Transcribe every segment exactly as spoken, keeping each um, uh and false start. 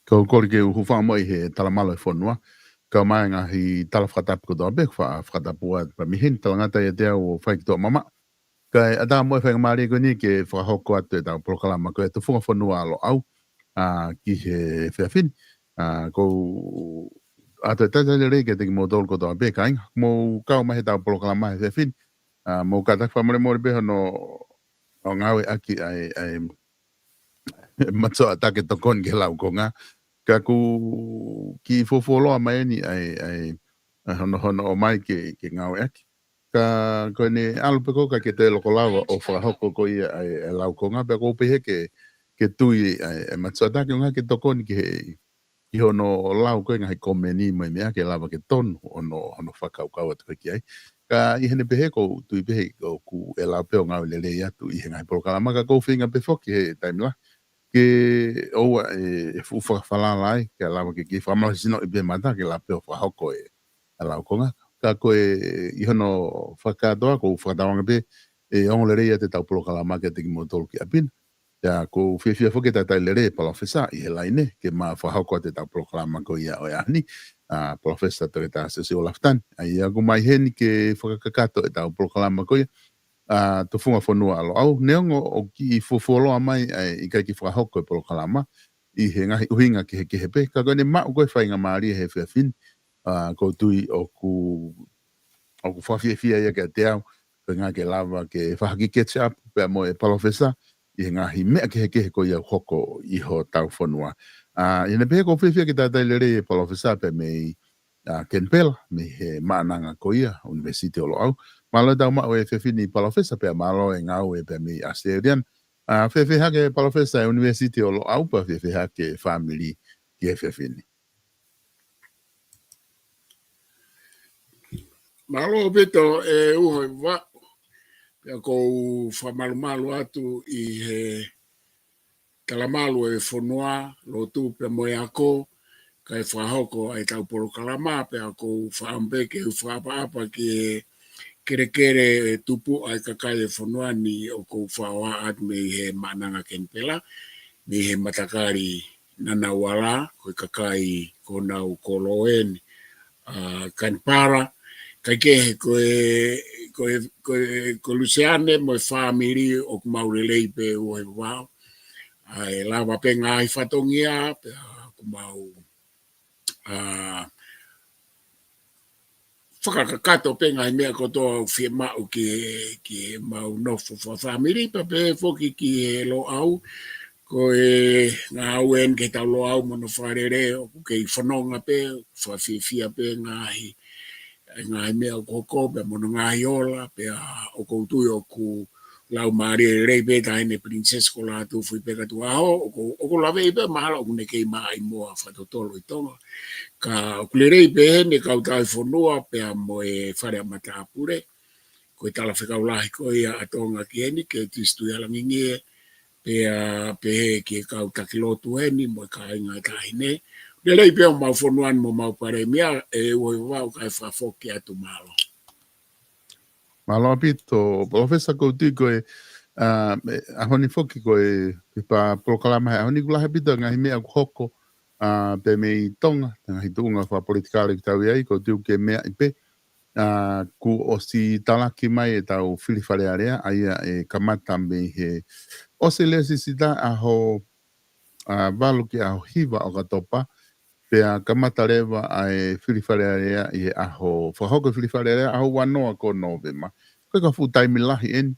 Kau kole ke u hūfanga mo e talamalu e fonua, kae ʻumaʻā e ngaahi tala fakatapu kotoa pē, fa-, fakatapu atu pea mei heni, talangata ʻiate au ʻo fai ki tuʻa mamaʻo. Kae ʻatā mo e faingamālie ko eni ke fakahoko atu ʻetau polokalama ko e Tufunga Fonua ʻa Loʻau, ʻa, ki he efiafi ni. ʻA, ʻoku ou ʻoatu e talitali lelei kiate kimoutolu kotoa pē kāinga, mou kau mai heʻetau polokalama he efiafi ni. ʻA, mou kātaki fakamolemole pē hono, ʻo ngāueʻaki ʻa e, ʻa e, Matsoatake tokoni ki he laukonga. Ka ʻoku kiʻi fuofuoloa mai eni ʻa e, ʻa e, ʻa hono, hono ʻomai ke, ke ngāueʻaki. Ka ko ʻene ʻalu pē ko ē kae ʻikai ke toe loko lava ʻo fakahoko ko ia ʻa e, ʻa e laukonga, pea ʻoku ou pehē ke, ke tui ʻa e, ʻa e Matsoatake ʻo ngāueʻaki ke tokoni ki he, ki hono lau ko ē ngaahi komeni mo e meʻa ke lava ke tonu hono, hono fakakaukau atu ko ē ki ai. Ka ʻi heʻene pehē ʻoku ou tui pē he ʻoku ʻe lava pē ʻo ngāue lelei atu ʻi he ngaahi polokalama, ka ʻoku ou feinga pē foki he taimi lahi ke ʻoua ʻe, ʻe fuʻu fakafalala ai, ke lava ke, ke fakamālohisinoʻi pē mata ke lava pē ʻo fakahoko e, ʻa e laukonga. Ka ko e ʻi hono fakakātoa ʻoku ou fakatauange pē ʻe ongo lelei ʻa ʻetau polokalama kiate kimoutolu ki ʻapi na. Pea ʻoku ou fiefia foki ke talitali lelei e Palōfesa ʻi he laine ke ma fakahoko atu ʻetau polokalama ko ia ʻo e ʻaho ni, ʻa, Palōfesa Toketā Siosiua Lafitani. ʻA ia ʻoku ma ʻi heni ke fakakakato ʻetau polokalama ko ia, ʻa, Tufunga Fonua ʻa Loʻau. Neongo ʻoku kiʻi fuofuoloa mai ʻa e ʻikai ke fakahoko e polokalama ʻi he ngaahi ʻuhinga kehekehe pē, ka ko ʻene maʻu ko ē faingamālie he efiafi ni, ʻa, ʻoku ou tui ʻoku, ʻoku fakafiefia ia kiate au, ko e ʻuhinga ke lava ke fakahoko e catch up pea mo e Palōfesa ʻi he ngaahi meʻa kehekehe ko ia ʻoku hoko ʻi hotau fonua. ʻA, ʻi heʻene pehē ʻoku ou fiefia ke talitali lelei e Palōfesa pea mei, ʻa, Kenipela, mei he maʻananga ko ia, ʻUnivēsiti ʻo Loʻau. Mālō ʻetau maʻu e efiafi ni Palōfesa, pea mālō e ngāue pea mei ʻAositelēlia. ʻA, fēfē hake Palōfesa e ʻUnivēsiti ʻo Loʻau, pea fēfē hake fāmili ki he efiafi ni? Mālō ʻaupito e uho e va. Pea ʻoku ou fakamalumalu atu ʻi he talamalu e fonua, lotu pea mo e ako, kae fakahoko ʻa ʻetau polokalama, pea ʻoku ou fakaʻamu pē ke u fakaʻapaʻapa ki he kelekele e tupuʻa e kakai e fonua ni ʻoku ou fakahoha atu mei he maʻananga Kenipela, mei he matakali Ngunnawal, ko e kakai ko honau kolo eni, ʻa, Kenipela, kae kehe ko e, ko e, ko e, ko Luseane mo e fāmili ʻoku mau lelei pē uho e va. ʻA e lava pē ngaahi fatongia, pea ʻoku mau, ʻa, fakakakato pē ngaahi meʻa kotoa ʻoku fiemaʻu ki he, ki heʻemau nofo fakafāmili, pea pehē foki ki he Loʻau, ko e ngāue eni ki heʻetau Loʻau mo hono fakalele, ʻoku kei fononga pē, fakafiefia pē ngaahi, ngaahi meʻa ʻoku hoko, pea mo hono ngaahi ola, pea ʻoku ou tui ʻoku laumālie lelei pē Taʻahine Pilinisesi ko Lātūfuipeka Tuʻuʻaho, ʻoku, ʻoku laveʻi pē mahalo ʻoku ne kei maʻimoa fakatotolo ʻi Tonga. Ka ʻoku lelei pē ʻene kautau fonua pea mo e Fale ʻa Matāpule. Ko e talafekau lahi ko ia ʻa Tonga ki heni, Curtis Tuʻihalangingie, pea pehē ki he kau taki lotu heni mo e kāinga Taʻahine. Lelei pē homau fonua ni mo homau palēmia, e uho e va, kae fakafoki atu, mālō. Mālō ʻaupito, Palōfesa. ʻOku ou tui ko e, ʻa, ʻaho ni foki ko e, ko e pā polokalama he ʻaho ni ʻoku lahi ʻaupito ngaahi meʻa ʻoku hoko, ʻa, pea mei Tonga, ngaahi tuʻunga fakapolitikale ʻoku tau ʻi ai, ʻoku ou tui ʻoku ke meaʻi pē, ʻa, kuo ʻosi talaki mai ʻetau fili Fale Alea, ʻa ia ʻe kamata mei he ʻosi e lēsisita ʻaho, ʻa, valu ki he ʻaho hiva ʻOkatopa, pea kamata leva ʻa e fili Fale Alea ʻi he ʻaho, fakahoko e fili Fale Alea ʻaho uanoa ko Nōvema. Ko e ka fuʻu taimi lahi eni,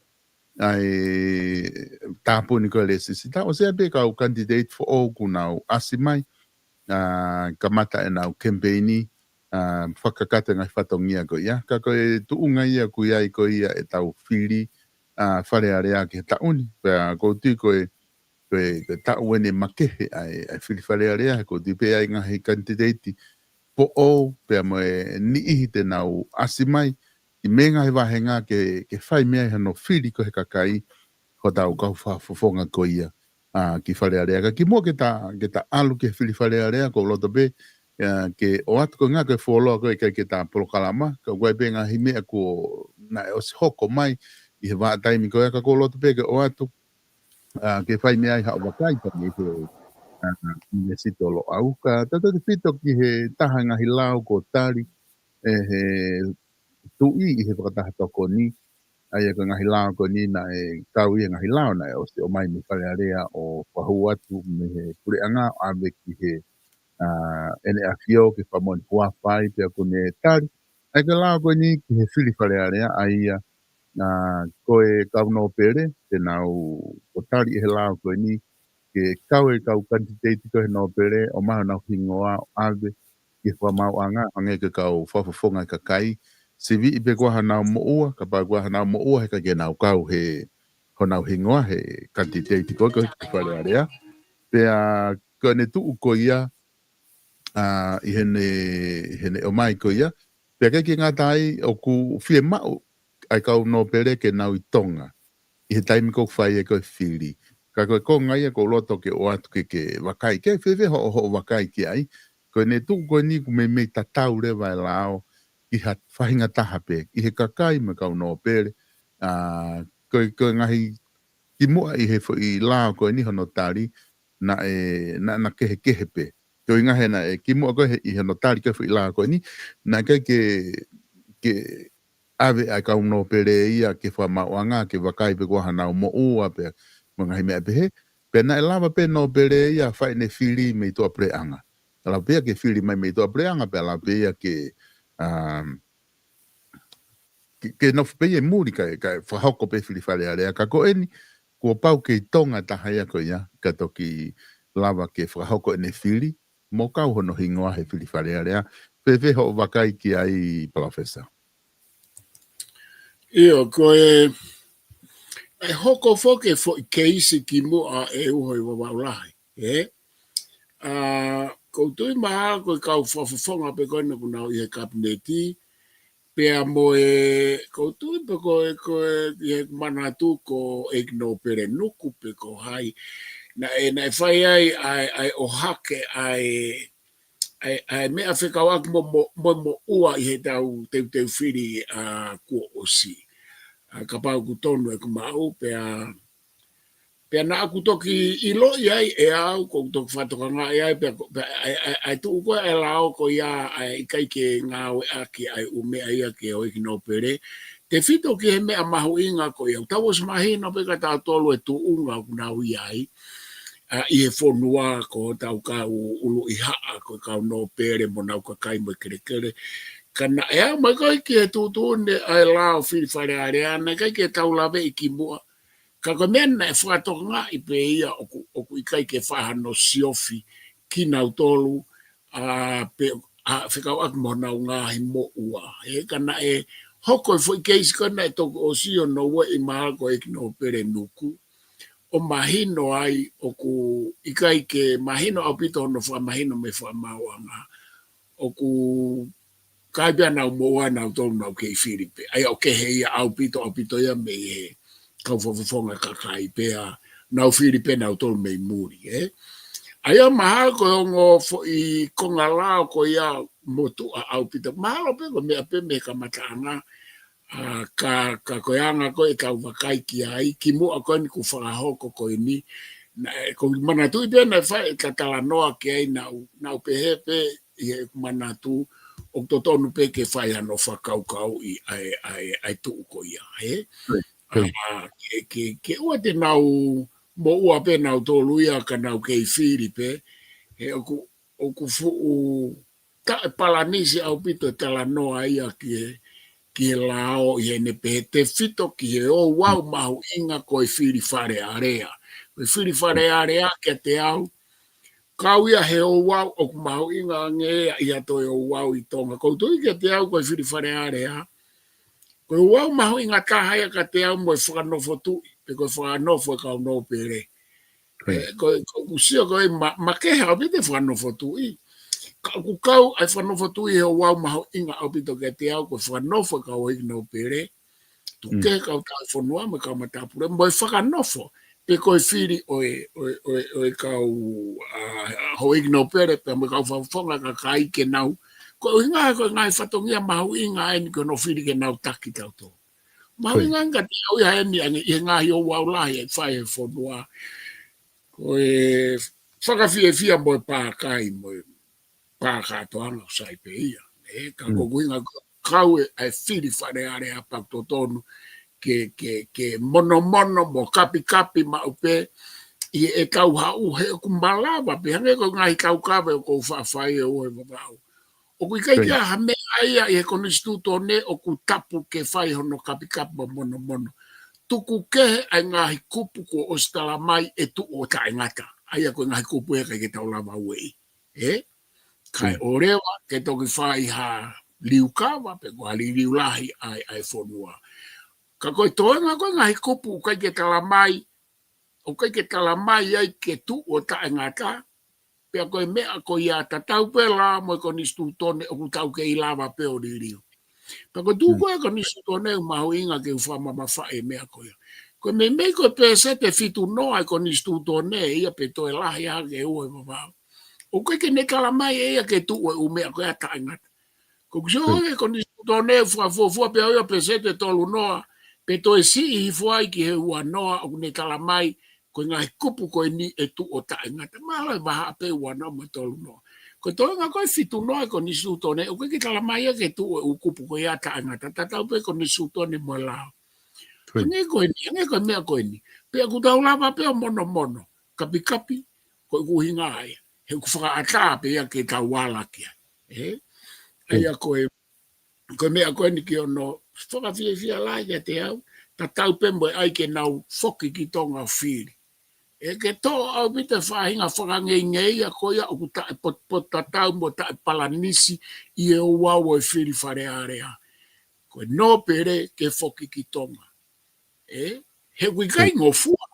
ʻa e tāpuni ko ē e lēsisita, ʻosi ʻi ai pē kau kanititeiti foʻou kuo nau ʻasi mai, ʻa, kamata ʻenau kemipeini, ʻa, fakakakato e ngaahi fatongia ko ia. Ka ko e tuʻunga ia ʻoku ʻi ai ko ia ʻetau fili, ʻa, Fale Alea ki he taʻu ni. Pea ʻoku ou tui ko e, ko e, ko e taʻu eni ʻe makehe ai ʻa e fili Fale Alea, he ʻoku ou tui pē ʻi ai ngaahi kanititeiti foʻou, pea mo e niʻihi te nau ʻasi mai, ʻi he ngaahi vāhenga ke, ke fai mei ai hano fili ko ē he kakai hotau kau fakafofonga ko ia, ʻa, ki Fale Alea. Ka kimuʻa ke ta, ke ta ʻalu ki he fili Fale Alea, ʻoku ou loto pē, ʻa, ke ʻoatu, ko e ʻuhinga ko e fuoloa ko ē ʻikai ke ta polokalama, ka ʻoku ʻi ai pē ngaahi meʻa kuo naʻe ʻosi hoko mai ʻi he vahaʻa taimi ko ia, ka ʻoku ou loto pē ke ʻoatu, ʻa, ke fai mei ai haʻo vakai pea mei he, ʻUnivēsiti ʻo Loʻau, ka tautautefito ki he taha e ngaahi lao kuo tali ʻe he tuʻi ʻi he fakataha tokoni, ʻa ia ko e ngaahi lao ko eni naʻe kau ia he ngaahi lao naʻe ʻosi ʻomai mei Fale Alea ʻo fakahū atu mei he puleʻanga ʻo ʻave ki he, ʻa, ʻEne ʻAfio ke fakamoʻoni huafa ai pea kuo ne tali. ʻA ia ko e lao ko eni ki he fili Fale Alea ʻa ia, ʻa, ko e kau nōpele, te nau ʻo tali ʻe he lao ko eni, ke kau e kau kanititeiti ko ē he nōpele, ʻomai honau hingoa ʻo ʻave ki he fakamaauʻanga, hangē ko e kau fakafofonga e kakai siviʻi pe ko e hā honau moʻua, kapau ko e hā honau moʻua he ʻikai ke nau kau he honau hingoa he kanititeiti ko ē ko ē he Fale Alea. Pea ko ʻene tuʻu ko ia, ʻa, ʻi heʻene, heʻene ʻomai ko ia. Pea ʻikai ke ngata ai ʻoku fiemaʻu ʻa e kau nōpele ke nau ʻi Tonga ʻi he taimi ʻoku fai ai ko ē e fili. Ka ko e konga ia ʻoku ou loto ke ʻoatu ke, ke vakai, ke fēfē hoʻo, hoʻo vakai ki ai. Ko ʻene tuʻu ko eni ʻoku meimei tatau leva e lao ki ha faʻahinga taha pē, ki he kakai mo e kau nōpele. ʻA, ko e, ko e ngaahi kimuʻa ʻi he foʻi lao ko eni hono tali, naʻe, naʻe, naʻe kehekehe pē. Ko e ʻuhinga he naʻe kimuʻa ko ē he, ʻi hono tali ko ē foʻi lao ko eni, naʻe ʻikai ke, ke ʻave ʻa e kau nōpele ia ki he fakamaauʻanga, ke vakai pe ko e hā honau moʻua pea mo e ngaahi meʻa pehē. Pea naʻe lava pē nōpele ia ʻo fai ʻene fili mei tuʻapuleʻanga. Lava pē ia ke fili mai mei tuʻapuleʻanga, pea lava pē ia ke, um, ke, ke nofo pē ia ʻi muli kae, kae fakahoko pē fili Fale Alea. Ka ko eni, kuo pau ke ʻi Tonga taha ia ko ia, ka toki lava ke fakahoko ʻene fili, mo kau hono hingoa he fili Fale Alea. Fēfē hoʻo vakai ki ai, Palōfesa? ʻIo, ko e, ʻe hoko foki e foʻi keisi kimuʻa ʻe uho ʻi Vavaʻu Lahi, ē? ʻA, ʻoku ou tui mahalo ko e kau fakafofonga pē ko ena ʻoku nau ʻi he kapineti, pea mo e, ʻoku ou tui pē ko e, ko e, ʻi he manatu ko ʻEiki Nōpele Nuku pe ko hai, naʻe, naʻe fai ai ʻa e, ʻa e ʻohake ʻa e, ʻa e, ʻa e meʻa fekauʻaki mo, mo, mo, moʻua ʻi heʻetau teuteu fili, ʻa, kuo ʻosi. ʻA, kapau ʻoku tonu ʻeku maʻu, pea, pea naʻa ku toki ʻiloʻi ai ʻe au, ʻoku ou toki fakatokangaʻi ai, pea, pea ʻa e, ʻa e, ʻa e tuʻu ko ē ʻa e lao ko ia, ʻa e ʻikai ke ngāueʻaki ʻa e ʻū meʻa ia ki he houʻeiki nōpele. Tefito ki he meʻa mahuʻinga ko ia, ʻoku tau ʻosi mahino pē kia tautolu e tuʻunga ʻoku nau ʻi ai, ʻa, ʻi he fonua ko hotau kau ʻuluʻi haʻa, ko e kau nōpele mo honau kakai mo e kelekele. Ka naʻe aʻu mai ko ē ki he tuʻutuʻuni ʻa e lao fili Fale Alea, naʻe ʻikai ke tau laveʻi kimuʻa. Ka ko e meʻa naʻe fakatokangaʻi pē ia ʻoku, ʻoku ʻikai ke fai hano siofi kinautolu, ʻa, pe, ʻa, fekauʻaki mo honau ngaahi moʻua. Ē, ka naʻe hoko e foʻi keisi ko ē naʻe toki ʻosi ʻo Noueʻi mahalo ko ʻEiki Nōpele Nuku, ʻo mahino ai ʻoku ʻikai ke mahino ʻaupito hono fakamahino mei he fakamaauʻanga. ʻOku ʻikai pē ʻa honau moʻua ʻanautolu, nau kei fili pē. ʻA ia ʻoku kehe ia ʻaupito, ʻaupito ia mei he kau fakafofonga kakai, pea nau fili pē ʻanautolu mei muli, ē? ʻA ia mahalo ko e ongo foʻi konga lao ko ia motuʻa ʻaupito. Mahalo pē ko e meʻa pē mei he kamataʻanga, ʻa, ka, ka ko e anga ko ē ʻetau vakai ki ai, kimuʻa ko eni kuo fakahoko ko eni, naʻe, ʻoku ou manatuʻi pē naʻe fai e talanoa ki ai, naʻa ku, naʻa ku pehē pē ʻi heʻeku manatu, ʻoku totonu pē ke fai hano fakakaukauʻi ʻa e, ʻa e, ʻa e tuʻu ko ia, ē? ʻIo, ʻio. ʻA, ke, ke, ke ʻoua te nau moʻua pē ʻanautolu ia ka nau kei fili pē, he ʻoku, ʻoku fuʻu taʻepalanisi ʻaupito e talanoa ia ki he, ki he lao ʻi heʻene pehē tefito ki he ouau mahuʻinga ko e fili Fale Alea. Ko e fili Fale Alea kiate au, kau ia he ouau ʻoku mahuʻinga ange ia ʻi ha toe ouau ʻi Tonga. ʻOku ou tui kiate au ko e fili Fale Alea, ko e ouau mahuʻinga taha ia kiate au mo e fakanofo tuʻi, pe ko e fakanofo e kau nōpele. ʻIo. Ē, ko, ko, ʻoku ou sio ko e ma-, makehe ʻaupito e fakanofo tuʻi. Ka ʻoku kau ʻa e fakanofo tuʻi he ouau mahuʻinga ʻaupito kiate au ko e fakanofo e kau houʻeiki nōpele. Tuku kehe e kau tauhi fonua mo e kau matāpule, mo e fakanofo pe ko e fili ʻo e, ʻo e, ʻo e, ʻo e kau, ʻa, houʻeiki nōpele, pea mo e kau fakafofonga kakai ke nau. Ko e ʻuhinga he ko e ngaahi fatongia mahuʻinga eni ko hono fili ke nau taki tautolu. Mahuʻinga ange kiate au ia eni ange ʻi he ngaahi ouau lahi ʻe fai he fonua. Ko e fakafiefia mo e pākai mo e pākātoanga ʻoku sai pē ia. ʻE, ka ko ʻeku ʻuhinga ko e kau e, ʻa e fili Fale Alea pea ʻoku totonu ke, ke, ke monomono mo kapikapi maʻu pē ʻi heʻetau haʻu he ʻoku malava pē hangē ko e ngaahi taukave ʻoku ou faʻa fai ʻe ua ʻe Vavaʻu. ʻOku ʻikai ke ʻi ai ha meʻa ia ʻi he konisitūtone ʻoku tapu ke fai hono kapikapi mo monomono. Tuku kehe ʻa e ngaahi kupu kuo ʻosi tala mai ʻe tuʻu ʻo taʻengata. ʻA ia ko e ngaahi kupu ʻe ʻikai ke tau lava ueʻi. ʻE? Kae ʻoleva ke toki fai ha liukava pe ko ha liliu lahi ʻa e, ʻa e fonua. Ka ko e toenga ko e ngaahi kupu ʻoku ʻikai ke tala mai, ʻoku ʻikai ke tala mai ai ke tuʻu ʻo taʻengata, pea ko e meʻa ko ia tatau pē lao mo e konisitūtone ʻoku tau kei lava pē ʻo liliu. Pea ko e tuʻu ko e konisitūtone ʻoku mahuʻinga ke u fakamamafaʻi e meʻa ko ia. Ko e meimei ko e pēseti ʻe fitu noa e konisitūtone ia pe toe lahi hake ʻe ua ʻe Vavaʻu. ʻOku ʻikai ke ne tala mai ʻe ia ke tuʻu e ʻū meʻa ko ia taʻengata. Ko ʻeku sio he konisitūtone ʻoku fakafuofua pē ʻa ia pēseti ʻe tolu noa, pe toe siʻi hifo ai ki he ua noa ʻoku ne tala mai ko e ngaahi kupu ko eni ʻe tuʻu ʻo taʻengata. Mahalo ʻe vahaʻa pē ua noa mo e tolu noa. Ko e toenga ko e fitu noa e konisitūtone, ʻoku ʻikai ke tala mai ia ke tuʻu e ʻū kupu ko ia taʻengata. Tatau pē konisitūtone mo e lao. Hangē ko eni, hangē ko e meʻa ko eni. Pea ʻoku tau lava pē ʻo monomono, kapikapi, ko ʻeku ʻuhinga ia. He ʻoku fakaʻatā pē ia ke tau ala ki ai. ʻE? ʻA ia ko e, ko e meʻa ko eni ki hono fakafiefia lahi kiate au, tatau pē mo e ʻai ke nau foki ki Tonga ʻo fili. ʻE ke toʻo ʻaupito e faʻahinga fakangeingeia ko ia ʻoku taʻe pot-, pot-, tatau mo taʻe palanisi ʻi he ouau ʻo e fili Fale Alea. Ko e nōpele ke foki ki Tonga. ʻE, he ʻoku ʻikai ngofua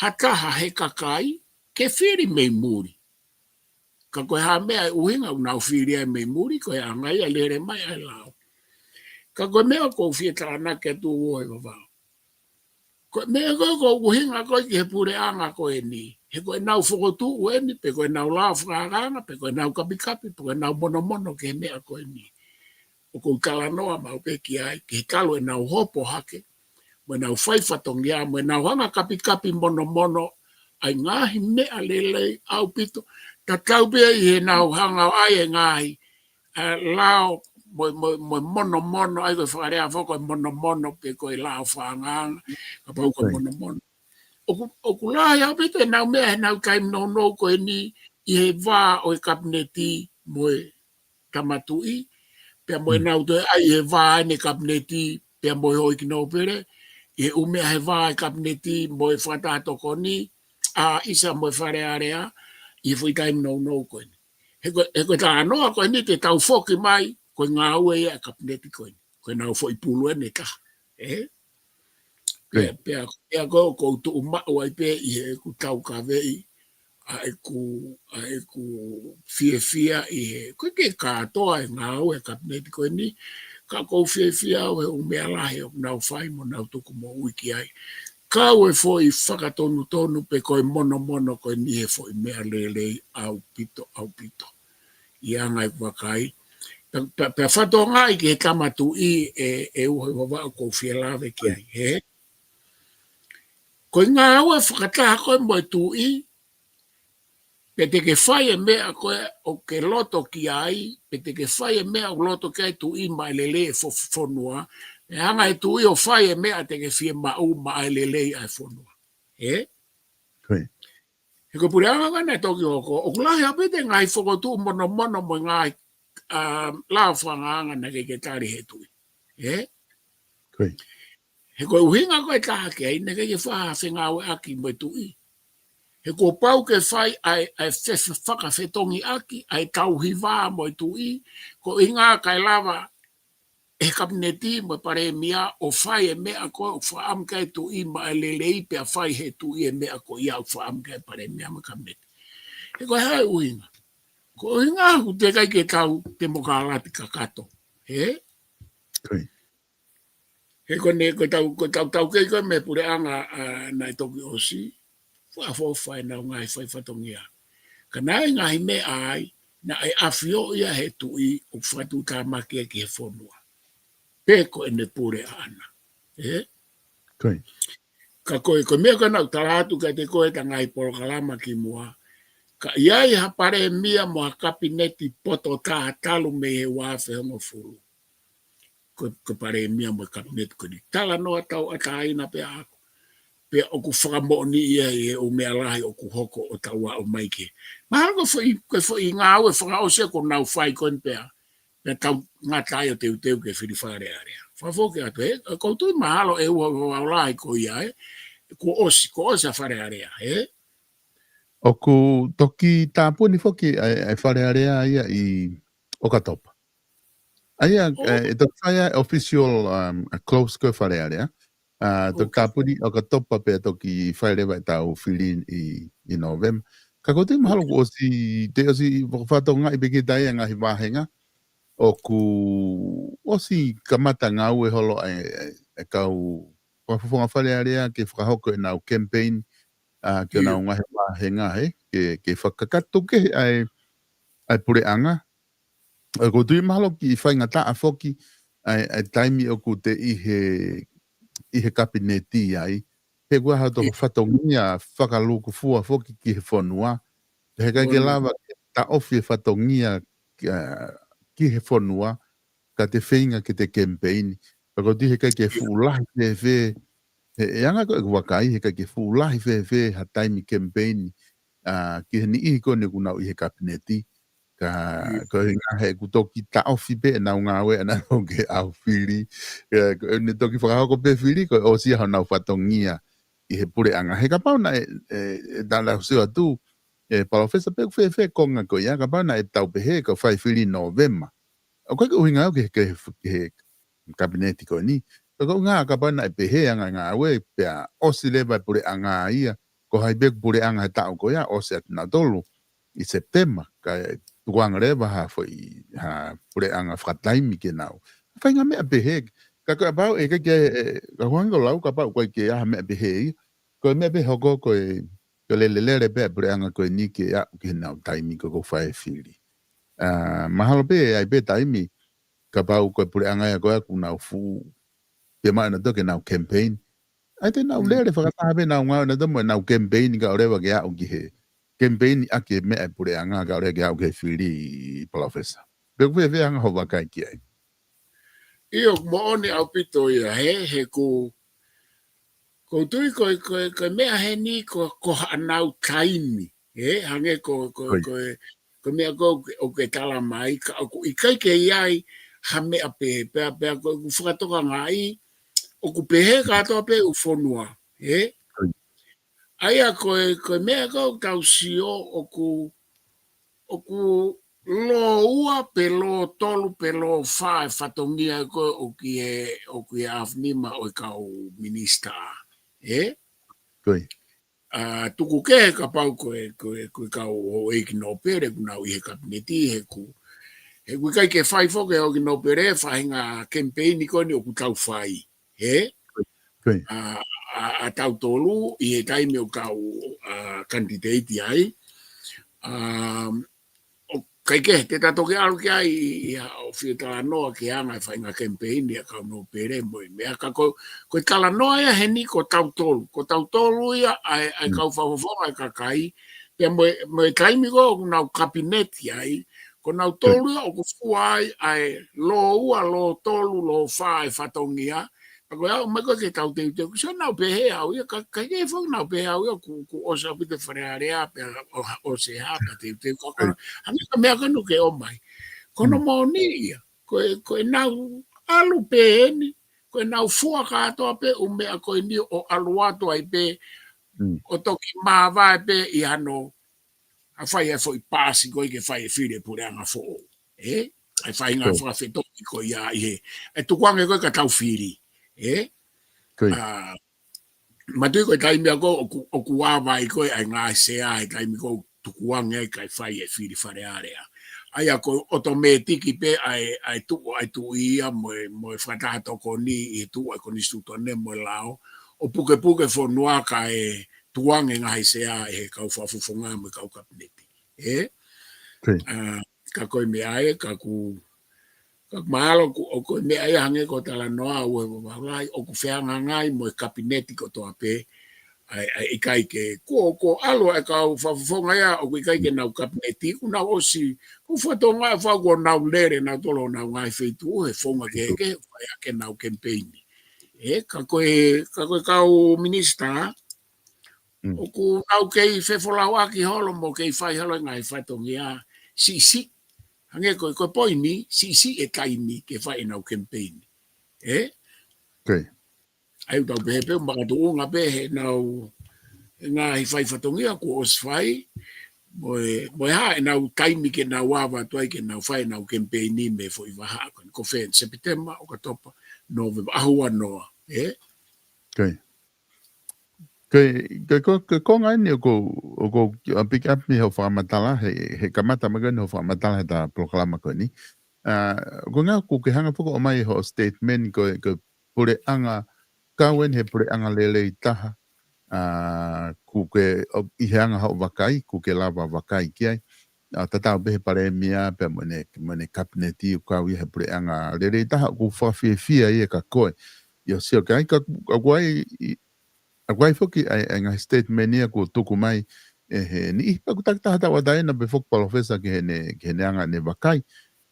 ha taha he kakai ke fili mei muli. Ka ko e hā meʻa e ʻuhinga ʻoku nau fili ai mei muli, ko e anga ia e lele mai ʻa e lao. Ka ko e meʻa ʻoku ou fie tānaki atu ʻe ua ʻe Vavaʻu. Ko e meʻa ko ē ʻoku ou ʻuhinga ko ē ki he puleʻanga ko eni. He ko ʻenau fokotuʻu eni, pe ko ʻenau lao fakaangaanga, pe ko ʻenau kapikapi, pe ko ʻenau monomono ki he meʻa ko eni. ʻOku ou talanoa maʻu pē ki ai, ki he talu ʻenau hopo hake, mo ʻenau fai fatongia, mo ʻenau hanga kapikapi monomono, ʻa e ngaahi meʻa lelei ʻaupito, tatau pē ʻi heʻenau hanga ʻo ʻai e ngaahi, ʻa e lao mo, mo, mo e monomono, ʻa ia ko e fakalea foki ko e monomono pe ko e lao fakaangaanga, kapau ko e monomono. ʻOku, ʻoku lahi ʻaupito ʻenau meʻa heʻenau taimi nounou ko eni ʻi he vā ʻo e kapineti mo e Tama Tuʻi, pea mo ʻenau toe ʻai he vā ʻene kapineti, pea mo e houʻeiki nōpele, ʻi he ʻū meʻa he vā ʻo e kapineti mo e fakataha tokoni, ʻa ʻisa mo e Fale Alea, ʻi he foʻi taimi nounou ko eni. He ko, he ko e talanoa ko eni te tau foki mai, ko e ngāue ia e kapineti ko eni. Ko ʻenau foʻi pulu eni ʻe taha. ʻE? Pea, pea, pea ko, ʻoku ou tuʻu maʻu ai pē ʻi heʻeku taukaveʻi, ʻa ʻeku, ʻa ʻeku fiefia ʻi he, ʻoku ʻikai ke kātoa e ngāue e kapineti ko eni, ka ʻoku ou fiefia au he ʻū meʻa lahi ʻoku nau fai mo nau tuku moʻui ki ai. Kau e foʻi fakatonutonu pe ko e monomono ko eni he foʻi meʻa lelei ʻaupito, ʻaupito. ʻI he anga ʻeku vakai. Pea, pea, pea fakatokangaʻi ki he Tama Tuʻi ʻe, ʻe ua ʻe Vavaʻu ʻoku ou fie lave ki ai, ʻe? Ko e ngāue fakataha ko ē mo e tuʻi, pe te ke fai e meʻa ko ē ʻoku ke loto ki ai, pe te ke fai e meʻa ʻoku loto ki ai e tuʻi maʻa e lelei e fo-, fonua, ʻe hanga ʻe he tuʻi ʻo fai e meʻa te ke fiemaʻu maʻa e lelei ʻa e fonua. ʻE? He ko e puleʻanga ko ē naʻe toki hoko, ʻoku lahi ʻaupito e ngaahi fokotuʻu monomono mo e ngaahi, ʻa, lao fakaangaanga naʻe ʻikai ke tali he tuʻi. ʻE? He ko e ʻuhinga ko ē taha ki ai, naʻe ʻikai ke faʻa fengāueʻaki mo e tuʻi. He kuo pau ke fai ʻa e, ʻa e fe-, fe-, fakafetongiʻaki, ʻa e tauhi vā mo e tuʻi, ko e ʻuhinga kae lava ʻe he kapineti mo e palēmia ʻo fai e meʻa ko ē ʻoku fakaʻamu ki ai e tuʻi maʻa e lelei pea fai he tuʻi e meʻa ko ia ʻoku fakaʻamu ki ai e palēmia mo e kapineti. He ko e hā e ʻuhinga? Ko e ʻuhinga ʻoku teʻeki ai ke tau temokalati kakato. He? He ko ʻene, ko ʻetau, ko ʻetau taukei ko ē mei he puleʻanga, ʻa, naʻe toki ʻosi, fakaʻofoʻofa ʻenau ngaahi fai fatongia. Ka naʻe ngaahi meʻa ai, naʻe ʻafioʻi ia he tuʻi ʻoku fakatuʻutāmaki ia ki he fonua. Pe ko ʻene pule ʻaʻana. ʻE? Ka ko e, ko e meʻa ko ē naʻa ku tala atu kiate koe ʻi he ngaahi polokalama kimuʻa, Ka ʻi ai ha palēmia mo ha kapineti poto taha talu mei he ua afe hongofulu. Ko, ko e palēmia mo e kapineti ko eni. Talanoa tauʻatāina pē ʻaʻaku. Pea ʻoku fakamoʻoni ia ʻi he ʻū meʻa lahi ʻoku hoko ʻo tau aʻu mai ki he. Mahalo ko e foʻi, ko e foʻi ngāue fakaʻosi ʻoku nau fai ko eni pea. Pea tau ngata ai ʻo teuteu ke fili Fale Alea. Fakafoki atu, ē? Ko u tui mahalo ʻe ua ua lahi ko ia, ē? Kuo ʻosi, kuo ʻosi ʻa Fale Alea, ē? ʻOku toki tāpuni foki ʻa e, ʻa e Fale Alea ia ʻi ʻOkatopa. ʻA ia, ʻe, ʻe toki fai ʻa e official, um, close ko e Fale Alea. ʻA, toki tāpuni ʻOkatopa pea toki fai leva ʻetau fili ʻi, ʻi November. Ka ko u tui mahalo kuo ʻosi, te ʻosi fakafatongaʻi pē kita ia ngaahi vāhenga. ʻOku ʻosi kamata ngāue holo ʻa e, ʻa e, ʻa e kau fakafofonga Fale Alea ke fakahoko ʻenau campaign, ʻa, ki honau ngaahi vāhenga, he, ke, ke fakakakato kehe ʻa e, ʻa e puleʻanga. ʻOku ou tui mahalo kiʻi faingataʻa foki ʻa e, ʻa e taimi ʻoku te ʻi he, ʻi he kapineti ai. He ʻoku ʻi ai haʻato fatongia fakalūkufua foki ki he fonua. He ʻikai ke lava ke taʻofi e fatongia ki, ʻa, ki he fonua, ka te feinga ke te campaign. Ka ko u tui he ʻikai ke fuʻu lahi fēfē, he, he anga ko ʻeku vakai, he ʻikai ke fuʻu lahi fēfē ha taimi campaign, ʻa, ki he niʻihi ko eni ʻoku nau ʻi he kapineti. Ka, ko e ʻuhinga he ʻoku toki taʻofi pē ʻenau ngāue ʻanautolu ke ʻalu fili. Ka, ko ʻene toki fakahoko pē fili, ko e ʻosi ia honau fatongia ʻi he puleʻanga. He kapau naʻe, ʻe, ʻe tānaki atu, ʻe Palōfesa pe ʻoku fēfē e konga ko ia, kapau naʻe tau pehē, ka fai fili November. ʻOku ʻikai ke ʻuhinga au ki he, ki he, ki he kapineti ko eni. Ka ko e ʻuhinga kapau naʻe pehē ʻa e ngāue, pea ʻosi leva e puleʻanga ia, ko hai pē ʻoku puleʻanga he taʻu ko ia, ʻosi atu nautolu ʻi September, kae tukuange leva ha foʻi, ha puleʻanga fakataimi ke nau. Faʻahinga meʻa pehē, ka kapau ʻe ʻikai ke, ʻe, ka ʻuhinga ko e lau, kapau ʻoku ʻikai ke ʻi ai ha meʻa pehē ia, ko e meʻa pē hoko ko e, ko e lelelele pē ʻa e puleʻanga ko eni ke aʻu ki heʻenau taimi ko ē ʻoku fai e fili. ʻA, mahalo pē, ʻe ʻi ai pē taimi, kapau ko e puleʻanga ia ko ē ʻoku nau fuʻu, pea maʻu ʻenautolu ke nau campaign. ʻAi te nau lele fakataha pē ʻenau ngāue ʻanautolu mo ʻenau campaign kae ʻoua leva ke aʻu ki he campaign ʻaki e meʻa e puleʻanga kae ʻoua leva ke aʻu ki he fili, Palōfesa. Pe ʻoku fēfē ʻa hoʻo vakai ki ai? ʻIo, moʻoni ʻaupito ia, he, he ʻoku, ko u tui ko e, ko e, ko e meʻa heni ko, ko haʻanau taimi, ē, hangē ko, ko, ko e, ko e meʻa ko ē ʻoku ke tala mai, ka ʻoku ʻikai ke ʻi ai ha meʻa pehē, pea, pea ko ʻeku fakatokangaʻi, ʻoku pehē kātoa pē ʻū fonua, ē? ʻA ia ko e, ko e meʻa ko ē ʻoku tau sio ʻoku, ʻoku lō ua pe lō tolu pe lō fā e fatongia ko ē ʻoku ʻi he, ʻoku ʻi he ʻaofinima ʻo e kau minisitā, ē? ʻA, tuku kehe kapau ko e, ko e, ko e kau houʻeiki nōpele ʻoku nau ʻi he kapineti he ʻoku, he ʻoku ʻikai ke fai foki e houʻeiki nōpele faʻahinga campaign ko eni ʻoku tau fai, ē? ʻA, ʻa, ʻa tautolu ʻi he taimi ʻoku tau, ʻa, kanititeiti ai. ʻA, ʻoku ʻikai ke, te ta toki ʻalu ki ai ʻi, ʻi haʻo fie talanoa ki he anga e faʻahinga campaign ʻa e kau nōpele mo e meʻa ka ko, ko e talanoa ia heni ko tautolu, ko tautolu ia ʻa e, ʻa e kau fakafofonga e kakai, pea mo e, mo e taimi ko ē ʻoku nau kapineti ai, ko nautolu ia ʻoku fua ai ʻa e lō ua, lō tolu, lō fā e fatongia, ka ko e aʻu mai ko ē ke tau teuteu, sio naʻa nau pehē au ia, ka, ka ke foki naʻa nau pehē au ia, ʻoku, ʻoku ʻosi ʻaupito Fale Alea, pea ʻo, ʻosi e hā, pea teuteu, ka, ka, hangē ko e meʻa ko ē ʻoku ke ʻomai. Ko hono moʻoni ia, ko e, ko ʻenau ʻalu pē eni, ko ʻenau fua kātoa pē ʻū meʻa ko eni ʻo ʻalu atu ai pē, ʻo toki māvae pē ʻi hano, ʻa fai e foʻi paasi ko ē ke fai e fili e puleʻanga foʻou. Ē? ʻA e faʻahinga fakafetoʻi ko ia ʻi he, ʻa e tukuange ko ē ka tau fili. Ē? ʻA, manatuʻi ko e taimi ia ko ē ʻoku, ʻoku ava ai ko ē ʻa e ngaahi sea, he taimi ko ē ʻoku tukuange ai kae fai e fili Fale Alea. ʻA ia ko e ʻotomētiki pē ʻa e, ʻa e tuʻu, ʻa e tuʻi ia mo e, mo e fakataha tokoni ʻi he tuʻu ʻa e konisitūtone mo e lao, ʻo pukepuke fonua kae tukuange ngaahi sea ʻe he kau fakafofonga mo e kau kapineti. Ē? ʻA, ka ko e meʻa ē, ka ʻoku, ka ʻoku mahalo ʻoku, ʻoku ko e meʻa ia hangē ko e talanoa ʻa e Vavaʻu Lahi, ʻoku fehangahangai mo e kapineti kotoa pē, ʻa e, ʻa e ʻikai ke, kuo, kuo ʻalu ʻa e kau fakafofonga ia, ʻoku ʻikai ke nau kapineti, kuo nau ʻosi, kuo fatonga e fau kuo nau lele, nautolu honau ngaahi feituʻu, he founga kehekehe, fai ʻaki ʻenau kemipeini. ʻE, ka ko e, ka ko e kau minisitā, Mm. ʻoku nau kei fefolauʻaki holo mo kei fai holo e ngaahi fatongia siʻisiʻi. Hangē ko e, ko e poini, siʻisiʻi e taimi ke fai ʻenau kemipeini. ʻE? Okay. ʻA ia ʻoku tau pehē pē, makatuʻunga pē heʻenau, he ngaahi fai fatongia kuo ʻosi fai, mo e, mo e hā ʻenau taimi ke nau ava atu ai ke nau fai ʻenau kemipeini mei he foʻi vahaʻa ko eni, ko fē eni, Sepitema, ʻOkatopa, Nōvema, ʻaho ua noa, ʻe? Okay. Ko e, ko e, ko e, ko e konga eni ʻoku, ʻoku ou pick up mei hoʻo fakamatala, he, he kamata mai ko eni hoʻo fakamatala heʻeta polokalama ko eni. ʻA, ko e ʻuhinga ʻoku ke hanga foki ʻo ʻomai hoʻo statement ko e, ko e puleʻanga, kau eni he puleʻanga lelei taha, ʻa, ʻoku ke, ʻo, ʻi he anga hoʻo vakai, ʻoku ke lava vakai ki ai. ʻA, tatau pē he palēmia, pea mo ʻene, mo ʻene kapineti ʻoku kau ia he puleʻanga lelei taha, ʻoku fakafiefia ia kia koe. ʻIo, sio ki ai, ka, ka ʻoku ʻi ai, ʻi, ʻoku ʻi ai foki ʻa e, ʻa e ngaahi statement ia kuo tuku mai, ʻe he niʻihi pea ʻoku takitaha tauʻatāina pē foki Palōfesa ki heʻene, ki heʻene anga ʻene vakai.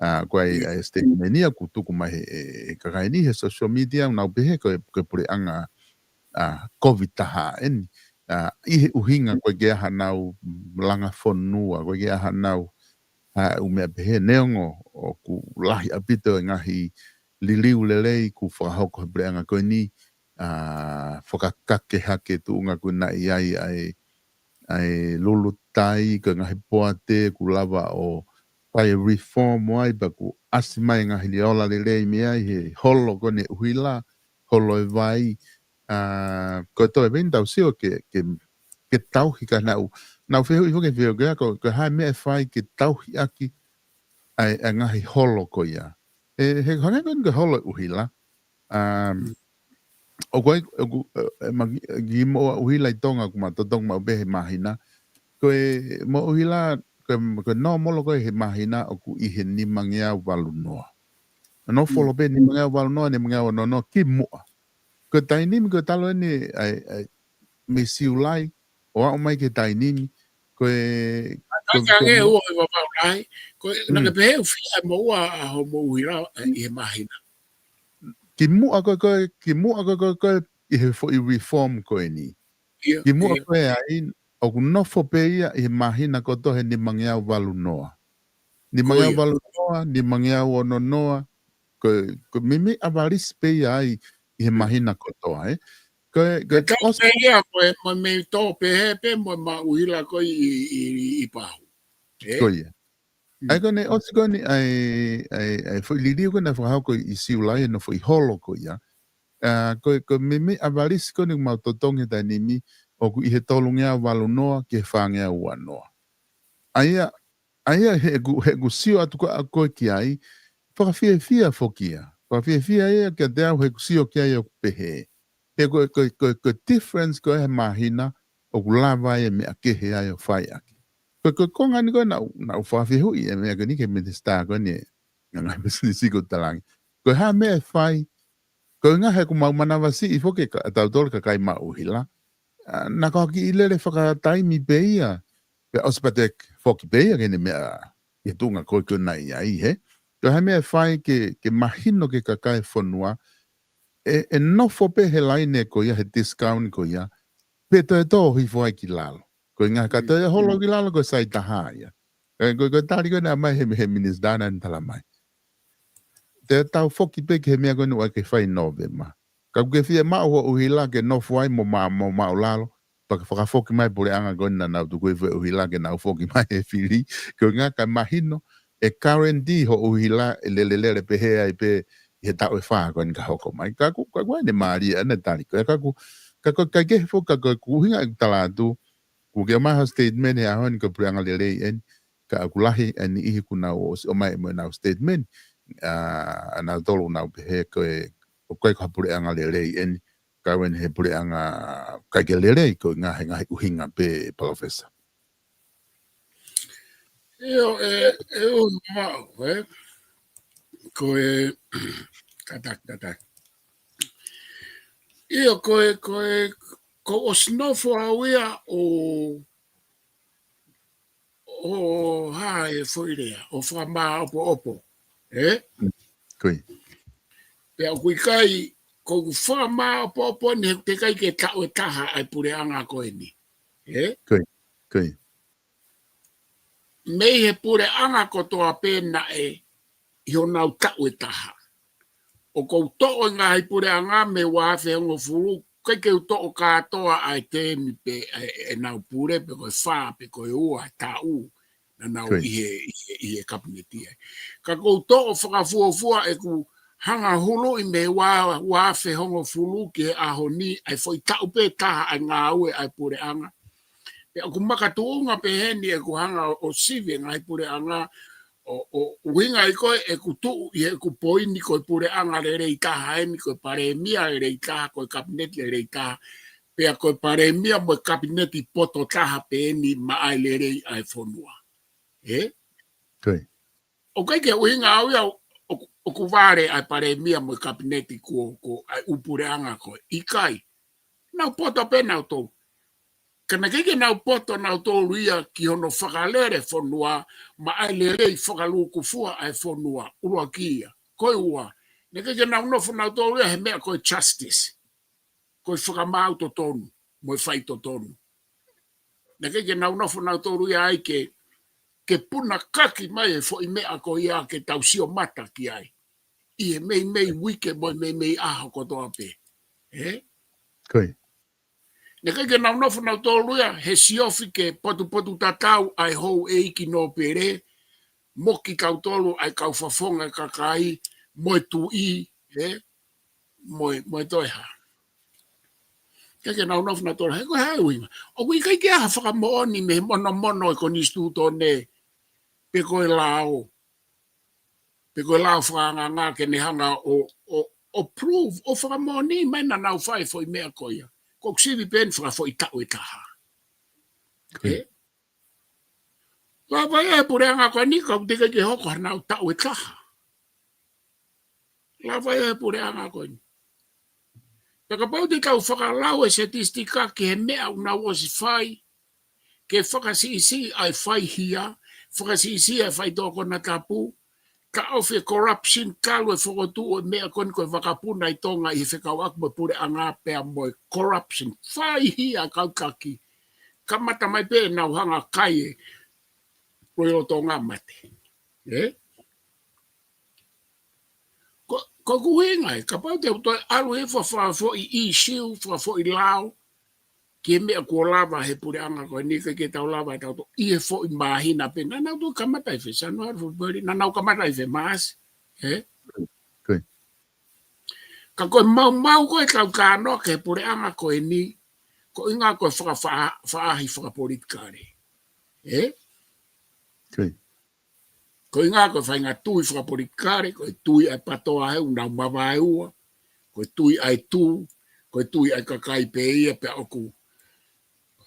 ʻA, ʻoku ʻi ai, ʻa e statement ia kuo tuku mai he, he, he kakai ni he social media, ʻoku nau pehē ko e, ko e puleʻanga, ʻa, Covid taha eni. ʻA, ʻi he ʻuhinga ʻoku ʻikai ke ʻi ai haʻanau langa fonua, ʻoku ʻikai ke ʻi ai haʻanau, ʻa, ʻū meʻa pehē neongo ʻoku lahi ʻaupito e ngaahi liliu lelei kuo fakahoko he puleʻanga ko eni, ʻa, fakakake hake tuʻunga ʻoku na ʻi ai ʻa e, ʻa e lulutai, ko e ngaahi poate, kuo lava ʻo fai e reform ai, pea kuo ʻasi mai e ngaahi lea ola lelei mei ai, he holo ko eni e ʻuhila, holo e vai, ʻa, ko e toe pē eni tau sio ke, ke, ke tauhi ka nau, nau fehuʻi foki e fehuʻi ko ia, ko, ko e hā e meʻa ʻe fai ke tauhi ʻaki ʻa e, ʻa e ngaahi holo ko ia. ʻE, he hangē ko eni ko e holo e ʻuhila. ʻA, Mm. ʻoku ʻi ai, ʻoku, ʻe, ʻe, ma ki, ki moʻua ʻuhila ʻi Tonga ʻoku ma totongi maʻu pē he māhina. Ko e moʻua ʻuhila, ko e, ko e nōmolo ko ē he māhina ʻoku ʻi he nimangeau valu noa. Nō Mm. folo pē nimangeau valu noa, nimangeau ono noa ki muʻa. Ko e taimi ni, ko e talu eni ʻa e, ʻa e, mei Siulai, ʻo aʻu mai ki he taimi ni, ko e, ko e, ʻAi ko e ange mo- ua he vavau lahi, ko e, Mm. naʻa ke pehē ʻoku fiha e moʻua ʻa hoʻo moʻua ʻuhila, ʻe, ʻi he māhina. Ki muʻa ko e, ko e, ki muʻa ko e, ko e, ko e, ʻi he foʻi reform ko eni. ʻIo, Ki muʻa ʻio. ko ē ai, ʻoku nofo pē ia ʻi he māhina kotoa he nimangeau valu noa. Nimangeau Ko ia. valu noa, nimangeau ono noa, ko, ko e meimei ʻavalisi pē ia ai ʻi he Mm. māhina kotoa, ē. Ko e, ko e Ka tau ʻosi pē ia, mo e, mo e mei tō pehē pē, mo e maʻu ʻuhila ko ē ʻi, ʻi, ʻi, ʻi Pahu. Ē? Ko ia. Mm. ʻA ia ko ʻene ʻosi ko eni ʻa e, ʻa e, ʻa e foʻi liliu ko ē naʻe fakahoko ʻi Siulai, ʻene foʻi holo ko ia. ʻA, ko e, ko e meimei ʻavalisi ko eni ʻoku mau totongi he taimi ni, ʻoku ʻi he tolungeau valu noa ki he fāngeau ua noa. ʻA ia, ʻa ia heʻeku, heʻeku sio atu ko ē ʻa koe ki ai, fakafiefia foki ia. Fakafiefia ia kiate au heʻeku sio ki ai ʻoku pehē. He ko e, ko e, ko e, ko e difference ko ē he māhina, ʻoku lava ai e meʻa kehe ai ʻo fai ʻaki. Ko e, ko e konga ni ko ē naʻa ku, naʻa ku fakafehuʻi e meʻa ko eni ki he minisitā ko eni, ngaahi pisinisi ko ē talaange. Ko e hā e meʻa ʻe fai, ko e ʻuhinga he ʻoku mau manavasiʻi foki ka, tautolu kakai maʻu ʻuhila. ʻA, naʻa ku kiʻi lele fakataimi pē ia, pea ʻosi pea toe foki pē ia ki heʻene meʻa, ʻi he tuʻunga ko ē ʻoku na ʻi ai, hē? Ko e hā e meʻa ʻe fai ke, ke mahino ki he kakai e fonua, ʻe, ʻe nofo pē he laine ko ia, he discount ko ia, pe toe tō hifo ai ki lalo. Ko e ʻuhinga ka Mm. toe holo ki lalo ko e sai taha ia. Ē, ko, ko e tali ko ē naʻe ʻomai he, he minisitā naʻa ne talamai. Te tau foki pē ki he meʻa ko eni ʻoku ʻikai ke fai ʻi Nōvema. Ka ʻoku ke fiemaʻu hoʻo ʻuhila ke nofo ai mo ma-, mo maʻulalo, pea ke fakafoki mai puleʻanga ko eni naʻa nau tuku hifo e ʻuhila ke nau foki mai he fili. Ko e ʻuhinga kae mahino, ʻe guarantee hoʻo ʻuhila ʻe lelelele pehē ai pē ʻi he taʻu ʻe fā ko eni ka hoko mai. Ka ʻoku, ka ʻoku ʻi ai ʻene mālie ʻene tali ko ē. Ka ʻoku, ka ʻoku, ka ke foki ka ʻoku ʻuhinga ʻeku tala atu, ʻoku ke ʻomai ha statement he ʻaho ni ko e puleʻanga lelei eni, ka ʻoku lahi e niʻihi kuo nau ʻosi ʻomai mo ʻenau statement, ʻa, ʻa nautolu ʻoku nau pehē ko e, ʻoku ʻikai ko ha puleʻanga lelei eni, kau eni he puleʻanga ʻikai ke lelei ko e ngaahi, ngaahi ʻuhinga pē Palōfesa. ʻIo, ʻe, ʻe ʻuhinga maʻu, ē? Ko e, kātaki, kātaki. ʻIo, ko e, ko e, ʻoku ou ʻosi nofo au ia ʻo, ʻo hā e foʻi lea, ʻo fakamāʻopoʻopo. Ē? Ko ia. Pea ʻoku ʻikai, ko ʻeku fakamāʻopoʻopo ni he ʻoku teʻeki ai ke taʻu ʻe taha ʻa e puleʻanga ko eni. Ē? Ko ia. Ko ia. Mei he puleʻanga kotoa pē naʻe ʻi honau taʻu ʻe taha. ʻOku ou toʻo e ngaahi puleʻanga mei he ua afe hongofulu, ʻikai ke u toʻo kātoa ʻa e temi pe ʻe, ʻenau pule pe ko e fā pe ko e ua taʻu naʻa nau ʻi he, ʻi he, ʻi he kapineti ai. Ka ʻoku ou toʻo fakafuofua ʻeku hanga huluʻi mei he ua, ua afe hongofulu ki he ʻaho ni, ʻa e foʻi taʻu pē taha ʻa e ngāue ʻa e puleʻanga. Pea ʻoku makatuʻunga pē heni ʻeku hanga ʻo sivi e ngaahi puleʻanga, ʻo, ʻo ʻuhinga ai ko ē ʻeku tuʻu ʻi heʻeku poini ko e puleʻanga lelei taha eni, ko e palēmia lelei taha, ko e kapineti lelei taha, pea ko e palēmia mo e kapineti poto taha pē eni maʻa e lelei ʻa e fonua. Ē? Ko ia. ʻOku ʻikai ke ʻuhinga au ia ʻoku, ʻoku vale ʻa e palēmia mo e kapineti kuo, ko ʻa e ʻū puleʻanga ko ē. ʻIkai. Nau poto pē nautolu. Ka naʻe ʻikai ke nau poto nautolu ia ki hono fakalele fonua, maʻa e lelei fakalūkufua ʻa e fonua, ʻuluaki ia. Ko e ua, naʻe ʻikai ke nau nofo nautolu ia he meʻa ko e justice. Ko e fakamaau totonu, mo e fai totonu. Naʻe ʻikai ke nau nofo nautolu ia ai ke, ke puna kaki mai e foʻi meʻa ko ia ke tau sio mata ki ai. ʻI he meimei uike mo e meimei ʻaho kotoa pē. Ē? Ko ia. Naʻe ʻikai ke nau nofo nautolu ia he siofi ke potupotutatau ʻa e houʻeiki nōpele, mo kitautolu ʻa e kau fafonga kakai, mo e tuʻi, ē? Mo e, mo e toe hā. ʻIkai ke nau nofo nautolu, he ko e hā e ʻuhinga. ʻOku ʻikai ke ʻi ai ha fakamoʻoni mei he monomono e konisitūtone, pe ko e lao, pe ko e lao fakaangaanga ke ne hanga ʻo, ʻo, ʻo prove, ʻo fakamoʻoni mai naʻa nau fai e foʻi meʻa ko ia. Ko ʻeku sivi pē eni fakafoʻi taʻu ʻe taha. Ko ia. Ē? Lava ia e puleʻanga ko eni ka ʻoku teʻeki ke hoko hanau taʻu ʻe taha. Lava ia e puleʻanga ko eni. Pea kapau te tau fakalau e setisitika ki he meʻa ʻoku nau ʻosi fai, ke fakasiʻisiʻi ʻa e faihia, fakasiʻisiʻi ʻa e faitoʻo konatapu, taʻofi e corruption talu e fokotuʻu e meʻa ko eni ko e vakapuna ʻi Tonga ʻi he fekauʻaki mo e puleʻanga pea mo e corruption. Faihia kau taki. Kamata mai pē ʻenau hanga kai e lolotonga mate. Ē? Ko, ko ʻeku ʻuhinga ē, kapau te u toe ʻalu he fakafoʻi issue, fakafoʻi lao, ki he meʻa kuo lava he puleʻanga ko eni ʻikai ke tau lava ʻe tautolu ʻi he foʻi māhina pē. Naʻa nau toe kamata ʻi fē, Sānuali, Fēpueli, naʻa nau kamata ʻi fē, Maʻasi. Ē? Ko ia. Ka ko e maumau ko ē ʻetau talanoa ki he puleʻanga ko eni, ko e ʻuhinga ko e fakafa-, faʻahi fakapolitikale. Ē? Ko ia. Ko e ʻuhinga ko e faʻahinga tui fakapolitikale, ko e tui ʻa e PATOA he ʻoku nau mavaeua, ko e tui ʻa e tū, ko e tui ʻa e kakai pē ia pea ʻoku.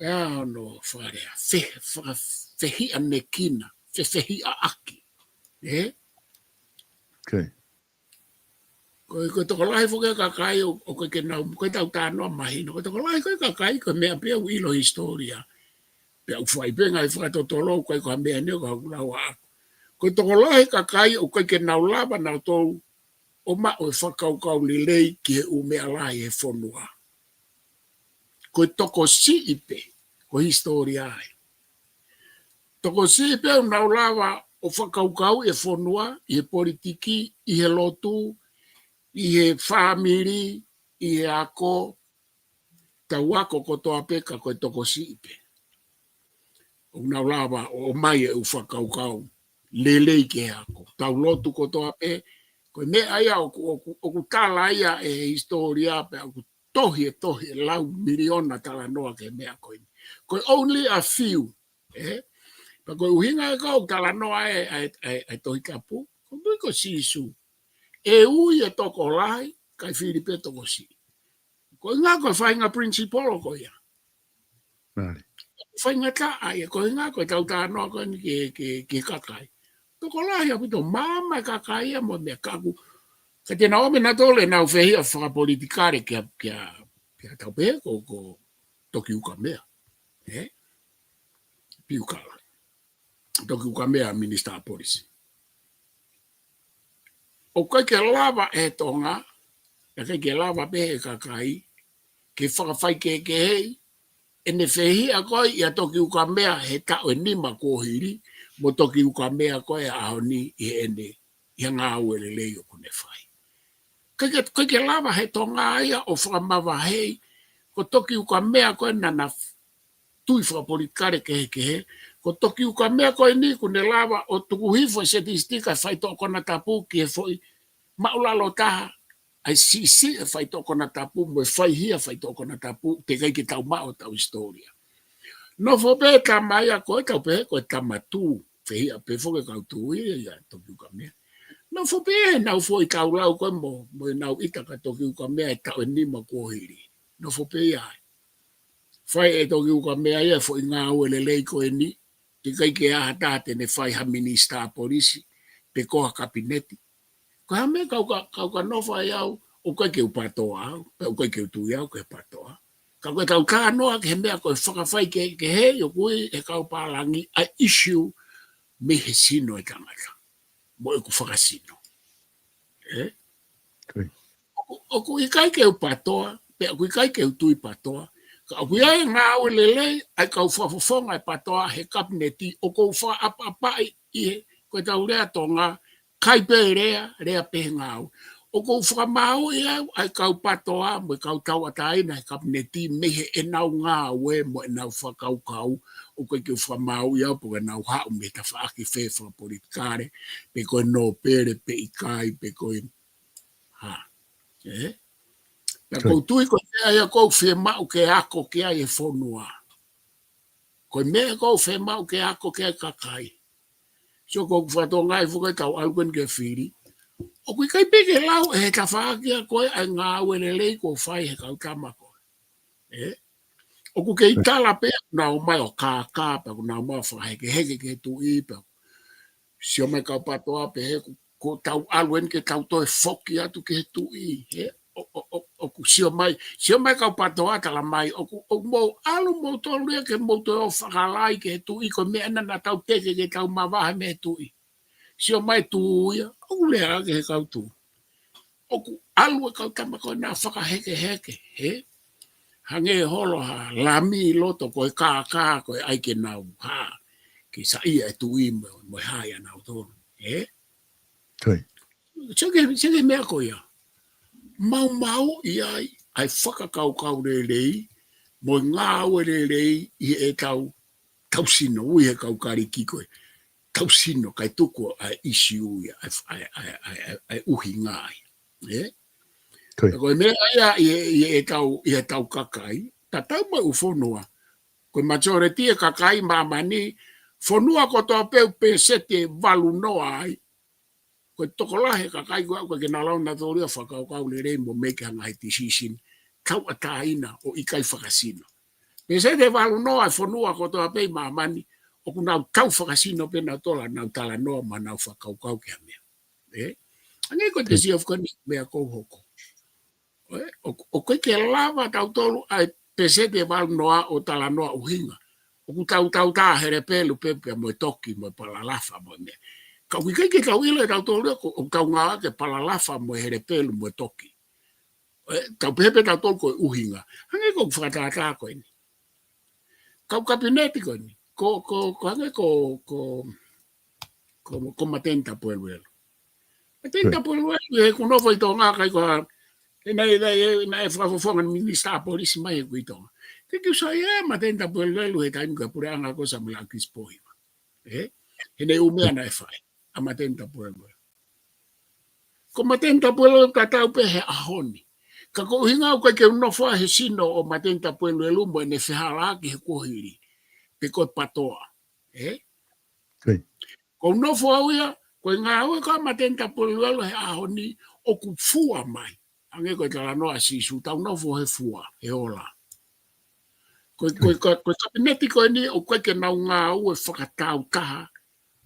ʻE ʻa hono fakalea, fe-, faka-, fehiʻanekina, fe-, fehiʻaʻaki. Ē? Ko ia. Ko e, ko e tokolahi foki e kakai ʻoku, ʻoku ʻikai ke nau, ko ʻetau talanoa mahino. Ko e tokolahi ko e kakai, ko e meʻa pē ʻoku ʻilo hisitōlia. Pea ʻoku fai pē ngaahi fakatotolo, ʻoku ʻikai ko ha meʻa ni ʻoku ou lau ʻaʻaku. Ko e tokolahi e kakai ʻoku ʻikai ke nau lava nautolu ʻo maʻu e fakakaukau lelei ki he ʻū meʻa lahi he fonua. Ko e tokosiʻi pē, ko e hisitōlia ia. Tokosiʻi pē ʻoku nau lava ʻo fakakaukauʻi e fonua, ʻi he politiki, ʻi he lotu, ʻi he fāmili, ʻi he ako, tau ako kotoa pē ka ko e tokosiʻi pē. ʻOku nau lava ʻo ʻomai e ʻū fakakaukau lelei ki he ako. Tau lotu kotoa pē, ko e meʻa ia ʻoku, ʻoku, ʻoku tala ia ʻe he hisitōlia pea ʻoku tohi e tohi e lau miliona talanoa ki he meʻa ko eni. Ko e only a few, ē? Pea ko e ʻuhinga ē ʻoku talanoa e, e, e, e Tohi Tapu. Ko e ui ko Sīsū. ʻE ui e tokolahi, kae fili pē tokosiʻi. Ko e ʻuhinga ko e faʻahinga principle ko ia. Mālie. Faingataʻa ia, ko e ʻuhinga ko ʻetau talanoa ko eni ki he, ki he, ki he kakai. Tokolahi ʻaupito, maama e kakai ia mo e meʻa ka ʻoku. Ka te nau ō mai nautolu ʻenau fehiʻa fakapolitikale kia, kia, kia tau pehē ko, ko, Toki Ukamea. Ē? Piukala. Toki Ukamea Minisitā Polisi. ʻOku ʻikai ke lava ʻe Tonga, ʻikai ke lava pē ʻe he kakai, ke fakafaikehekeheʻi ʻene fehiʻa ko ē ʻia Toki Ukamea he taʻu ʻe nima kuo hili, mo Toki Ukamea ko ē ʻaho ni ʻi heʻene, ʻi he ngāue lelei ʻoku ne fai. ʻIkai ke, ʻikai ke lava ʻe Tonga ia ʻo fakamavaheʻi, ko Toki Ukamea ko ē naʻa na tui fakapolitikale kehekehe, ko Toki Ukamea ko eni ʻoku ne lava ʻo tuku hifo e setisitiki ʻa e faitoʻo konatapu ki he foʻi maʻulalo taha, ʻa e siʻisiʻi e faitoʻo konatapu, mo e faihia faitoʻo konatapu, teʻeki ai ke tau maʻu ʻetau hisitōlia. Nofo pē tama ia ko ē, tau pehē ko e tama tū, fehiʻa pē foki e kau tui ia ʻia Toki Ukamea. Nofo pē ʻenau foʻi taulau ko ē mo, mo ʻenau ʻita kia Toki Ukamea he taʻu ʻe nima kuo hili. Nofo pē ia ai. Fai ʻe Toki Ukamea ia e foʻi ngāue lelei ko eni, teʻeki ai ke ʻi ai ha taha te ne fai ha minisitā polisi, pe ko ha kapineti. Ko e hā e meʻa ʻoku ka, ʻoku ka nofo ai au, ʻoku ʻikai ke u PATOA au, pea ʻoku ʻikai ke u tui au ki he PATOA. Ka ko ʻetau talanoa ki he meʻa ko e fakafaikehekeheʻi ʻoku ui ʻe he kau pālangi ʻa e issue mei he sino ʻo e tangata. Mo ʻeku fakasino. Ē? Ko ia. ʻOku, ʻoku ʻikai ke u PATOA, pea ʻoku ʻikai ke u tui PATOA, ka ʻoku ʻi ai e ngāue lelei ʻa e kau fakafofonga ʻo e PATOA he kapineti, ʻoku ou fakaʻapaʻapaʻi ʻi he, ko ʻetau lea Tonga, kai pē lea, lea pē he ngāue. ʻOku ou fakamāuʻi au ʻa e kau PATOA mo e kau tauʻatāina he kapineti mei heʻenau ngāue mo ʻenau fakakaukau, ʻoku ʻikai ke u fakamāuʻi au pe ko ʻenau haʻu mei he tafaʻaki fē fakapolitikale, pe ko e nōpele, pe ʻikai, pe ko e hā. Ē? Pea ʻoku ou tui ko e meʻa ia ʻoku fiemaʻu ke ako ki ai e fonua. Ko e meʻa ʻoku fiemaʻu ke ako ki ai e kakai. Sio, ʻoku ou fakatonga ai foki ʻetau ʻalu ko eni ki he fili. ʻOku ʻikai pē ke lau ʻe he tafaʻaki ko ē ʻa e ngāue lelei kuo fai ʻe he kau tama ko ē. Ē? ʻOku kei tala pē ʻoku nau ō mai ʻo kākā, pea ʻoku nau ō mai ʻo fakahekeheke ki he tuʻi, pea sio mai kau PATOA pehē ʻoku, ʻoku tau ʻalu eni ke tau toe foki atu ki he tuʻi, ē? ʻO, ʻo, ʻo, ʻoku sio mai, sio mai kau PATOA tala mai, ʻoku, ʻoku mou ʻalu moutolu ia ke mou toe ō fakalai ki he tuʻi, ko e meʻa ena naʻa tau teke ke tau mavahe mei he tuʻi. Sio mai tū ia, ʻoku lea ki he kau tū. ʻOku ʻalu e kau tama ko ena ʻo fakahekeheke, ē? Hangē holo ha lami ʻi loto ko e kākā ko e ʻai ke nau hā, ke saiʻia e tuʻi mo, mo e hā ʻia nautolu, ē? Ko ia. Sio ki he, sio ki he meʻa ko ia. Maumauʻi ai ʻa e fakakaukau lelei, mo e ngāue lelei ʻi heʻetau, tau sino, ui he kau Kalisi ko e tau sino, kae tuku ʻa e issue ia, ʻa e, ʻa e, ʻa e, ʻa e, ʻa e, ʻa e ʻuhinga ia. Ē? Ko ia. Ko e meʻa ia ʻi he, ʻi heʻetau, ʻi heʻetau kakai, tatau mo e ʻū fonua. Ko e majority e kakai māmani, fonua kotoa pē ʻoku peseti ʻe valu noa ai. Ko e tokolahi e kakai ko ē ʻoku ʻikai ke nau lava nautolu ia ʻo fakakaukau lelei mo make ha ngaahi decision tauʻatāina ʻo ʻikai fakasino. Peseti ʻe valu noa e fonua kotoa pē ʻi māmani, ʻoku nau tau fakasino pē nautolu ʻenau talanoa mo ʻenau fakakaukau ki ha meʻa. Ē? Hangē ko e te sio foki eni meʻa ʻoku hoko. Ē, ʻoku, ʻoku ʻikai ke lava tautolu ʻa e peseti ʻe valu noa ʻo talanoa ʻuhinga. ʻOku tau tautau helepelu pē pea mo e toki mo e palalafa mo e meʻa. Ka ʻoku ʻikai ke tau ʻilo ʻe tautolu ia ʻoku, ʻoku tau ngāueʻaki e palalafa mo e helepelu mo e toki. Ē, tau pehē pē tautolu ko e ʻuhinga. Hangē ko ʻeku fakatātā ko eni. Kau kapineti ko eni. Ko, ko, ko hangē ko, ko, ko, ko Mateni Tapueluelu. Mateni Tapueluelu, he ʻoku nofo ʻi Tonga, ʻikai ko ha, he naʻe, naʻe, naʻe fakafofonga minisitā polisi mai he ʻoku ʻi Tonga. Te kiu sai ē, Mateni Tapueluelu he taimi ko e puleʻanga ko Samuela ʻAkilisi Pōhiva. Ē? He naʻe ʻū meʻa naʻe fai ʻa Mateni Tapueluelu. Ko Mateni Tapueluelu tatau pē he ʻaho ni. Ka ko e ʻuhinga ʻoku ʻikai ke u nofo ai he sino ʻo Mateni Tapueluelu mo ʻene fehālaaki he kuohili. Pe ko e PATOA. Ē? Ko ia. ʻOku ou nofo au ia, ko e ngāue ko ē ʻa Mateni Tapueluelu he ʻaho ni ʻoku fua mai. Hangē ko e talanoa ʻa Sīsū, tau nofo he fua, he ola. Ko e, ko e, ko e, ko e kapineti ko eni ʻoku ʻikai ke nau ngāue fakatāutaha,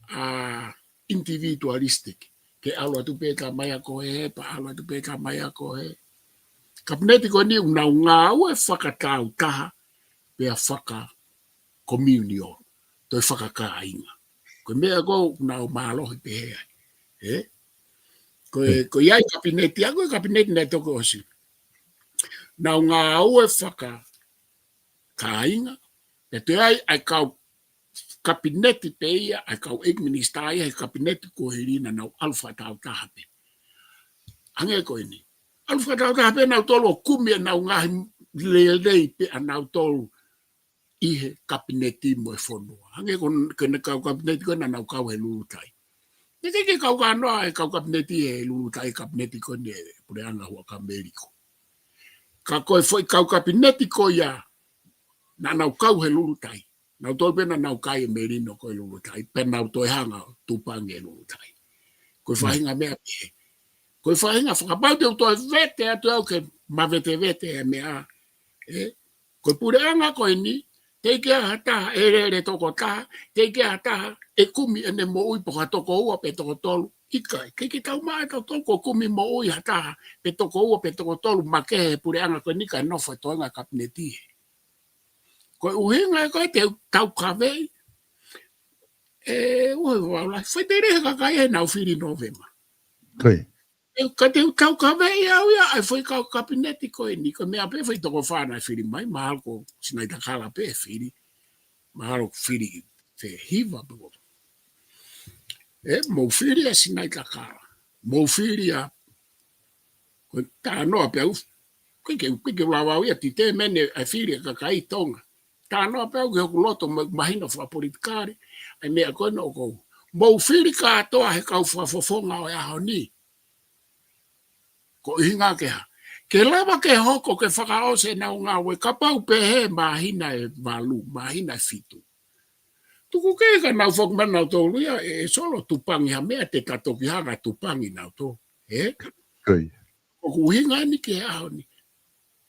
ʻa, individualistic. Ke ʻalu atu pē tama ia ko ē, pea ʻalu atu pē tama ia ko ē. Kapineti ko eni ʻoku nau ngāue fakatāutaha, pea fakakomiunio, toe fakakāinga. Ko e meʻa ko ē naʻa nau mālohi pehē ai. Ē? Ko e, ko ia ʻi he kapineti, ʻa ia ko e kapineti naʻe toki ʻosi. Naʻa nau ngāue fakakāinga, pea toe ʻi ai ʻa e kau kapineti pē ia, ʻa e kau ʻeiki minisitā ia he kapineti kuo hili naʻa nau ʻalu fakataautaha pē. Hangē ko eni. ʻAlu fakataautaha pē nautolu ʻo kumi ʻenau ngaahi lelei pē ʻa nautolu ʻi he kapineti mo e fonua. Hangē ko, ko ʻene kau kapineti ko ē naʻa nau kau he Lulutai. Naʻe ʻikai ke kau kānoa e kau kapineti he Lulutai, kapineti ko eni e puleʻanga Huʻakavameiliku. Ka ko e foʻi kau kapineti ko ia naʻa nau kau he Lulutai. Nautolu pē naʻa nau kai e melino ko ē Lulutai, pea nau toe hanga ʻo tupangi e Lulutai. Ko e faʻahinga meʻa pē. Ko e faʻahinga fakapau te u toe vete atu au ke mavetevete e meʻa. Ē? Ko e puleʻanga ko eni, teʻeki ai ha taha ʻe lele tokotaha, teʻeki ai ha taha ʻe kumi ʻene moʻui pe ko ha toko ua pe toko tolu. ʻIkai, ʻikai ke tau maʻu ʻe tautolu ko e kumi moʻui ha taha pe toko ua pe toko tolu makehe he puleʻanga ko eni kae nofo e toenga kapineti hē. Ko e ʻuhinga ia ko ē te u taukaveʻi. ʻE, ʻoua e vau lahi. Fai pē leva he kakai ʻenau fili Nōvema. Ko ia. ʻE, ka te u taukaveʻi au ia, ʻa e foʻi kau kapineti ko eni, ko e meʻa pē foʻi toko fā naʻe fili mai, mahalo ko Sinaitakala pē ʻe fili. Mahalo fili ʻe hiva pē ko. ʻE, mou fili ʻa Sinaitakala. Mou fili ʻa Ko e talanoa pē au, ʻikai ke, ʻikai ke u lava au ia ʻo determine ʻa e fili ʻa e kakai Tonga. Talanoa pē au ki hoku loto ma-, mahino fakapolitikale, ʻa e meʻa ko ē naʻa ku. Mou fili kātoa he kau fakafofonga ʻo e ʻaho ni. Ko e ʻuhinga ke hā. Ke lava ke hoko ke fakaʻosi ʻenau ngāue kapau pehē māhina ʻe valu, māhina ʻe fitu. Tuku kehe ka nau foki mai nautolu ia ʻe, ʻe Solo tupangi ha meʻa te ta toki hanga tupangi nautolu. Ē? Ko ia. ʻOku ʻuhinga eni ki he ʻaho ni.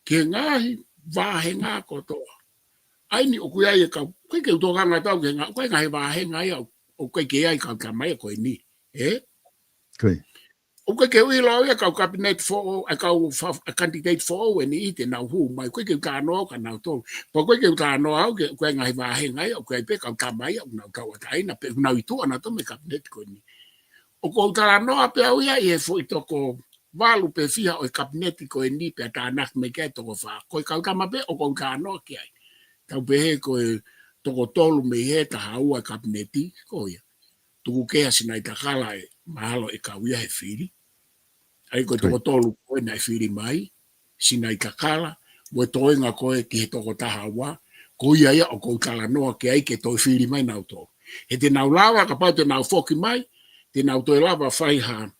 Ki he ngaahi vāhenga kotoa. ʻA eni ʻoku ʻi ai e kau, ʻikai ke u tokanga atu au ki he ngaahi, ko e ngaahi vāhenga ia ʻoku ʻikai ke ʻi ai kau tamaiki ko eni. Ē? Ko ia. ʻOku ʻikai ke u ʻilo au ia kau kapineti foʻou, ʻa e kau fa-, ʻa e candidate foʻou eni ʻi te nau hū mai, ʻoku ʻikai ke u talanoa au kia nautolu. Pea ʻoku ʻikai ke u talanoa au ki he, ko e ngaahi vāhenga ia, ʻoku ʻi ai pē kau tamaiki ia, ʻoku nau tauʻatāina, pe ʻoku nau ʻi tuʻa nautolu mei he kapineti ko eni. ʻOku ou talanoa pē au ia ʻi he foʻi toko valu pe fiha ʻo e kapineti ko eni pea tānaki mai ki ai e toko fā. Ko e kau tama pē ʻoku ou talanoa ki ai. Tau pehē ko e toko tolu mei he taha ua e kapineti, ko ia. Tuku kehe ʻa Sinaitakala ʻe mahalo ʻe kau ia he fili. ʻA ia ko e toko tolu ko ē naʻe fili mai, Sinaitakala, mo e toenga ko ē ki he toko taha ua, ko ia ia ʻoku ou talanoa ki ai ke toe fili mai nautolu. He te nau lava, kapau te nau foki mai, te nau toe lava fai ha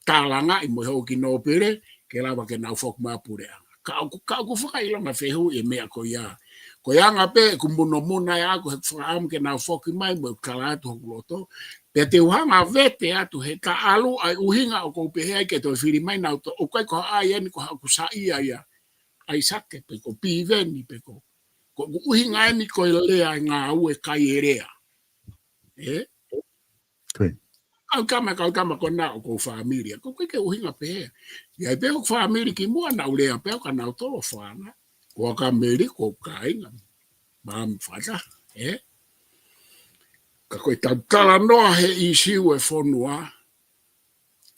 tālangaʻi mo e houʻeiki nōpele, ke lava ke nau foki mai ʻa puleʻanga. Ka ʻoku, ka ʻoku fakaʻilonga fehuʻi e meʻa ko ia. Ko e anga pē ʻeku munomuna ʻe ʻaʻaku he fakaʻamu ke nau foki mai mo e kala atu hoku loto. Pea te u hanga vete atu he ta ʻalu ʻa e ʻuhinga ʻoku ou pehē ai ke toe fili mai nautolu. ʻOku ʻikai ko ha ʻai eni ko haʻaku saiʻia ia. ʻAisake pe ko Piveni pe ko. Ko ʻeku ʻuhinga eni ko e lea e ngāue kai e lea. Ē? Ko ia. Kau tama, kau tama ko ena ʻoku ou fāmili. Ko e ʻikai ke ʻuhinga pehē. ʻI ai pē ʻeku fāmili kimuʻa naʻa ku lea pē au kia nautolu ʻo fānau. Ko Huʻakavameiliku, ko e kāinga. Maʻa mo Fata, ē? Ka ko e tau talanoa he ʻīsiu e fonua.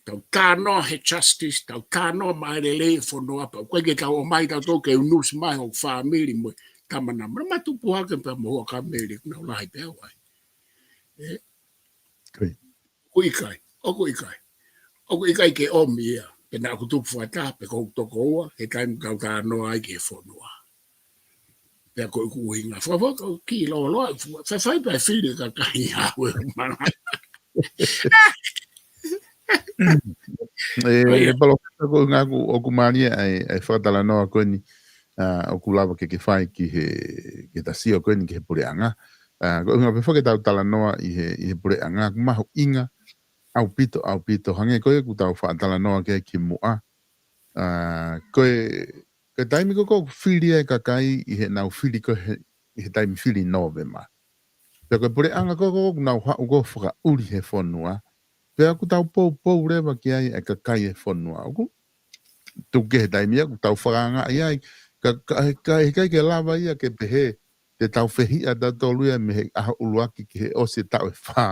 Tau talanoa he justice, tau talanoa maʻa e lelei e fonua, pea ʻoku ʻikai ke tau ʻomai tautolu ke unusi mai hoku fāmili mo e tama naʻa ma tupu hake pea mo Huʻakavameiliku, naʻa ku lahi pē au ai. Ē? Ko ia. ʻOku ʻikai, ʻoku ʻikai. ʻOku ʻikai ke ʻomi ia, pe naʻa ku tupu fakataha, pe ko hoku toko ua, he taimi kau talanoa ai ki he fonua. Pea ko ʻeku ʻuhinga. Fakafoki ki loloa, fai fai pē fili e kakai au e mana. ʻE, Palōfesa, ko e ʻuhinga ʻoku, ʻoku mālie ʻa e, ʻa e fakatalanoa ko eni, ʻa, ʻoku lava ke ke fai ki he, ki he ta sio ko eni ki he puleʻanga. ʻA, ko e ʻuhinga pē foki ke tau talanoa ʻi he, ʻi he puleʻanga, ʻoku mahuʻinga ʻaupito, ʻaupito. Hangē ko ia ʻoku tau fakatalanoa ki ai kimuʻa. ʻA, ko e, ko e taimi ko ē ʻoku fili ai e kakai ʻi heʻenau fili ko ē he, ʻi he taimi fili Nōvema. Pea ko e puleʻanga ko ē ʻoku nau haʻu ko ē ʻo fakaʻuli he fonua. Pea ʻoku tau poupou leva ki ai e kakai e fonua. ʻOku tuku kehe taimi ia ʻoku tau fakaangaʻi ai. Ka, ka, ka, ʻikai ke lava ia ke pehē te tau fehiʻa tautolu ia mei he ʻaho ʻuluaki ki he ʻosi e taʻu ʻe fā.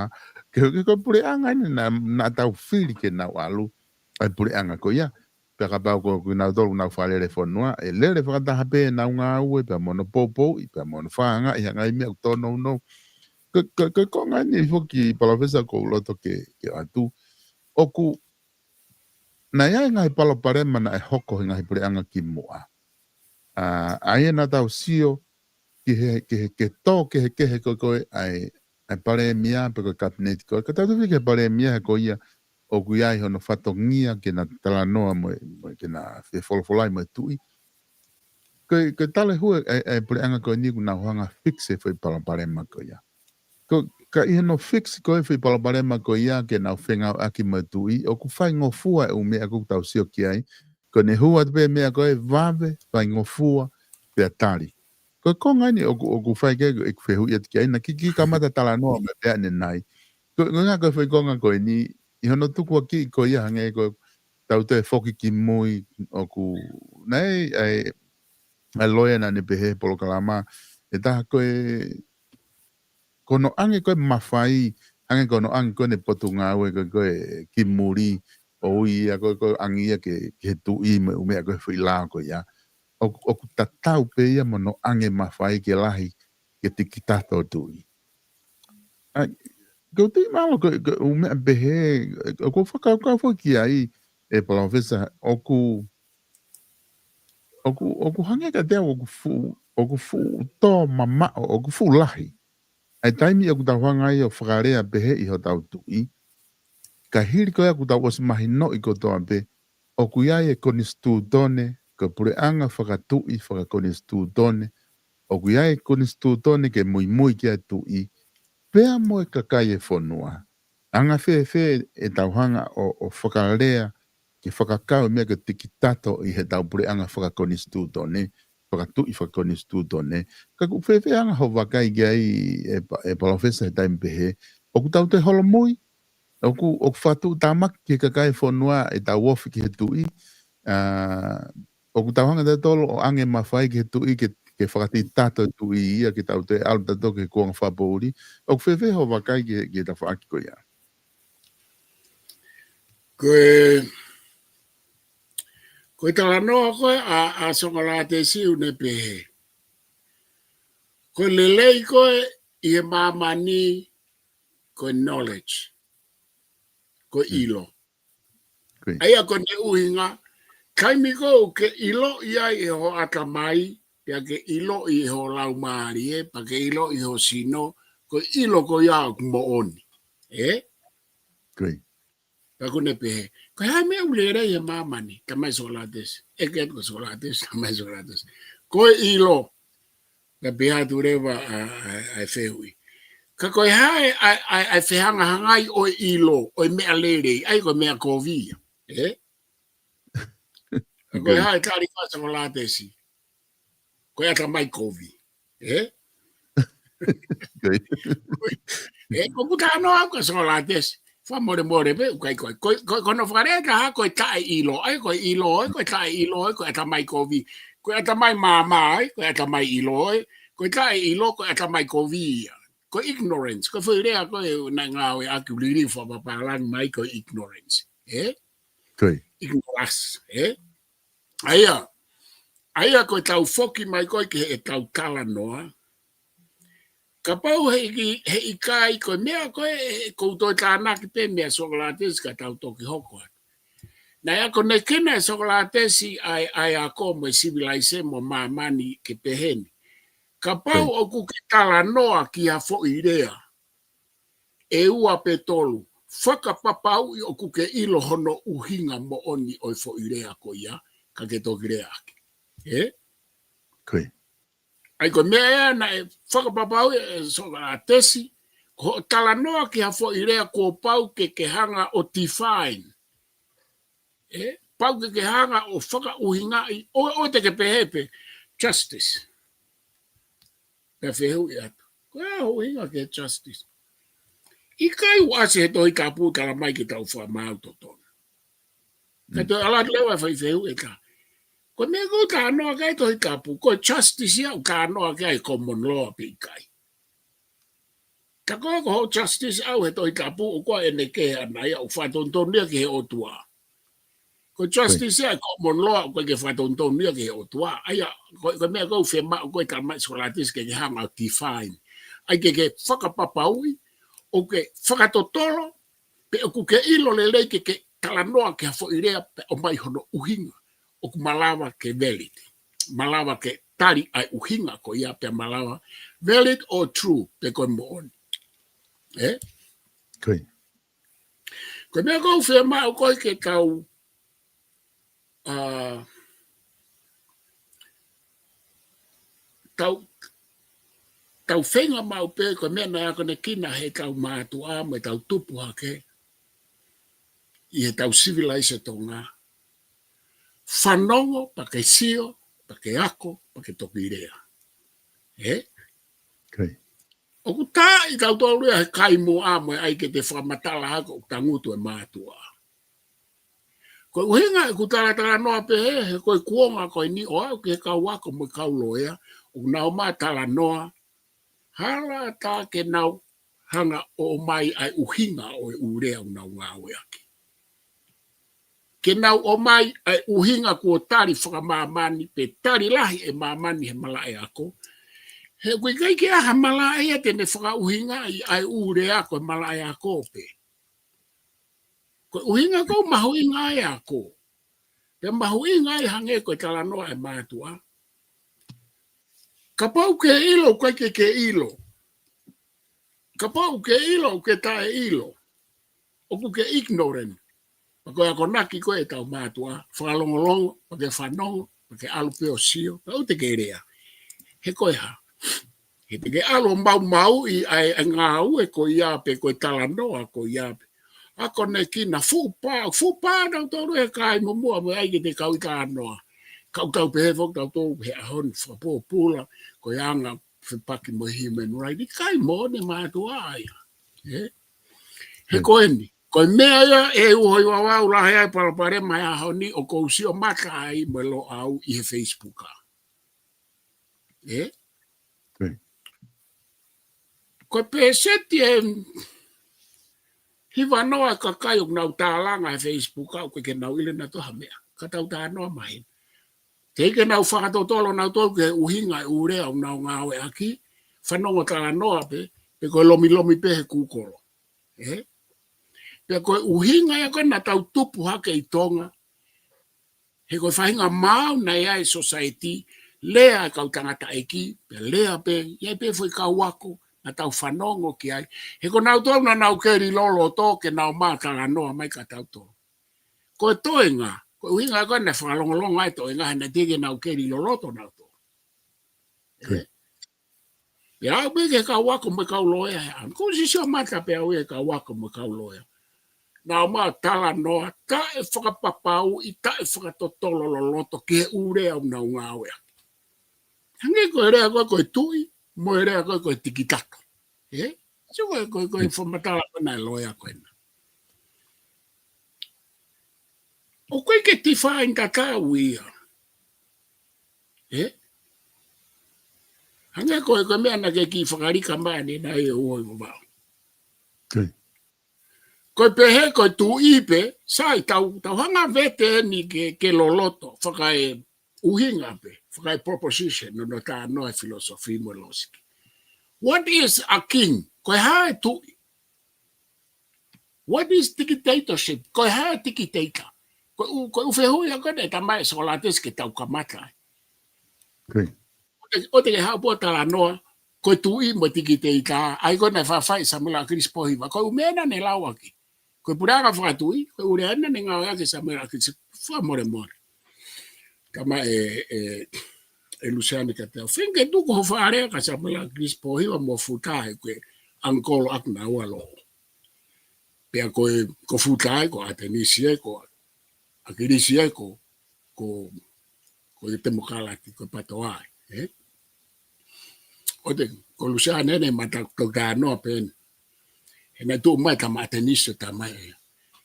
Ke, ke ko e puleʻanga eni naʻa, naʻa tau fili ke nau ʻalu, ʻa e puleʻanga ko ia. Pea kapau ko, ko kinautolu nau fakalele fonua, ʻe lele fakataha pē ʻenau ngāue, pea mo hono poupouʻi, pea mo hono fakaangaʻi ha ngaahi meʻa ʻoku tōnounou. Ko, ko, ko e konga eni foki, Palōfesa, ʻoku ou loto ke, ke ʻoatu. ʻOku, naʻe ʻi ai e ngaahi palopalema naʻe hoko he ngaahi puleʻanga kimuʻa. ʻA, ʻa ia naʻa tau sio ki he, ki he, ki he tō kehekehe ko ē ko ē ʻa e, ʻa e palēmia pe ko e kapineti ko ē. Ka tau tui ki he palēmia he ko ia ʻoku ʻi ai hono fatongia ke na talanoa mo e, mo e ke na fefolofolai mo e tuʻi. Ko e, ko e talehua ʻa e, ʻa e puleʻanga ko eni ʻoku nau hanga fix e foʻi palopalema ko ia. Ko, ka ʻi hono fix ko ē foʻi palopalema ko ia ke nau fengāueʻaki mo e tuʻi, ʻoku faingofua e ʻū meʻa ʻoku tau sio ki ai. Ko ʻene hū atu pē meʻa ko ē vave, faingofua, pea tali. Ko e konga eni ʻoku, ʻoku fai ke, ʻeku fehuʻi atu ki ai, naʻa ke kiʻi kamata talanoa mai pē ʻanenai. Ko, ko e ngaahi ko e foʻi konga ko eni, ʻi hono tukuakiʻi ko ia hangē ko ʻetau toe foki ki mui ʻoku, naʻe, ʻa e, ʻa e loea naʻa ne pehē he polokalama, ʻe taha ko e, ko hono ʻange ko ē mafai, hangē ko hono ʻange ko ē ʻene potungāue ko ē, ko ē ki muli, ʻo ui ia ko ē, ko e ʻange ia ki he, ki he tuʻi mo e ʻū meʻa ko ē foʻi lao ko ia. ʻOku, ʻoku tatau pē ia mo hono ʻange mafai ke lahi, ke tikitato tuʻi. ʻA, ko e tuʻi mālō ko, ko e ʻū meʻa pehē, ʻoku ou fakakaukau foki ki ai, ʻe Palōfesa, ʻoku, ʻoku, ʻoku hangē kiate au ʻoku fuʻu, ʻoku fuʻu tō mamaʻo, ʻoku fuʻu lahi. ʻA e taimi ʻoku tau hanga ai ʻo fakalea pehē ʻi hotau tuʻi. Ka hili ko ia ʻoku tau ʻosi mahinoʻi kotoa pē, ʻoku ʻi ai e konisitūtone, ko e puleʻanga fakatuʻi fakakonisitūtone, ʻoku ʻi ai e konisitūtone ke muimui ki ai e tuʻi, pea mo e kakai e fonua. Anga fēfē ʻetau hanga ʻo, ʻo fakalea, ke fakakau e meʻa ke tikitato ʻi heʻetau puleʻanga fakakonisitūtone, fakatuʻi fakakonisitūtone. Ka ʻoku fēfē anga hoʻo vakai ki ai ʻe Pa-, ʻe Palōfesa he taimi pehē, ʻoku tau toe holomui, ʻoku, ʻoku fakatuʻutāmaki ki he kakai e fonua ʻetau ofi ki he tuʻi, ʻa, ʻoku tau hanga tautolu ʻo ʻange mafai ki he tuʻi ke, ke fakatikitato e tuʻi ia ke tau toe ʻalu tautolu ki he kuonga fakapoʻuli. ʻOku fēfē hoʻo vakai ki he, ki he tafaʻaki ko ia? Ko e, ko e talanoa ko ē ʻa, ʻa Sokolatesi ʻoku ne pehē, ko e lelei ko ē ʻi he māmani ko e knowledge, ko e ʻilo. Ko ia. ʻA ia ko ʻene ʻuhinga, taimi ko ē ʻoku ke ʻiloʻi ai ʻe ho ʻatamai, pea ke ʻiloʻi ʻe ho laumālie, pea ke ʻiloʻi ho sino, ko e ʻilo ko ia ʻoku moʻoni. Ē? Ko ia. Pea ʻoku ne pehē, ko e hā e meʻa ʻoku lelei he māmani, talamai ʻe Sokolatesi. ʻEke atu ko Sokolatesi, talamai ʻe Sokolatesi, ko e ʻilo. Ka pehē atu leva ʻa, ʻa, ʻa e fehuʻi, ka ko e hā e, ʻa, ʻa, ʻa e fehangahangai ʻo e ʻilo, ʻo e meʻa lelei, ʻa ia ko e meʻa kovi ia. Ē? Ka ko e hā e tali ko ē ʻa Sokolatesi? Ko e ʻatamai kovi. Ē? Ko ia. Ē, ko ʻeku talanoa au kia Sokolatesi. Fakamolemole pē, ʻoku ʻikai ko e, ko e, ko e, ko hono fakalea ʻe taha ko e taʻeʻilo. ʻA ia ko e ʻilo, ē, ko e taʻeʻilo, ē, ko e ʻatamai kovi. Ko e ʻatamai māmā, ē, ko e ʻatamai ʻilo, ē. Ko e taʻeʻilo, ko e ʻatamai kovi ia. Ko e ignorance, ko e foʻi lea ko ē naʻe ngāueʻaki ʻo liliu fakapapālangi mai ko e ignorance. Ē? Ko ia. Ignorance, ē? ʻA ia, ʻa ia ko ʻetau foki mai ko ē ki heʻetau talanoa. Kapau he ʻikai, he ʻikai ko e meʻa ko ē, ʻoku ou toe tānaki pē meia Sokolatesi ka tau toki hoko atu. Naʻe akonekina ʻe Sokolatesi ʻa e, ʻa e ako mo e sivilaise mo māmani ke pehē ni. Kapau ʻoku ke talanoa ki ha foʻi lea ʻe ua pe tolu, fakapapauʻi ʻoku ke ʻilo hono ʻuhinga moʻoni ʻo e foʻi lea ko ia, ka ke toki leaʻaki. Ē? Ko ia. ʻA ia ko e meʻa ē naʻe fakapapauʻi ʻe Sokolatesi, ko hoʻo talanoa ki ha foʻi lea kuo pau ke ke hanga ʻo define. Ē? Pau ke ke hanga ʻo fakaʻuhingaʻi, ʻo, ʻoua te ke pehē pē, justice. Pea fehuʻi atu, ko e hā hoʻo ʻuhinga ki he justice? ʻIkai ʻoku ʻasi he Tohi Tapu talamai ke tau fakamaau totonu. Ka toe ʻalu atu leva e foʻi fehuʻi ʻe taha. Ko e meʻa ʻoku ou talanoa ki ai Tohi Tapu, ko e justice ia ʻoku ou talanoa ki ai, common law pe ʻikai. Ka ko e, ko hoʻo justice ʻau he Tohi Tapu, ʻoku ʻikai ʻene kehe ʻana ia, ʻoku fakatonutonu ia ki he ʻOtua. Ko e justice ia ʻa e common law, ʻoku ʻikai ke fakatonutonu ia ki he ʻOtua. ʻA ia, ko, ko e meʻa ʻoku ou fiemaʻu ko e tamai Socrates ke ke hanga ʻo define. ʻAi ke ke fakapapauʻi, ʻoku ke fakatotolo, pe ʻoku ke ʻilo lelei ke ke talanoa ki ha foʻi lea pe ʻomai hono ʻuhinga ʻoku malava ke valid. Malava ke tali ʻa e ʻuhinga ko ia pea malava valid or true pe ko e moʻoni. Ē? Ko ia. Ko e meʻa ʻoku ou fiemaʻu ko e ke tau, ā, tau, tau feinga maʻu pē, ko e meʻa naʻe akonekina heʻetau mātuʻa mo ʻetau tupu hake ʻi heʻetau sivilaise Tonga. Fanongo, pea ke sio, pea ke ako, pea ke toki lea. Ē? Ko ia. ʻOku tā ʻi tautolu ia he kai muʻa mo e ʻai ke te fakamatala hake ʻoku tangutu e mātuʻa. Ko e ʻuhinga ʻeku talatalanoa pehē, he ko e kuonga ko eni ʻo aʻu ki he kau ako mo e kau loea, ʻoku nau ō mai talanoa, hala ʻatā ke nau hanga ʻo ʻomai ʻa e ʻuhinga ʻo e ʻū lea ʻoku nau ngāueʻaki. Ke nau ʻomai ʻa e ʻuhinga kuo tali fakamāmani pe tali lahi ʻe māmani he malaʻe ako. He ʻoku ʻikai ke ʻi ai ha malaʻe ia te ne fakaʻuhingaʻi ʻa e ʻū lea ko e malaʻe ako pē. Ko e ʻuhinga ʻoku mahuʻinga ai ako. Pea mahuʻinga ai hangē ko e talanoa ʻa e mātuʻa. Kapau ke ʻilo, ʻoku ʻikai ke ke ʻilo. Kapau ke ʻilo, ʻoku ke taʻeʻilo. ʻOku ke ignorant. Pea ko e akonaki ko ē ʻetau mātuʻa, fakalongolongo, pea ke fanongo, pea ke ʻalu pē ʻo sio, pea ʻoua te ke lea. He ko e hā? He te ke ʻalu ʻo maumauʻi ʻa e, ʻa e ngāue ko ia pe ko e talanoa ko ia pe. Akonekina fuʻu pā, fuʻu pā tautolu he kai muʻa mo e ʻai ke te kau ʻi talanoa. Kau tau pehē foki tautolu he ʻaho ni fakapōpula, ko e anga fepaki mo e human right, ʻikai moʻoni mātuʻa ia. Ē? He ko eni, ko e meʻa ia ʻe uho i wawau lahi ai palopalema he ʻaho ni ʻoku ou sio mata ai mo e Loʻau ʻi he Facebook. Ē? Ko e pēseti ʻe hivanoa e kakai ʻoku nau tālanga he Facebook ʻoku ʻikai ke nau ʻilo nautolu ha meʻa. Ka tau talanoa mai. Teʻeki ke nau fakatotolo nautolu ki he ʻuhinga e ʻū lea ʻoku nau ngāueʻaki, fanongo talanoa pē, pe ko e lomilomi pē he Google. Ē? Pea ko e ʻuhinga ia ko ē naʻa tau tupu hake ʻi Tonga, he ko e faʻahinga maau naʻe ʻi ai e society, lea e kau tangataʻeiki, pea lea pē, ʻi ai pē foʻi kau ako, naʻa tau fanongo ki ai. He ko nautolu naʻa nau keli loloto ke nau ō talanoa mai kia tautolu. Ko e toenga, ko e ʻuhinga ko ē naʻe fakalongolongo ai e toenga, he naʻe teʻeki ke nau keli loloto nautolu. Ē? Pea aʻu pē ki he kau ako mo e kau loea he ʻaho ni. ʻOku ou sio mata pē au ia he kau ako mo e kau loea. Nau ō mai talanoa, taʻefakapapauʻi, taʻefakatotolo loloto ki he ʻū lea ʻoku nau ngāueʻaki. Hangē ko e lea ko ē ko e tuʻi, mo e lea ko ē ko e tikitato. Ē? Sio ko e, ko e, ko e fakamatala ko ena e loea ko ena. ʻOku ʻikai ke define tatau ia. Ē? Hangē ko e, ko e meʻa naʻa ke kiʻi fakalika mai ʻanenai ʻe uho i vavau. Ko e pehē ko e tuʻi pē, sai tau, tau hanga vete eni ke, ke loloto, fakaʻuhinga pē, fakaproposition, ʻo nau talanoa e philosophy mo e logic. What is a king? Ko e hā e tuʻi? What is dictatorship? Ko e hā e dictator? Ko e ʻū, ko e ʻū fehuʻi ia ko ē naʻe talamai ʻe Socrates ke tau kamata ai. ʻOua te, ʻoua te ke haʻu pē ʻo talanoa, ko e tuʻi mo e dictator, ʻa ia ko ē naʻe faʻa fai ʻe Samuela ʻAkilisi Pōhiva. Ko e ʻū meʻa naʻa ne lau ʻaki. Ko e puleʻanga fakatuʻi, ko e ʻū lea naʻa ne ngāueʻaki ʻe Samuela ʻAkilisi, fakamolemole. Talamai ʻe, ʻe, ʻe Luseane kiate au, feinga ke tuku hoʻo faʻa lea kia Samuela ʻAkilisi Pōhiva mo Futa he ko e ʻangikolo ʻaʻaku naua lō. Pea ko e, ko Futa ia ko ʻAtenisi ia, ko ʻAkilisi ia ko, ko, ko e temokalati, ko e patoa ia, ē? ʻOua te, ko Luseane eni ma ta, tau talanoa pē eni. He naʻe tuʻu mai tama ʻAtenisi ʻo talamai ē.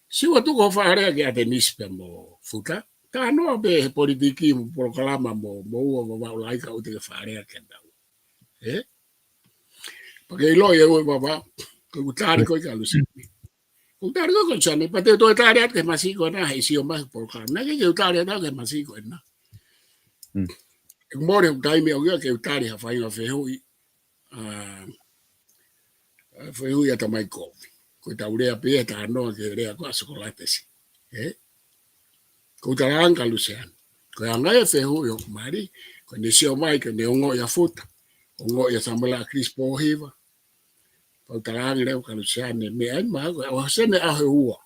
Sio atu ko hoʻo faʻa lea kia ʻAtenisi pea mo Futa. Talanoa pē he politiki mo polokalama mo, mo ua Vavaʻu laika ʻoku te ke fakalea ke tau. Ē? Pea ke ʻilo ia ʻe ua Vavaʻu, ko ʻeku tali ko ē kia Luseane. Ko ʻeku tali ko ē kia Luseane, pea te u toe tali atu ki he masiʻi ko ena, he sio mai polokalama. Naʻe ʻikai ke u tali atu ki he masiʻi ko ena. Mm. ʻOku mole hoku taimi ʻaʻaku ia ke u tali ha faʻahinga fehuʻi, ʻa, ʻa, fehuʻi ʻa Tamai Kovi. Ko ʻetau lea pē ia he talanoa ki he lea ko ē ʻa Sokolatesi. Ē? Ko ʻeku talaange kia Luseane. Ko e anga ia e fehuʻi ʻoku mali, ko ʻene sio mai, ko ʻene ongoʻi ʻa Futa. Ongoʻi ʻa Samuela ʻAkilisi Pōhiva. Pea u talaange leva kia Luseane, meʻa ai ma, ko e ʻaho Sene ʻaho ua.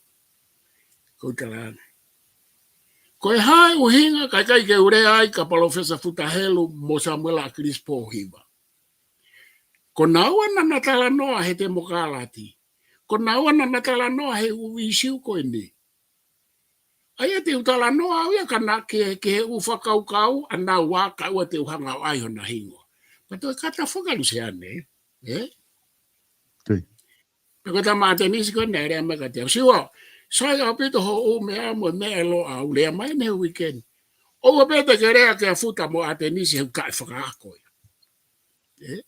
Ko ʻeku talaange. Ko e hā e ʻuhinga, ka ʻikai ke u lea ai kia Palōfesa Futa Helu mo Samuela ʻAkilisi Pōhiva. Ko naua naʻa na talanoa he temokalati. Ko naua naʻa na talanoa he ʻū ʻīsiu ko eni. ʻA ia te u talanoa au ia ka na ke, ke he ʻū fakakaukau ʻa naua kae ʻoua te u hanga ʻo ʻai hona hingoa. Pea toe kata foki ʻa Luseane, ē? Tui. Pea ko Tama ʻAtenisi ko ē naʻe lea mai kiate au. Siua, sai ʻaupito hoʻo ʻū meʻa mo e meʻa ʻe ʻiloa ʻaʻaku, lea mai ʻanenai he uike ni. ʻOua pē te ke lea kia Futa mo ʻAtenisi he ʻoku taʻefakaako ia. Ē?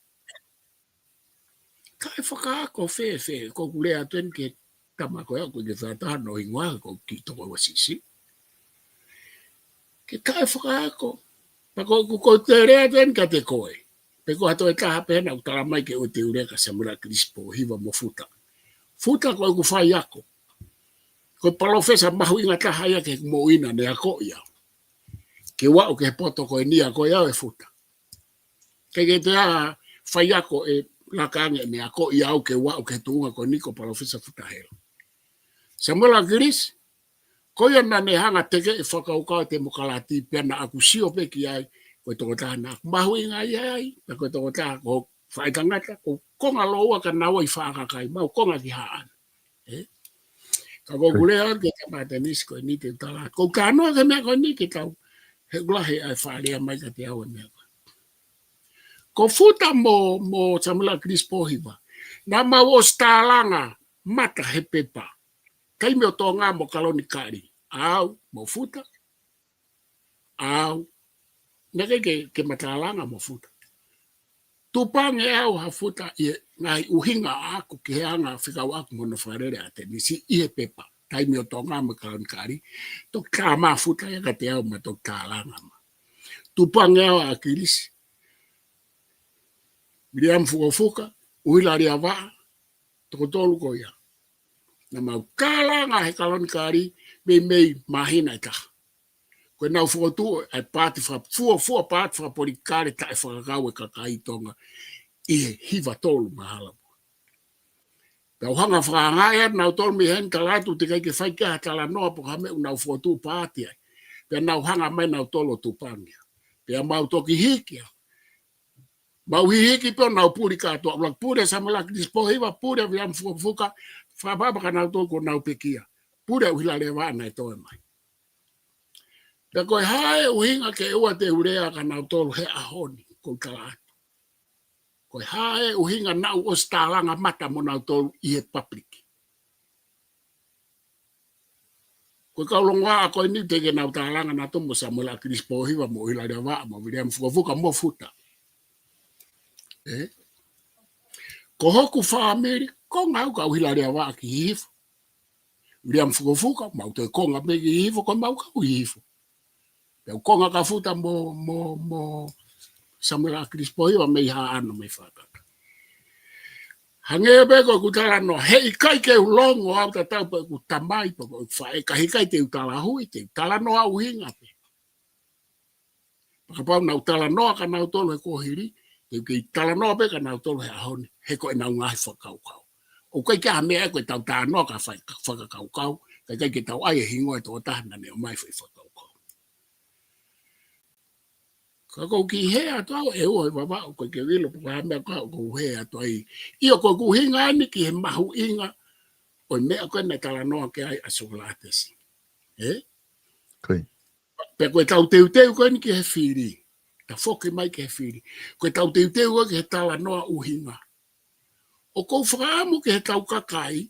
Taʻefakaako fēfē, ko ʻeku lea atu eni ki he tama ko ē ʻoku ʻikai ke fakataha hono hingoa, ko e kiʻi tokoua siʻisiʻi. Ke taʻefakaako, pea ko ʻeku, ko ʻeku lea atu eni kiate koe. Pe ko ha toe taha pē naʻa ku tala mai ke ʻoua te u lea kia Samuela ʻAkilisi Pōhiva mo Futa. Futa ko ʻeku faiako. Ko e palōfesa mahuʻinga taha ia ki heʻeku moʻui naʻa ne akoʻi au. Ke u aʻu ki he poto ko eni, akoʻi au ʻe Futa. Ke ke te a faiako ʻe laka ange ʻene akoʻi au ke u aʻu ki he tuʻunga ko eni ko Palōfesa Futa Helu. Samuela ʻAkilisi, ko ia naʻa ne hanga ʻo tekeʻi e fakakaukau temokalati pea naʻa ku sio pē ki ai, ko e tokotaha naʻa ku mahuʻingaʻia ai, pea ko e tokotaha ko e faʻitangata, ko e konga lōua kia naua ʻi Faʻakakai, mau konga ki Haʻano. Ē? Ka ko ʻeku lea atu kia Tama ʻAtenisi ko eni te u tala. Ko ʻeku talanoa ki he meʻa ko eni ke tau, he ʻoku lahi ʻa e fakalea mai kiate au e meʻa ko ē. Ko Futa mo, mo Samuela ʻAkilisi Pōhiva. Naʻa mau ʻosi tālanga mata he pepa. Taimi ʻo Tonga mo Kalonikali. Au, mo Futa. Au. Naʻe ʻikai ke, ke ma tālanga mo Futa. Tupange au ha Futa ʻi he ngaahi ʻuhinga ʻaʻaku ki he anga fekau ʻaʻaku mo hono fakalele ʻa ʻAtenisi ʻi he pepa. Taimi ʻo Tonga mo Kalonikali. Toki tā mai Futa ia kiate au ma toki tālanga ma. Tupange au ʻa ʻAkilisi. Viliami Fukofuka, ʻUhila Leavaʻa, toko tolu ko ia. Naʻa mau tālanga he Kalonikali, meimei māhina ʻe taha. Ko ʻenau fokotuʻu ʻa e paati faka-, fuofua paati fakapolitikale taʻefakakau ʻa e kakai Tonga ʻi he hiva tolu mahala. Pea u hanga ʻo fakaangaʻi ʻa nautolu mei heni, tala atu ʻoku teʻeki ai ke fai ki ai ha talanoa pe ko e hā e meʻa ʻoku nau fokotuʻu paati ai. Pea nau hanga mai nautolu ʻo tupangi. Pea mau toki hiki au. Mau hihiki pē ʻo nau puli kātoa. ʻUluaki puli ʻa Samuela ʻAkilisi Pōhiva, puli ʻa Viliami Fukofuka, fakaʻapaʻapa kia nautolu kuo nau pekia. Puli ʻa ʻUhila Leavaʻa naʻe toe mai. Pea ko e hā e ʻuhinga ke ʻoua te u lea kia nautolu he ʻaho ni, ko ʻeku tala atu. Ko e hā e ʻuhinga naʻa ku ʻosi tālanga mata mo nautolu ʻi he public. Ko e kau longoaʻa ko eni teʻeki ke nau tālanga nautolu mo Samuela ʻAkilisi Pōhiva mo ʻUhila Leavaʻa mo Viliami Fukofuka mo Futa. Ē? Ko hoku fāmili, konga au kia ʻUhila Leavaʻa ki Hihifo. Viliami Fukofuka, mau toe konga pē ki Hihifo, ko ʻemau kau Hihifo. Pea u konga kia Futa mo, mo, mo Samuela ʻAkilisi Pōhiva mei Haʻano mei Fātata. Hangē pē ko ʻeku talanoa, he ʻikai ke u longo au tatau pē ʻeku tamai, pe ko ʻeku faʻē, ka he ʻikai te u talahui, te u talanoa ʻuhinga pē. Pea kapau naʻa ku talanoa kia nautolu he kuohili, te u kei talanoa pē kia nautolu he ʻaho ni, he ko ʻenau ngaahi fakakaukau. ʻOku ʻikai ke ʻi ai ha meʻa ko ʻetau talanoa ki ha fai-, fakakaukau, ka ʻikai ke tau ʻai e hingoa ʻo e tokotaha naʻa ne ʻomai e foʻi fakakaukau. Ka ko ʻeku kiʻi hē atu au ʻe ua ʻe Vavaʻu, ʻoku ʻikai ke u ʻilo pe ko e hā e meʻa ko ē ʻoku ou hē atu ai. ʻIo, ko ʻeku ʻuhinga eni ki he mahuʻinga ʻo e meʻa ko ē naʻe talanoa ki ai ʻa Sokolatesi. Ē? Ko ia. Pea ko ʻetau teuteu ko eni ki he fili. Tafoki mai ki he fili. Ko ʻetau teuteu ko ē ki he talanoa ʻuhinga. ʻOku ou fakaʻamu ki heʻetau kakai,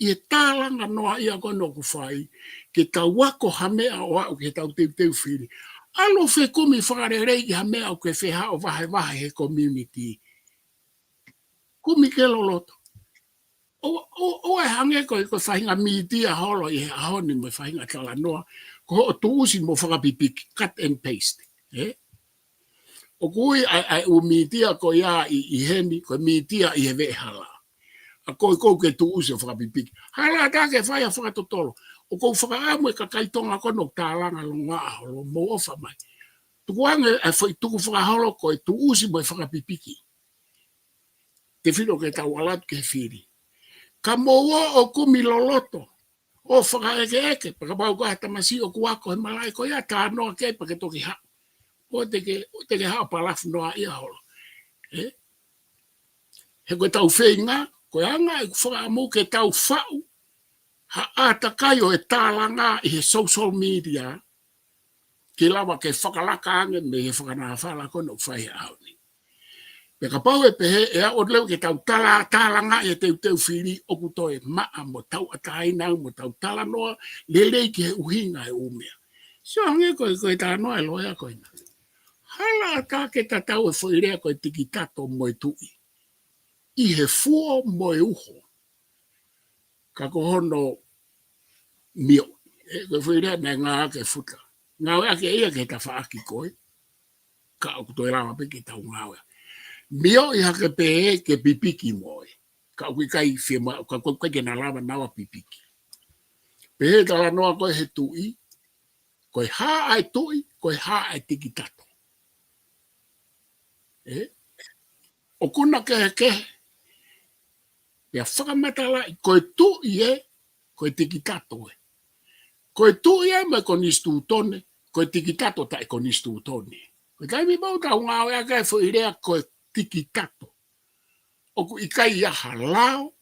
ʻi he tālanga noaʻia ko ena ʻoku fai, ke tau ako ha meʻa ʻo aʻu ki heʻetau teuteu fili. ʻAlu ʻo fekumi fakalelei ki ha meʻa ʻoku ke fehaʻu ʻo vahevahe he community. Kumi ke loloto. ʻO, ʻo, ʻoua ʻe hangē ko e, ko e faʻahinga mītia holo ʻi he ʻaho ni mo e faʻahinga talanoa, ko hoʻo tuʻusi mo fakapipiki, cut and paste. Ē? ʻOku ui ʻa e, ʻa e ʻū mītia ko ia ʻi, ʻi heni, ko e mītia ʻi he veʻehala. ʻA ko e ʻoku ke tuʻusi ʻo fakapipiki. Hala ʻatā ke fai ha fakatotolo. ʻOku ou fakaʻamu e kakai Tonga ko ena ʻoku tālanga longoaʻa holo, mou ʻofa mai. Tukuange ʻa e foʻi tukufakaholo ko e tuʻusi mo e fakapipiki. Tefito ke tau ʻalu atu ki he fili. Ka mou ō ʻo kumi loloto, ʻo fakaʻekeʻeke, pea kapau ko ha tamasiʻi ʻoku ako he malaʻe ko ia, talanoa ki ai pea ke toki haʻu. ʻOua te ke, ʻoua te ke haʻu ʻo palafu noaʻia holo. Ē? He ko ʻetau feinga, ko e anga ʻeku fakaʻamu ke tau faʻu ha ʻātakai ʻo e tālanga ʻi he social media, ke lava ke fakalaka ange mei he fakanāfala ko ena ʻoku fai he ʻaho ni. Pea kapau ʻe pehē, ʻe aʻu leva ke tau tala, tālanga ʻi he teuteu fili, ʻoku toe maʻa mo tauʻatāina mo tau talanoa lelei ki he ʻuhinga e ʻū meʻa. Sio ange ko e, ko e talanoa e loea ko ena. Hala ʻatā ke tatau e foʻi lea ko e tikitato mo e tuʻi ʻi he fuo mo e uho. Ka ko hono mioʻi. Ē, ko e foʻi lea naʻe ngāueʻaki ʻe Futa. Ngāueʻaki ʻe ia ki he tafaʻaki ko ē. Ka ʻoku toe lava pē ke tau ngāueʻaki. Mioʻi hake pē ke pipiki mo ē. Ka ʻoku ʻikai fiemaʻu, ka ʻoku ʻikai ke na lava naua pipiki. Pehē talanoa ko ē he tuʻi, ko e hā ʻa e tuʻi, ko e hā ʻa e tikitato. Ē? ʻOku na kehekehe. Pea fakamatalaʻi, ko e tuʻi ē, ko e tikitato ē. Ko e tuʻi ē mo e konisitūtone, ko e tikitato taʻe konisitūtone. Ko e taimi pau tau ngāueʻaki e foʻi lea ko e tikitato. ʻOku ʻikai ʻi ai ha lao,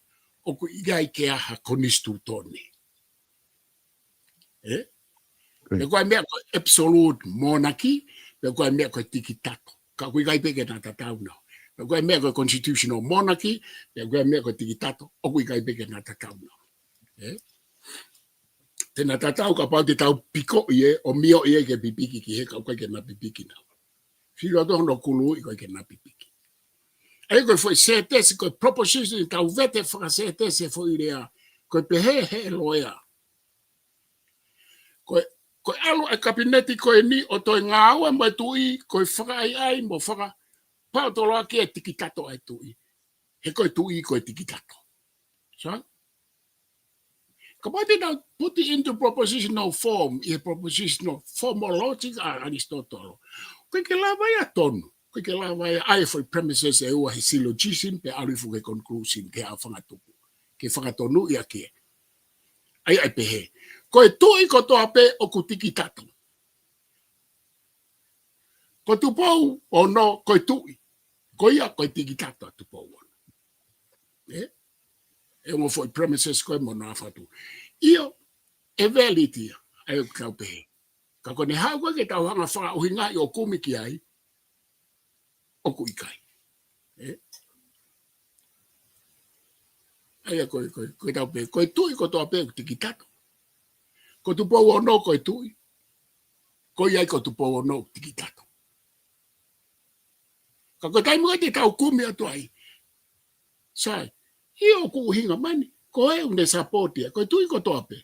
ʻoku ʻikai ke ʻi ai ha konisitūtone. Ē? Ko ia. Pea ko e meʻa ko e absolute monarchy, pea ko e meʻa ko e tikitato. Ka ʻoku ʻikai pē ke na tatau naua. Pea ko e meʻa ko e constitutional monarchy, pea ko e meʻa ko e tikitato, ʻoku ʻikai pē ke na tatau naua. Ē? Te na tatau kapau te tau pikoʻi ē, ʻo mioʻi ē ke pipiki ki hē, ka ʻoku ʻikai ke na pipiki naua. Sio atu hono kuluʻi, ʻoku ʻikai ke na pipiki. ʻA ia ko e foʻi sētesi, ko e proposition, tau vete fakasētesi e foʻi lea, ko e pehē he loea. Ko e, ko e ʻalu e kapineti ko eni ʻo toe ngāue mo e tuʻi, ko e fakaʻaiʻai mo fakapaotoloaki e tikitato ʻa e tuʻi. He ko e tuʻi ko e tikitato. So, kapau te tau put it into propositional form, ʻi he propositional formal logic ʻa ʻAlisitotolo, ʻoku ʻikai ke lava ia ʻo tonu. ʻOku ʻikai ke lava ia ʻa e foʻi premises ʻe ua he syllogism, pea ʻalu hifo ki he conclusion, ki he ʻaofangatuku. Ke fakatonuʻi ʻaki ē. ʻA ia ʻe pehē. Ko e tuʻi kotoa pē ʻoku tikitato. Ko Tupou Ono ko e tuʻi. Ko ia ko e tikitato ʻa Tupou Ono. Ē? ʻE ongo foʻi premises ko ē mo hono ʻaofangatuku. ʻIo, ʻe valid ia, ʻa ia ʻoku tau pehē. Ka ko ʻene haʻu ko ē ke tau hanga fakaʻuhingaʻi ʻo kumi ki ai, ʻoku ʻikai. Ē? ʻA ia ko e, ko e, ko e tau pehē, ko e tuʻi kotoa pē ʻoku tikitato. Ko Tupou Ono ko e tuʻi. Ko ia ai ko Tupou Ono ʻoku tikitato. Ka ko e taimi ko ē te tau kumi atu ai. Sai, ʻio ʻoku ʻuhinga mai eni, ko ē ʻoku ne support ia, ko e tuʻi kotoa pē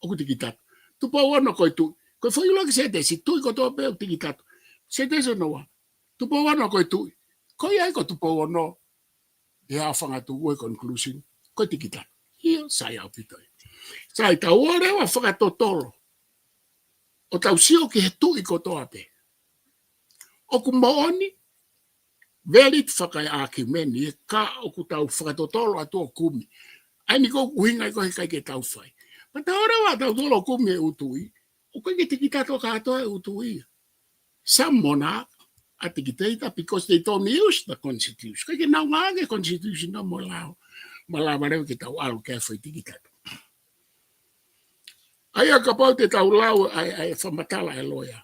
ʻoku tikitato. Tupou Ono ko e tuʻi, ko e foʻi ʻuluaki sētesi, tuʻi kotoa pē ʻoku tikitato. Sētesi hono ua, Tupou Ono ko e tuʻi, ko ia ai ko Tupou Ono, he ʻaofangatuku e conclusion, ko e tikitato. ʻIo, sai ʻaupito ia. Sai, tau ō leva ʻo fakatotolo. ʻO tau sio ki he tuʻi kotoa pē. ʻOku moʻoni, valid fakaʻākiumeni, ka ʻoku tau fakatotolo atu ʻo kumi. ʻA eni ko e ʻuhinga ia ko ē he ʻikai ke tau fai. Pea tau ō leva ʻo tau totolo ʻo kumi e ʻū tuʻi, ʻoku ʻikai ke tikitato kātoa e ʻū tuʻi ia. Some monarch are dictator because they don't use the constitution. ʻIkai ke nau ngāueʻaki e constitution ʻo mo e lao. Malava leva ke tau ʻalu ki he foʻi tikitato. ʻA ia kapau te tau lau ʻa e, ʻa e fakamatala ʻa e loea.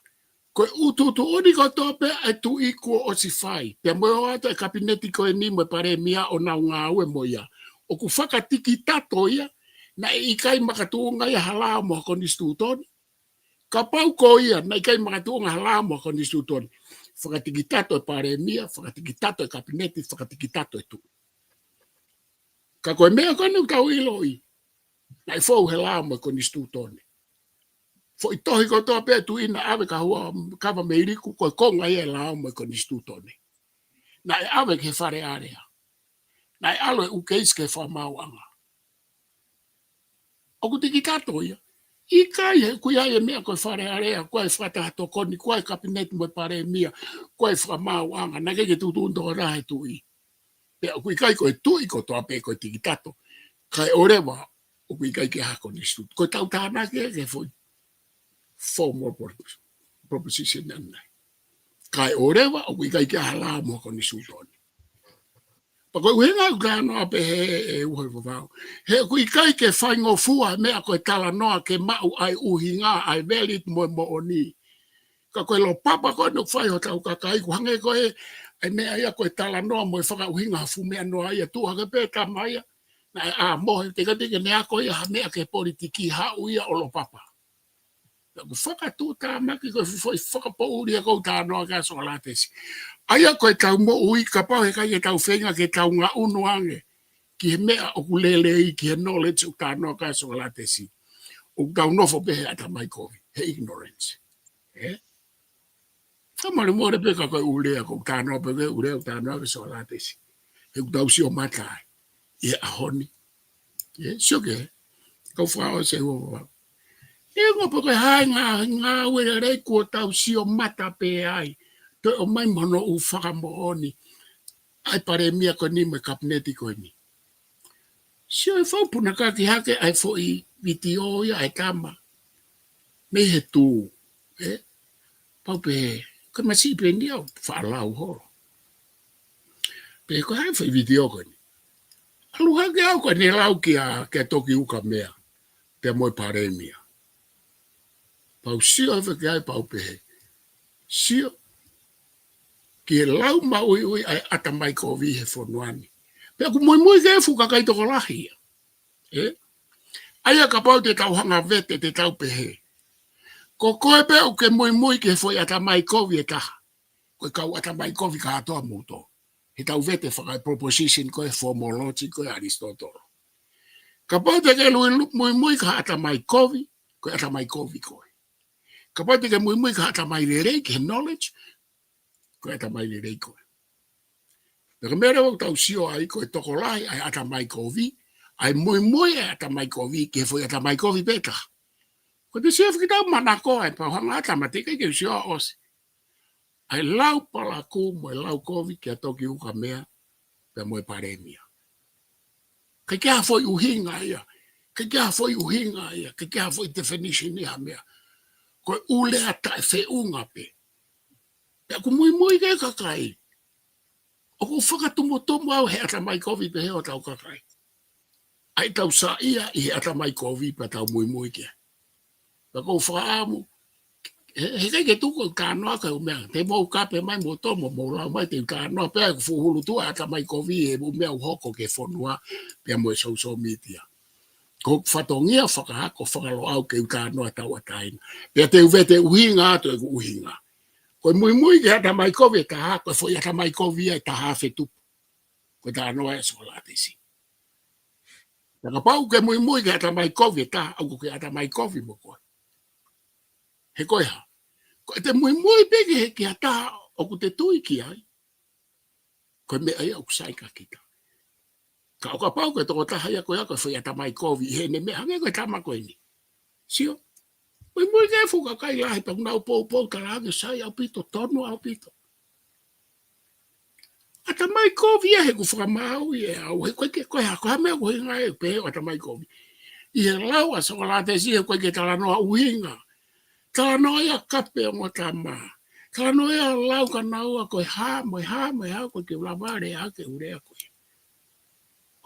Ko e ʻū tuʻutuʻuni kotoa pē ʻa e tuʻi kuo ʻosi fai. Pea mo e ō atu e kapineti ko eni mo e palēmia ʻo nau ngāue mo ia. ʻOku fakatikitato ia, Naʻe ʻikai makatuʻunga ia ha lao mo ha konisitūtone. Kapau ko ia, naʻe ʻikai makatuʻunga ha lao mo ha konisitūtone, fakatikitato e palēmia, fakatikitato e kapineti, fakatikitato e tuʻi. Ka ko e meʻa ko eni ʻoku tau ʻiloʻi, naʻe fou he lao mo e konisitūtone. Foʻi tohi kotoa pē ʻa e tuʻi naʻe ʻave ki he Huʻakavameiliku, ko e konga ia e lao mo e konisitūtone. Naʻe ʻave ki he Fale Alea. Naʻe ʻalu e ʻū keisi ki he fakamaauʻanga. ʻOku tikitato ia. ʻIkai, he ʻoku ʻi ai e meʻa ko e Fale Alea, ko e fakataha tokoni, ko e kapineti mo e palēmia, ko e fakamaauʻanga, naʻe ʻikai ke tuʻutuʻuni tokolahi e tuʻi. Pea ʻoku ʻikai ko e tuʻi kotoa pē ko e tikitato. Kae ʻoua leva, ʻoku ʻikai ke ʻi ai ha konisitūtone. Ko ʻetau tānaki ia ki he foʻi formal proposition ʻanenai. Kae ʻoua leva, ʻoku ʻikai ke ʻi ai ha lao mo ha konisitūtone. Pea ko e ʻuhinga ʻoku ou talanoa pehē, ʻe Uho ʻi Vavau, he ʻoku ʻikai ke faingofua e meʻa ko e talanoa ke maʻu ʻa e ʻuhinga, ʻa e valid mo e moʻoni. Ka ko e lopapa ko eni ʻoku fai ʻe hotau kakai, ʻoku hangē ko e, ʻa e meʻa ia ko e talanoa mo e fakaʻuhinga ha fuʻu meʻa noa ia, tuʻu hake pē tama ia, naʻe ʻā mohe, teʻeki ke ne ako ia ha meʻa ki he politiki, haʻu ia ʻo lopapa. Pea ʻoku fakatuʻutāmaki ko e foʻi fakapoʻuli ia ʻoku ou talanoa ki ai ʻa Sokolatesi. ʻA ia ko ʻetau moʻui, kapau he ʻikai ke tau feinga ke tau ngaʻunu ange ki he meʻa ʻoku lelei, ki he knowledge ʻoku talanoa ki ai ʻa Sokolatesi, ʻoku tau nofo pē he ʻatamai kovi, he ignorance. Ē? Ka mole mole pē ka ko e ʻū lea ʻoku ou talanoa pē, ʻū lea ʻoku ou talanoa ki ai ʻa Sokolatesi. He ʻoku tau sio mata ai ʻi he ʻaho ni. Ē, sio ki he, kau fakaʻosi ʻe Uho ʻi Vavau. ʻE ngā pē ko e hā e ngā, ngāue lelei kuo tau sio mata pē ai. Toe ʻomai mo hono ʻū fakamoʻoni ʻa e palēmia ko eni mo e kapineti ko eni. Sio e fau punakaki hake ʻa e foʻi vitiō ia ʻa e tama mei he tuʻu, ē? Pau pē, ko e masiʻi pē eni au, faʻa lau holo. Pea ko e hā e foʻi vitiō ko eni? ʻAlu hake au ko ʻene lau kia, kia Toki Ukamea, pea mo e palēmia. Pau sio hake ai pau pehē. Sio ki he lau maʻuiʻui ʻa e ʻatamai kovi he fonua ni. Pea ʻoku muimui ki ai e fuʻu kakai tokolahi ia. Ē? ʻA ia kapau te tau hanga vete te tau pehē, ko koe pē ʻoku ke muimui ki he foʻi ʻatamai kovi ʻe taha. Ko e kau ʻatamai kovi kātoa moutolu. He tau vete faka-proposition ko e formal logic ko e ʻAlisitōtolo. Kapau te ke lui lu-, muimui ki ha ʻatamai kovi, ko e ʻatamai kovi koe. Kapau te ke muimui ki ha ʻatamai lelei, ki he knowledge, ko e ʻatamai lelei koe. Pea ko e meʻa leva ʻoku tau sio ai ko e tokolahi ʻa e ʻatamai kovi, ʻa e muimui ʻa e ʻatamai kovi ki he foʻi ʻatamai kovi pē taha. Ko e te sio fiki tau manako ai pau hanga ʻatama teʻeki ke u sio ʻosi. ʻA e lau palakū mo e lau kovi kia Toki Ukamea, pea mo e palēmia. ʻIkai ke ʻi ai ha foʻi ʻuhinga ia. ʻIkai ke ʻi ai ha foʻi ʻuhinga ia. ʻIkai ke ʻi ai ha foʻi definition ia ha meʻa. Ko e ʻū lea taʻefeʻunga pē. Pea ʻoku muimui ki ai e kakai. ʻOku fakatumutumu au he ʻatamai kovi pehē ʻo hotau kakai. ʻA ia tau saiʻia ʻi he ʻatamai kovi pea tau muimui ki ai. Pea ʻoku ou fakaʻamu, he, heʻikai ke tuku ʻeku talanoa ki he ʻū meʻa. Te mou kape mai moutolu mo mou lau mai te u talanoa pē ʻeku fuʻu hulutuʻa ʻatamai kovi he ʻū meʻa ʻoku hoko ki he fonua pea mo e social media. Ko hoku fatongia fakaako fakaLoʻau ke u talanoa tauʻatāina. Pea te u vete ʻuhinga atu ʻeku ʻuhinga. Ko e muimui ki he ʻatamai kovi ʻe taha, ko e foʻi ʻatamai kovi ia ʻe taha afe tupu. Ko e talanoa ia ʻa Sokolatesi. Pea kapau ke muimui ki he ʻatamai kovi ʻe taha, ʻoku ke ʻatamai kovi mo koe. He ko e hā? Ko ʻete muimui pē ki he, ki ha taha ʻoku te tui ki ai, ko e meʻa ia ʻoku sai kia kita. Ka ʻo kapau ko e tokotaha ia ko ia ko e foʻi ʻatamai kovi, heʻene meʻa hangē ko e tama ko eni. Sio? Muimui ki he fuʻu kakai lahi pea ʻoku nau poupou talaange sai ʻaupito, tonu ʻaupito. ʻAtamai kovi ia he ʻoku fakamaau ia ʻe au, he ko e ke, ko e hā, ko e hā e meʻa ʻoku ʻuhinga ai pē ʻo ʻatamai kovi. ʻI he lau ʻa Sokolatesi he ʻoku ʻikai ke talanoa ʻuhinga. Talanoa ia kape ongo tama. Talanoa ia lau kia naua ko e hā, mo e hā, mo e hā, ʻoku ʻikai ke u lava lea ke u lea ko ia.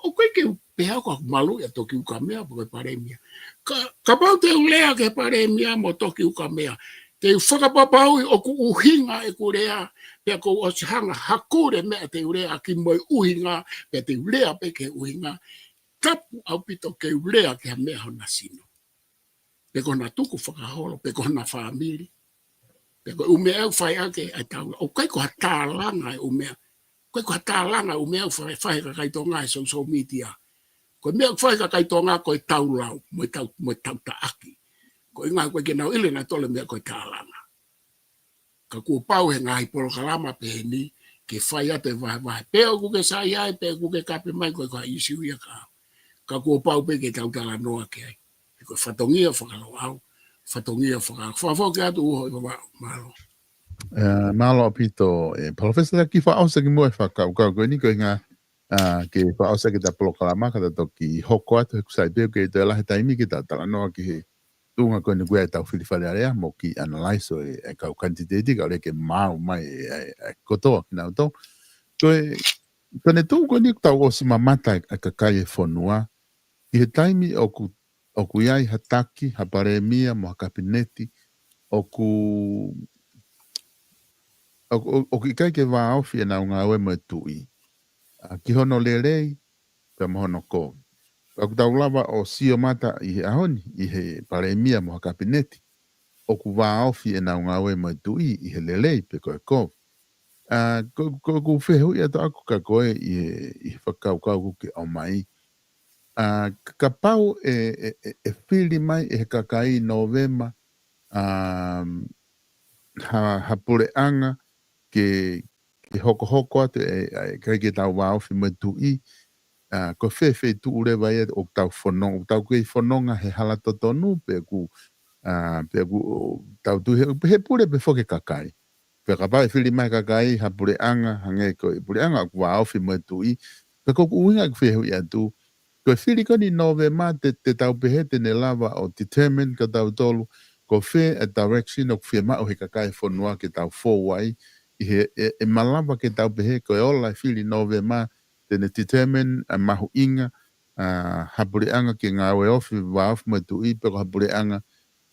ʻOku ʻikai ke u pehē au ko ʻeku maluʻi ʻa Toki Ukamea pe ko e palēmia. Ka, kapau te u lea ki he palēmia mo Toki Ukamea, te u fakapapauʻi ʻoku ʻuhinga ʻeku lea, pea ʻoku ou ʻosi hanga hakule meʻa te u lea ʻaki mo e ʻuhinga, pea te u lea pē ki he ʻuhinga. tapu ʻaupito ke u lea ki ha meʻa hona sino. Pe ko hona tukufakaholo, pe ko hona fāmili. Pe ko e ʻū meʻa ʻoku fai ʻaki ʻa e tau. ʻOku ʻikai ko ha tālanga e ʻū meʻa. ʻOku ʻikai ko ha tālanga e ʻū meʻa ʻoku fai, fai he kakai Tonga he social media. Ko e meʻa ʻoku fai he kakai Tonga ko e tau lau, mo e tau, mo e tau taʻaki. Ko e ʻuhinga ʻoku ʻikai ke nau ʻilo ʻenautolu e meʻa ko e tālanga. Ka kuo pau he ngaahi polokalama pehē ni, ke fai atu e vahevahe. Pe ʻoku ke sai ai, pe ʻoku ke kape mai, ʻoku ʻikai ko ha issue ia kiate au. Ka kuo pau pē ke tau talanoa ki ai. He ko e fatongia ʻo e Fakaloʻau, fatongia ʻo e Fakaloʻau. Fakafoki atu Uho ʻi Vavaʻu, mālō. ʻE, mālō ʻaupito, ʻe, Palōfesa, kiʻi fakaʻosi kimuʻa e fakakaukau ko eni, ko e ʻuhinga, ʻa, ke fakaʻosi ʻaki ʻeta polokalama, ka ta toki hoko atu he ʻoku sai pē ʻoku kei toe lahi e taimi ke ta talanoa ki he tuʻunga ko eni ko ē ʻetau fili Fale Alea mo kiʻi analyze ʻo e, e kau kanititeiti kae ʻoua ke maau mai e, e, e kotoa kinautolu. Ko e, ko ʻene tuʻu ko eni ʻoku tau ʻosi mamata e, e kakai e fonua. ʻI he taimi ʻoku, ʻoku ʻi ai ha taki, ha palēmia mo ha kapineti, ʻoku, ʻoku, ʻoku ʻikai ke vāofi ʻenau ngāue mo e tuʻi. ʻA, ki hono lelei, pea mo hono kovi. Ka ʻoku tau lava ʻo sio mata ʻi he ʻaho ni, ʻi he palēmia mo ha kapineti, ʻoku vāofi ʻenau ngāue mo e tuʻi ʻi he lelei pe ko e kovi. ʻA, ko, ko, ko e fehuʻi atu ʻaʻaku kia koe ʻi he, ʻi he fakakaukau ʻoku ke ʻomai. ʻA, ka, kapau ʻe, ʻe, ʻe, ʻe fili mai ʻe he kakai Nōvema, ʻa, ha, ha puleʻanga ke, ke hokohoko atu e, e, ʻikai ke tau vāofi mo e tuʻi, ʻa, ko fē feituʻu leva ia ʻoku tau fononga, ʻoku tau kei fononga he hala totonu pe ʻoku, ʻa, pe ʻoku tau tui he, he pule pe foki e kakai. Pea kapau ʻe fili mai e kakai ha puleʻanga, hangē ko e puleʻanga ʻoku vāofi mo e tuʻi, pea ko ʻeku ʻuhinga ʻeku fehuʻi atu, ko e fili ko eni Nōvema te, te tau pehē te ne lava ʻo determine kia tautolu, ko fē e direction ʻoku fiemaʻu he kakai e fonua ke tau fou ai, ʻi he, ʻe, ʻe malava ke tau pehē, ko e ola e fili Nōvema, te ne determine ʻa e mahuʻinga, ʻa, ha puleʻanga ke ngāue ofi, vāofi mo e tuʻi, pe ko ha puleʻanga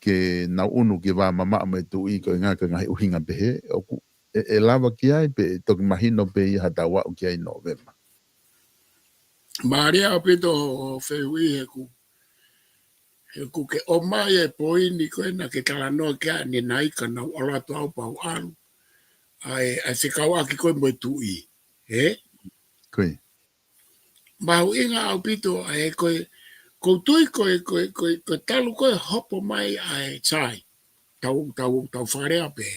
ke nau ʻunu ke vā mamaʻo mo e tuʻi ko e ngaahi, ko e ngaahi ʻuhinga pehē, ʻoku, ʻe, ʻe lava ki ai pe ʻe toki mahino pē ia ha tau aʻu ki ai Nōvema. Mālie ʻaupito hoʻo fehuʻi he ʻoku, he ʻoku ke ʻomai e poini ko ena ke talanoa ki ai ʻanenai ka nau ʻalu atu au pea u ʻalu. ʻA e, ʻa e fekauʻaki ko ē mo e tuʻi. Ē? Ko ia. Mahuʻinga ʻaupito ʻa e ko e, ʻoku ou tui ko e, ko e, ko e, ko e talu ko ē hopo mai ʻa e sai. Tau, tau, tau fakalea pē.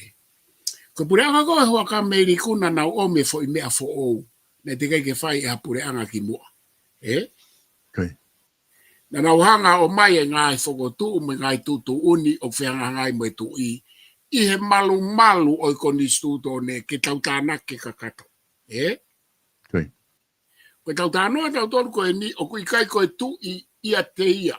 Ko e puleʻanga ko ē Huʻakameliku naʻa nau ʻomi e foʻi meʻa foʻou. Naʻe teʻeki ke fai ʻe ha puleʻanga kimuʻa. Ē? Ko ia. Naʻa nau hanga ʻo ʻomai e ngaahi fokotuʻu mo e ngaahi tuʻutuʻuni ʻoku fehangahangai mo e tuʻi. ʻI he malumalu ʻo e konisitūtone ke tau tānaki ke kakato. Ē? Ko ia. Ko ʻetau talanoa tautolu ko eni ʻoku ʻikai ko e tuʻi ʻiate ia.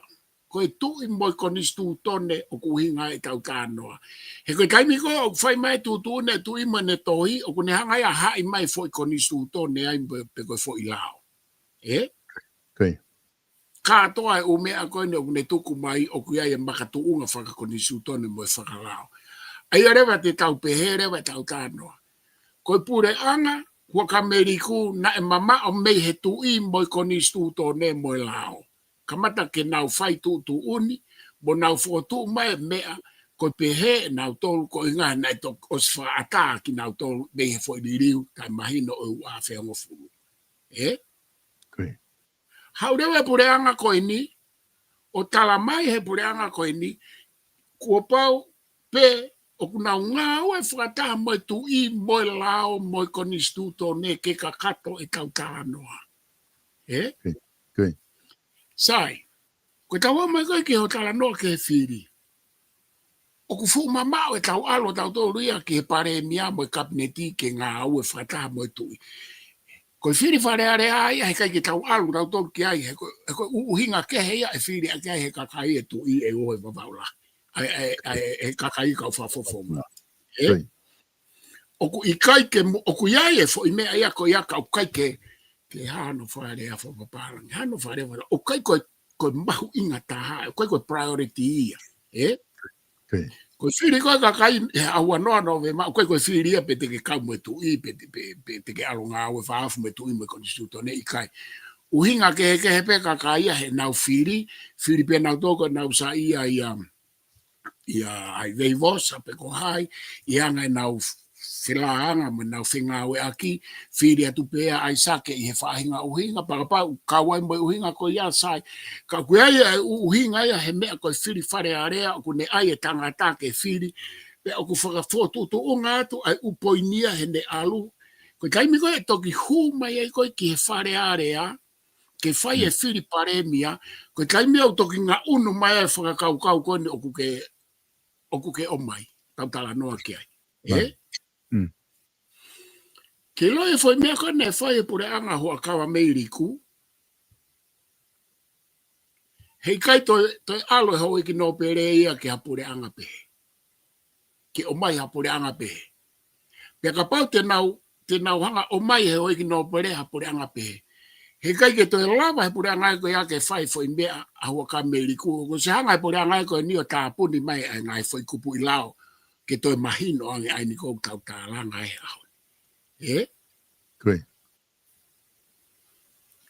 Ko e tuʻi mo e konisitūtone ʻoku ʻuhinga ai ʻetau talanoa. He ko e taimi ko ē ʻoku fai mai e tuʻutuʻuni e tuʻi mo ʻene tohi, ʻoku ne hanga ia ʻo haʻi mai e foʻi konisitūtone ai pe, pe ko e foʻi lao. Ē? Ko ia. Kātoa e ʻū meʻa ko eni ʻoku ne tuku mai ʻoku ʻi ai e makatuʻunga fakakonisitūtone mo e fakalao. ʻA ia leva te tau pehē leva ʻetau talanoa. Ko e puleʻanga Huʻakameliku naʻe mamaʻo mei he tuʻi mo e konisitūtone mo e lao. Kamata ke nau fai tuʻutuʻuni, mo nau fokotuʻu mai e meʻa, ko e pehē ʻe nautolu ko e ʻuhinga naʻe toki ʻosi fakaʻatā kinautolu mei he foʻi liliu, taʻemahino ʻo e ua afe hongofulu. Ē? Ko ia. Haʻu leva e puleʻanga ko eni, ʻo tala mai he puleʻanga ko eni, kuo pau pē ʻoku nau ngāue fakataha mo e tuʻi, mo e lao, mo e konisitūtone ke kakato ʻetau talanoa. Ē? Ko ia. Ko ia. Sai, ko ʻetau ō mai ko ē ki hoʻo talanoa ki he fili. ʻOku fuʻu mamaʻo ʻetau ʻalu ʻo tautolu ia ki he palēmia mo e kapineti ke ngāue fakataha mo e tuʻi. Ko e fili Fale Alea ia, heʻikai ke tau ʻalu tautolu ki ai, he ko, he ko e ʻuhinga kehe ia ʻe fili ʻaki ai he kakai e tuʻi ʻe ua ʻi Vavaʻu lahi. ʻA e, ʻa e, ʻa e, he kakai kau fakafofonga. Ē? Ko ia. ʻOku ʻikai ke mo-, ʻoku ʻi ai e foʻi meʻa ia ko ia ka ʻoku ʻikai ke, ke hano fakalea fakapapālangi, hano fakalea fakapapālangi. ʻOku ʻikai ko e, ko e mahuʻinga taha, ʻoku ʻikai ko e priority ia. Ē? Ko ia. Ko e fili ko ē kakai he ʻaho ua noa Nōvema, ʻoku ʻikai ko e fili ia pe te ke kau mo e tuʻi, pe, pe, pe te ke ʻalu ngāue fakafofonga mo e tuʻi mo e konisitūtone, ʻikai. ʻuhinga kehekehe pē kakai ia heʻenau fili, fili pē nautolu ko ʻenau saiʻia ia, ia ʻa e veivosa pe ko hai, ʻi he anga ʻenau felāanga mo ʻenau fengāueʻaki, fili atu pē ʻa ʻAisake ʻi he faʻahinga ʻuhinga, pea kapau ʻoku kau ai mo e ʻuhinga ko ia sai. Ka ʻoku ʻi ai e ʻuhinga ia he meʻa ko e fili Fale Alea, ʻoku ne ʻai e tangata ke fili, pea ʻoku fakafotuʻutuʻunga atu ʻa e ʻū poini ia heʻene ʻalu. Ko e taimi ko ē ʻe toki hū mai ai ko ē ki he Fale Alea, ke fai e fili palēmia, ko e taimi ia ʻoku toki ngaʻunu mai ai e fakakaukau ko eni ʻoku ke, ʻoku ke ʻomai, tau talanoa ki ai. Ē? Right. Mm. Ke ʻilo e foʻi meʻa ko ē naʻe fai e puleʻanga Huʻakavameiliku, heʻikai toe, toe ʻalu e houʻeiki nōpele ia ki ha puleʻanga pehē. Ke ʻomai ha puleʻanga pehē. Pea kapau te nau, te nau hanga ʻomai he houʻeiki nōpele ha puleʻanga pehē, heʻikai ke toe lava he puleʻanga ko ia ke fai foʻi meʻa ʻa Huʻakavameiliku. Ko e hanga he puleʻanga ko eni ʻo tāpuni mai ʻa e ngaahi foʻi kupuʻi lao ke toe mahino ange ʻa eni ʻoku tau tālanga he ʻaho ni. Ē? Ko ia.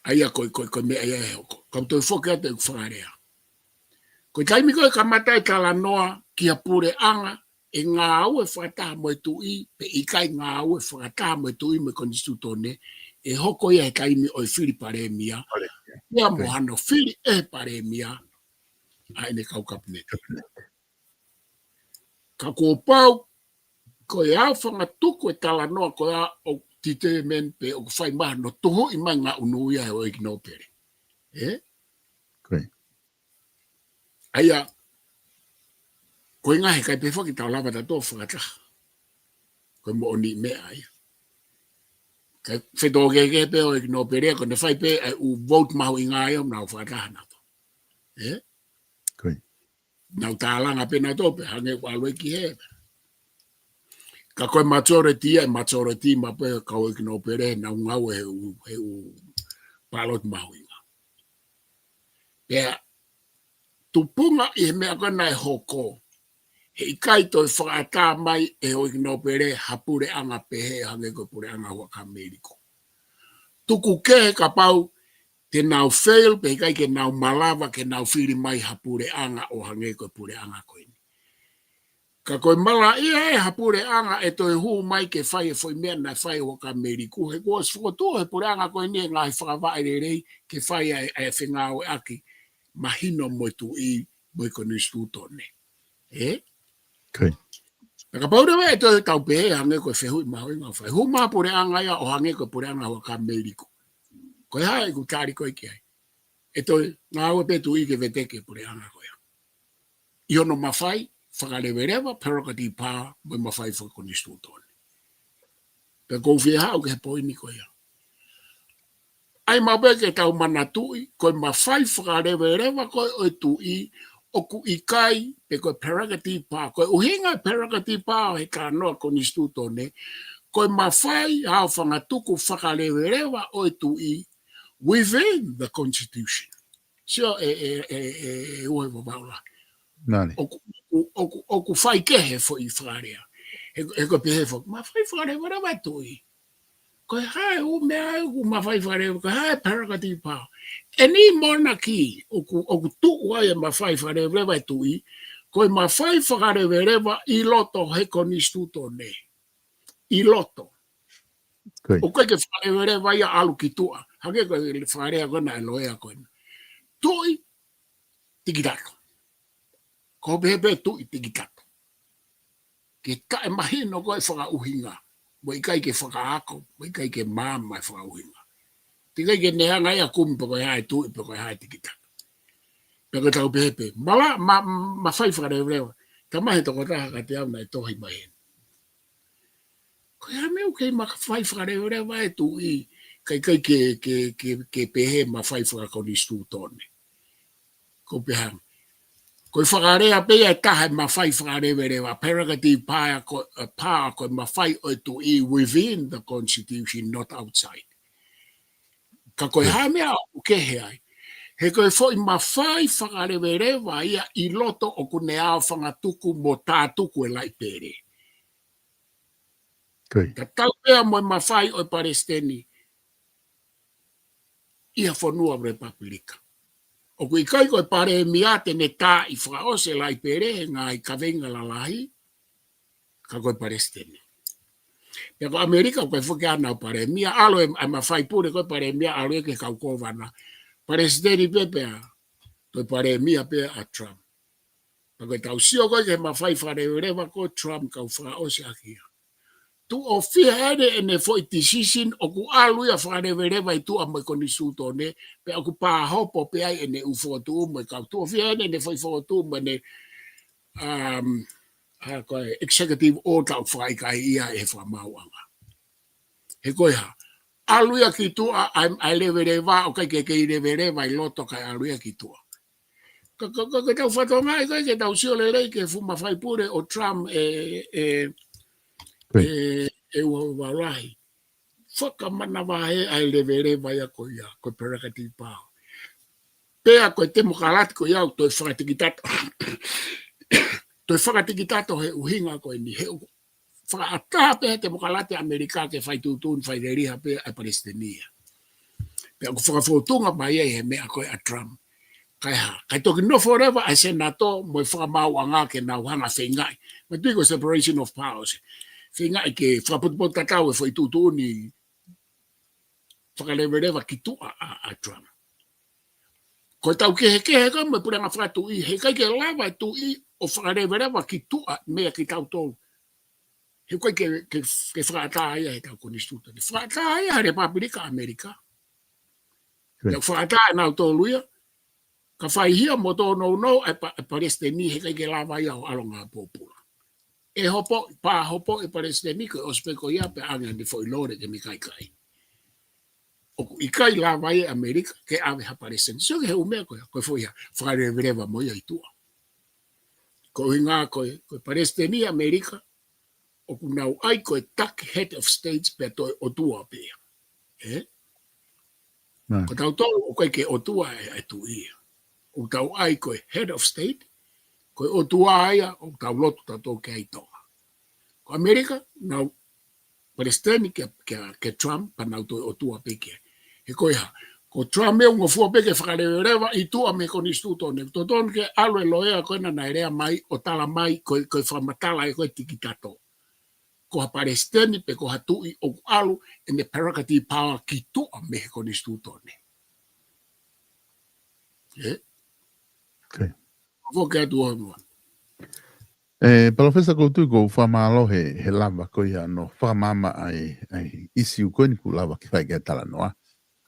ʻA ia ko e, ko e, ko e meʻa ia ʻe hoko. Kau toe foki atu ʻeku fakalea. Ko e taimi ko ē kamata e talanoa ki ha puleʻanga ʻe ngāue fakataha mo e tuʻi, pe ʻikai ngāue fakataha mo e tuʻi mo e konisitūtone, ʻe hoko ia he taimi ʻo e fili palēmia. Palēmia. Ia mo hano fili ʻe he palēmia ʻa ʻene kau kapineti. Ka kuo pau, ko e aofanga tuku e talanoa ko ia ʻoku determine pe ʻoku fai mai hano tuhuʻi mai ngaʻunu ia he houʻeiki nōpele. Ē? Ko ia. ʻA ia, ko e ngaahi kai pē foki tau lava tautolu fakataha. Ko e moʻoni meʻa ia. Kae fetōkehekehe pē houʻeiki nōpele, ko ʻene fai pē ʻa e ʻū vote mahuʻinga ia ʻo nau fakataha nautolu. Ē? Ko ia. Nau tālanga pē nautolu pē, hangē ʻoku ʻalu ki hē. Ka ko e majority ia, e majority maʻu pē kau houʻeiki nōpele, nau ngāue he ʻū, he ʻū paloti mahuʻinga. Pea tupunga ʻi he meʻa ko ē naʻe hoko, heʻikai toe fakaʻatā mai ʻe he houʻeiki nōpele ha puleʻanga pehē hangē ko e puleʻanga Huʻakavameiliku. Tuku kehe kapau te nau fail, pe ʻikai ke nau malava ke nau fili mai ha puleʻanga ʻo hangē ko e puleʻanga ko eni. Ka ko e malaʻia ʻe ha puleʻanga ʻe toe hū mai ke fai e foʻi meʻa naʻe fai ʻe Huʻakavameiliku, he kuo ʻosi fokotuʻu he puleʻanga ko eni e ngaahi fakavaʻe lelei ke fai ai ʻa e fengāueʻaki mahino mo e tuʻi mo e konisitūtone. Ē? Ko ia. Pea kapau leva ʻe toe tau pehē hangē ko e fehuʻi mahuʻinga ʻoku fai. Hū mai ha puleʻanga ia ʻo hangē ko e puleʻanga Huʻakavameiliku. Ko e hā ʻeku tali ko ē ki ai? ʻE toe ngāue pē tuʻi ke veteki e puleʻanga ko ia ʻi hono mafai fakaleveleva, prerogative power, mo e mafai fakakonisitūtone. Pea ʻoku ou fie haʻu ki he poini ko ia. ʻAi maʻu pē ke tau manatuʻi, ko e mafai fakaleveleva ko ē ʻo e tuʻi, ʻoku ʻikai, pe ko e prerogative power, ko e ʻuhinga e prerogative power he talanoa konisitūtone, ko e mafai aofanga tuku fakaleveleva ʻo e tuʻi within the constitution. Sio ē, ē, ē, ē, ē, ʻUhivavaʻu lahi. Nani. ʻOku, ʻoku, ʻoku, ʻoku faikehe foʻi fakalea. He, he ko e pehē foki, mafai fakaleveleva e tuʻi. Ko e hā e ʻū meʻa ʻoku mafai fakaleveleva, ko e hā e prerogative power. Any monarchy ʻoku, ʻoku tuʻu ai e mafai fakaleveleva e tuʻi, ko e mafai fakaleveleva ʻi loto he konisitūtone. ʻI loto. Ko ia. ʻOku ʻikai ke fakaleveleva ia ʻalu ki tuʻa. Hangē ko e fakalea ko ena ʻa e loea ko ena. Tuʻi tikitato. Ko e pehē pē tuʻi tikitato. Ke taʻemahino ko ē fakaʻuhinga. Mo ʻikai ke fakaako, mo ʻikai ke maama e fakaʻuhinga. Teʻeki ai ke ne hanga ia ʻo kumi pe ko e hā e tuʻi, pe ko e hā e tikitato. Pea ko e tau pehē pē. Mala, ma, mafai fakaleveleva. Tamahi tokotaha kiate au naʻe tohi mai heni. Ko e hā e meʻa ʻoku kei mafai fakaleveleva e tuʻi, kae ʻikai ke, ke, ke, ke pehē mafai fakakonisitūtone. Ko e pehē ange. Ko e fakalea pē ia ʻe taha e mafai fakaleveleva, prerogative power ko, ē, power ko e mafai ʻo e tuʻi within the constitution, not outside. Ka ko e hā e meʻa ʻoku kehe ai? He ko e foʻi mafai fakaleveleva ia ʻi loto ʻoku ne aofanga tuku mo tātuku e laʻi pele. Ko ia. Tatau pē ia mo e mafai ʻo e palesiteni. ʻi ha fonua Lepapulika. ʻOku ʻikai ko e palēmia te ne taaʻi fakaʻosi e laipele he ngaahi kaveinga lalahi, ka ko e palesiteni. Pea ko ʻAmelika ʻoku ʻikai foki ke ʻi ai haʻanau palēmia, ʻalu e, e mafai pule ko e palēmia, ʻalu ia ki he kau kōvana. Palesiteni pē pea, toe palēmia pē ʻa Trump. Pea ko e tau sio ko ē ki he mafai fakaleveleva ko Trump kau fakaʻosi ʻaki ia. Tuʻo fiha ʻene, ʻene foʻi decision ʻoku ʻalu ia fakaleveleva ʻi tuʻa mo e konisitūtone, pea ʻoku pāhopo pē ai ʻene ʻū fokotuʻu mo e kau tuʻo fiha ʻene, ʻene foʻi fokotuʻu mo ʻene, um, ha, ko e executive order ʻoku fakaʻikaiʻi ia ʻe he fakamaauʻanga. He ko e hā, ʻalu ia ki tuʻa, ʻa e, ʻa e leveleva, ʻoku ʻikai ke kei leveleva ʻi loto kae ʻalu ia ki tuʻa. Ka, ka, ka, ka tau fatongia ʻikai ke tau sio lelei ki he fuʻu mafai pule ʻo Trump ʻe, ʻe, ʻe, ʻe ua ua lahi. Fakamanavahē ʻa e leveleva ia ko ia, ko e prerogative power. Pea ko e temokalati ko ia, toe fakatikitato, toe fakatikitato he ʻuhinga ko eni, he ʻoku fakaʻatā pē he temokalati ʻAmelika ke fai tuʻutuʻuni fai leliha pē ʻa e palesiteni ia. Pea ʻoku fakafōtunga mai ai he meʻa ko ē ʻa Trump. Kae hā, kae toki nofo leva ʻa e Senate mo e fakamaauʻanga ke nau hanga feingaʻi. Manatuʻi ko e separation of powers. Feingaʻi ke fakapotopoto tatau e foʻi tuʻutuʻuni fakaleveleva ki tuʻa ʻa, ʻa Trump. Ko e tau kehekehe ko ē mo e puleʻanga fakatuʻi, he ʻikai ke lava e tuʻi ʻo fakaleveleva ki tuʻa meia kitautolu. He ʻikai ke, ke, ke fakaʻatā ia he tau konisitūtone. Fakaʻatā ia he Lepapulika ʻAmelika. Pea fakaʻatā ʻe nautolu ia, ka fai hia mo tōnounou e pa-, e palesiteni he ʻikai ke lava ia ʻo ʻalu ʻo ngāue pōpula. ʻE hopo, pāhopo e palesiteni ko e ʻosi pē ko ia pea ʻange ʻene foʻi lole ke ne kaikai. ʻOku ʻikai lava ia ʻAmelika ke ʻave ha palesiteni. Sio ki he ʻū meʻa ko ia, ko e foʻi hā, fakaleveleva mo ia ʻi tuʻa. Ko e ʻuhinga ko e, ko e palesiteni ʻAmelika, ʻoku nau ʻai ko e taki head of states pea toe ʻotua pē ia. ʻE? Ko tautolu ʻoku ʻikai ke ʻotua e, e tuʻi ia. ʻOku tau ʻai ko e head of state, ko e ʻotua ia ʻoku tau lotu tautolu ki ai ʻi Tonga. Ko ʻAmelika, nau palesiteni kia, kia, kia Trump, pea nau toe ʻotua pē ki ai. He ko e hā, ko Trump ʻoku ngofua pē ke fakaleveleva ʻi tuʻa mei he konisitūtone. Totonu ke ʻalu e loea ko ena naʻe lea mai, ʻo tala mai, ko e, ko e fakamatala ē ko e tikitato. Ko ha palesiteni pe ko ha tuʻi ʻoku ʻalu ʻene prerogative power ki tuʻa mei he konisitūtone. ʻE? Foki atu ʻo hangē. ʻE, Palōfesa, ʻoku ou tui ʻoku fakamālō he, he lava ko ia ʻo fakamaama ʻa e, ʻa e ʻisiū ko eni ʻoku lava ke fai ki ai e talanoa.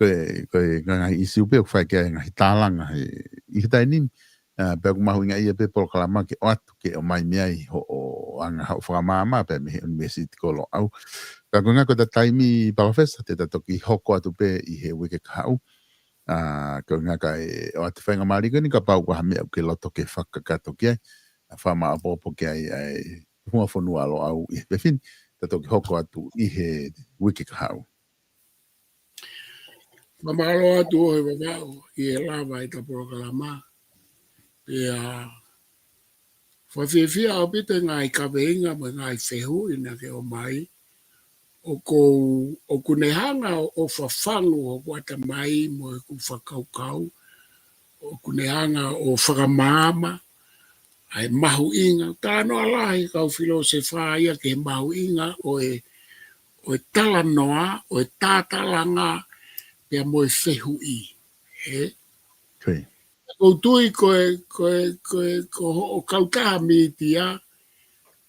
Ko e, ko e ngaahi ʻisiū pē ʻoku fai ki ai e ngaahi tālanga he, ʻi he taimi ni, ʻa, pea ʻoku mahuʻinga ia pē polokalama ke ʻoatu ke ʻomai mei ai hoʻo anga hoʻo fakamaama pē mei he ʻUnivēsiti ko Loʻau. Ka ko e ʻuhinga ko ʻeta taimi, Palōfesa, te ta toki hoko atu pē ʻi he uike kahaʻu. ʻA, ko e ʻuhinga kae ʻoatu e faingamālie ko eni kapau ʻoku ʻi ai ha meʻa ʻoku ke loto ke fakakakato ki ai, ʻa, fakamāʻopoʻopo ki ai, ʻa e Tufunga Fonua Loʻau ʻi he efiafi ni, ta toki hoko atu ʻi he uike kahaʻu. Fakamālō atu ʻo e Vavaʻu ʻi he lava ʻeta polokalama. Pea fakafiefia ʻaupito e ngaahi kaveinga mo e ngaahi fehuʻi naʻa ke ʻomai. ʻOku ou, ʻoku ne hanga ʻo, ʻo fafangu hoku ʻatamai mo ʻeku fakakaukau. ʻOku ne hanga ʻo fakamaama ʻa e mahuʻinga. Talanoa lahi kau filōsefa ia ki he mahuʻinga ʻo e, ʻo e talanoa, ʻo e tātālanga, pea mo e fehuʻi. ʻE? ʻOku ou tui ko e, ko e, ko e, ko hoʻo kautaha mītia,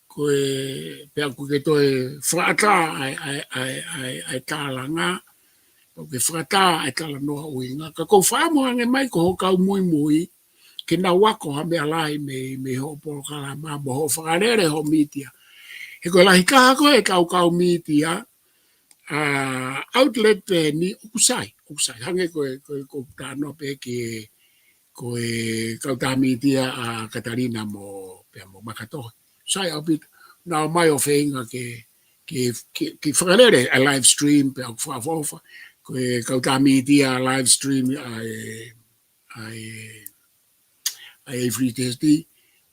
ko e, pea ʻoku ke toe fakaʻatā ʻa e, ʻa e, ʻa e, ʻa e, ʻa e tālanga, pea ʻoku ke fakaʻatā ʻa e talanoa ʻuhinga. Ka ʻoku ou fakaʻamu ange mai ko hoʻo kau muimui, ke nau ako ha meʻa lahi mei, mei hoʻo polokalama, mo hoʻo fakalele hoʻo mītia. He ko e lahi taha ko e kau kau mītia, ʻa, outlet pē eni ʻoku sai, ʻoku sai. Hangē ko e, ko e, ko e talanoa pē ki he, ko e kautaha mītia ʻa Katalina mo, pea mo Makatohi. Sai ʻaupito, nau ō mai ʻo feinga ke, ke, ke, ke fakalele ʻa e live stream pea ʻoku fakaʻofoʻofa. Ko e kautaha mītia live stream ʻa e, ʻa e, ʻa e Free T S T,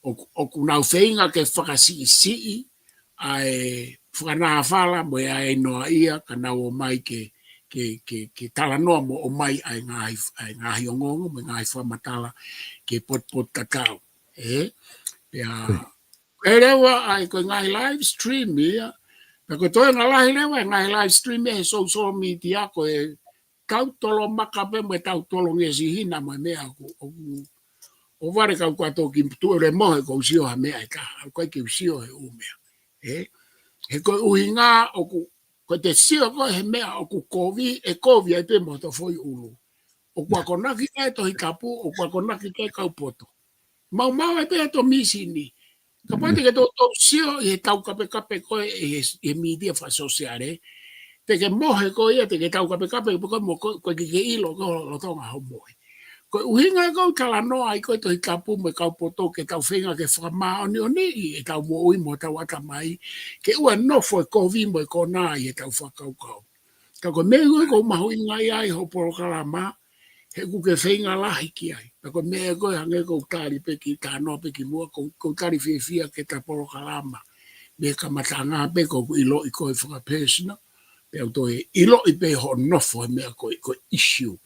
ʻoku, ʻoku nau feinga ke fakasiʻisiʻi ʻa e fakanāfala mo e ʻai noaʻia ka nau ō mai ke, ke, ke, ke talanoa mo ʻomai ʻa e ngaahi, ʻa e ngaahi ongoongo mo e ngaahi fakamatala ke potupotutatau. Ē? Pea, ʻe leva ʻa e ko e ngaahi live stream ia, pea ko e toenga lahi leva e ngaahi live stream ia he social media ko e tau tolomaka pē mo e tau tolongesihina mo e meʻa ʻoku, ʻoku, ʻo vale kau kua toki tuʻu le mohe ko u sio ha meʻa ʻe taha, ʻoku ʻikai ke u sio he ʻū meʻa. Ē? He ko e ʻuhinga ʻoku, ko te sio ko e he meʻa ʻoku kovi, ʻe kovi ai pē mo to foʻi ʻulu. ʻOku akonaki kai Tohi Tapu, ʻoku akonaki kai kau poto. Maumau ai pē to misini. Kapau te ke tau, tau sio ʻi he tau kapekape ko e ʻi he, ʻi he media fakasōsiale. Te ke mohe ko ia, te ke tau kapekape, pe ko mo ko, ko ke ke ʻilo ko ho lotonga ho mohe. Ko e ʻuhinga ko u talanoa ai ko e Tohi Tapu mo e kau poto ke tau feinga ke fakamāʻoniʻoniʻi ʻetau moʻui mo tau ʻatamai, ke ʻoua nofo e kovi mo e kona ʻi heʻetau fakakaukau. Ka ko e meʻa ko e ko u mahuʻingaʻia ai ho polokalama, he ʻoku ke feinga lahi ki ai. Pea ko e meʻa ko e hangē ko u tali pē ki talanoa pē ki muʻa, ko, ko u tali fiefia ke ta polokalama. Mei he kamataʻanga pē ko u ʻiloʻi koe fakapersonal, pea u toe ʻiloʻi pē ho nofo he meʻa ko e, ko e issue.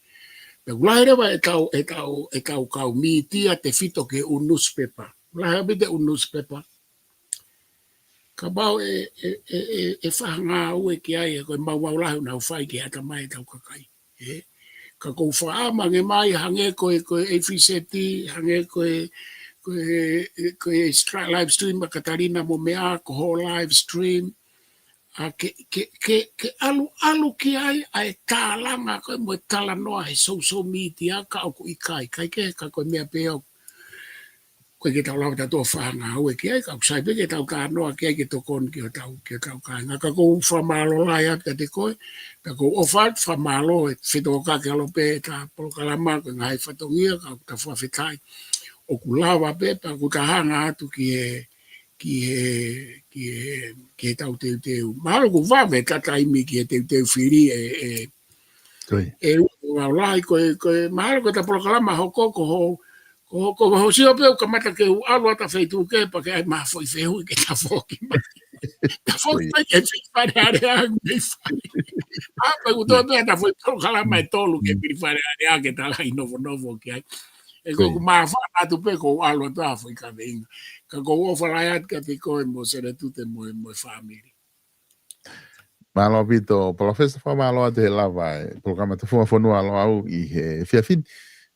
Pea ʻoku lahi leva ʻetau, ʻetau, ʻetau kau media tefito ki he ʻū newspaper. Lahi ʻaupito e ʻū newspaper. Kapau ʻe, ʻe, ʻe, ʻe, ʻe fakangāue ki ai, ʻe ko e maumau lahi ʻoku nau fai ki he ʻatamai ʻetau kakai. Ē? Ka ko u fakaʻamange mai, hangē ko e, ko e A V Z, hangē ko e, ko e, ko e stra-, live stream ʻa Katalina mo meʻa, ko ho live stream. ʻA ke, ke, ke, ke ʻalu, ʻalu ki ai, ʻa e tālanga ko e mo e talanoa he social media ka ʻoku ʻikai, ʻikai ke, ka ko e meʻa pē ʻoku ko e ke tau lava tatou fakangāue ki ai, ka ʻoku sai pē ke tau talanoa ki ai ke tokoni ki hotau, ki hotau kāinga. Ka ko u fakamālō lahi atu kiate koe, ka ko u ʻofa atu fakamālō e fetokaki ʻalu pē ʻeta polokalama ko e ngaahi fatongia, ka ʻoku ta fakafetaʻi. ʻOku lava pē, pea ʻoku ta hanga atu ki he, ki he, ki he, ki he tau teuteu. Mahalo ʻoku vave ʻeta taimi ki he teuteu fili ʻe, ʻe, ʻe u, ʻo lahi ko e, ko e, mahalo ko ʻeta polokalama hoko ko ho, ko ho, ko ho sio pē ʻoku kamata ke u ʻalu atu ʻa feituʻu kehe pea ke ʻai mai ha foʻi fehuʻi ke ta foki mai. Ta foki mai ke Fili Fale Alea mei fai. ʻA pē ʻoku tō pē ʻeta foʻi polokalama ʻe tolu ke Fili Fale Alea ke ta lahi nofonofo ki ai. ʻE ko ʻoku māfana atu pē ko u ʻalu atu ʻa foʻi kaveinga. Ka ko u ʻofa lahi atu kiate koe mo Seletute mo e, mo e fāmili. Mālō ʻaupito, Palōfesa, fakamālō atu he lava e polokalama Tufunga Fonua ʻa Loʻau ʻi he efiafi ni.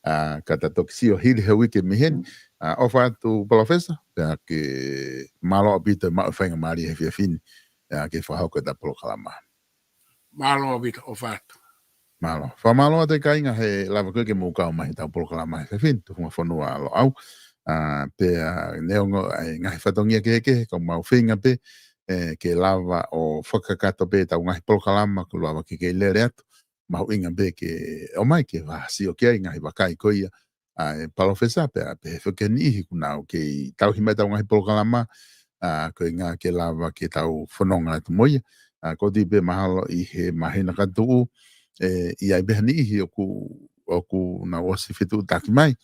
ʻA, ka ta toki sio hili he uike mei heni. ʻA, ʻofa atu, Palōfesa, pea ke mālō ʻaupito e maʻu faingamālie he efiafi ni. ʻA, ke fakahoko ʻeta polokalama. Mālō ʻaupito, ʻofa atu. Mālō. Fakamālō atu e kāinga he lava ko ē ke mou kau mai heʻetau polokalama he efiafi ni, Tufunga Fonua ʻa Loʻau. ʻA, pea neongo ʻa e ngaahi fatongia kehekehe, ka ʻoku mau feinga pē, ē, ke lava ʻo fakakakato pē ʻetau ngaahi polokalama, ko e lava ke kei lele atu. Mahuʻinga pē ke ʻomai ke fakasio ki ai ngaahi vakai ko ia ʻa e Palōfesa pea pehē foki ki he niʻihi ʻoku nau kei tauhi mai ʻetau ngaahi polokalama, ʻa, ko e ʻuhinga ke lava ke tau fononga atu mo ia. ʻA, ʻoku ou tui pē mahalo ʻi he māhina ka tuʻu, ē, ʻe ʻi ai pē ha niʻihi ʻoku, ʻoku nau ʻosi fetuʻutaki mai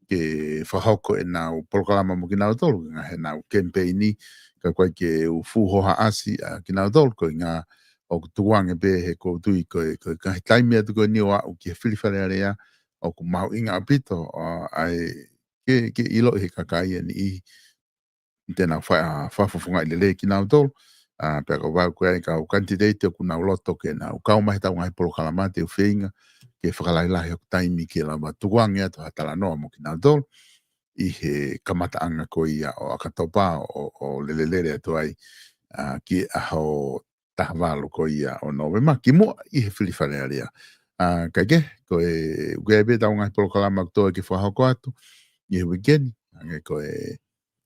ke fakahoko ʻenau polokalama mo kinautolu, ngaahi ʻenau kemipeini, ka ʻoku ʻikai ke u fuʻu hohaʻasi ʻa kinautolu, ko e ʻuhinga ʻoku tukuange pē he ʻoku ou tui ko e, ko e ngaahi taimi atu ko eni ʻo aʻu ki he Fili Fale Alea, ʻoku mahuʻinga ʻaupito, ʻa, ʻa e ke, ke ʻiloʻi he kakai ʻa e niʻihi te nau fa-, ʻa, fakafofongaʻi lelei kinautolu, ʻa, pea ka vau ko e ʻai kau kanititeiti ʻoku nau loto ke nau kau mai heʻetau ngaahi polokalama te u feinga ke fakalahilahi hoku taimi ke lava tukuange atu ha talanoa mo kinautolu ʻi he kamataʻanga ko ia ʻo ʻAkatopa ʻo, ʻo lelelele atu ai, ʻa, ki he ʻaho taha valu ko ia ʻo Nōvema, kimuʻa ʻi he Fili Fale Alea. ʻA, kae kehe, ko e, ʻoku ʻi ai pē ʻetau ngaahi polokalama ʻoku toe ke fakahoko atu ʻi he uike ni, hangē ko e,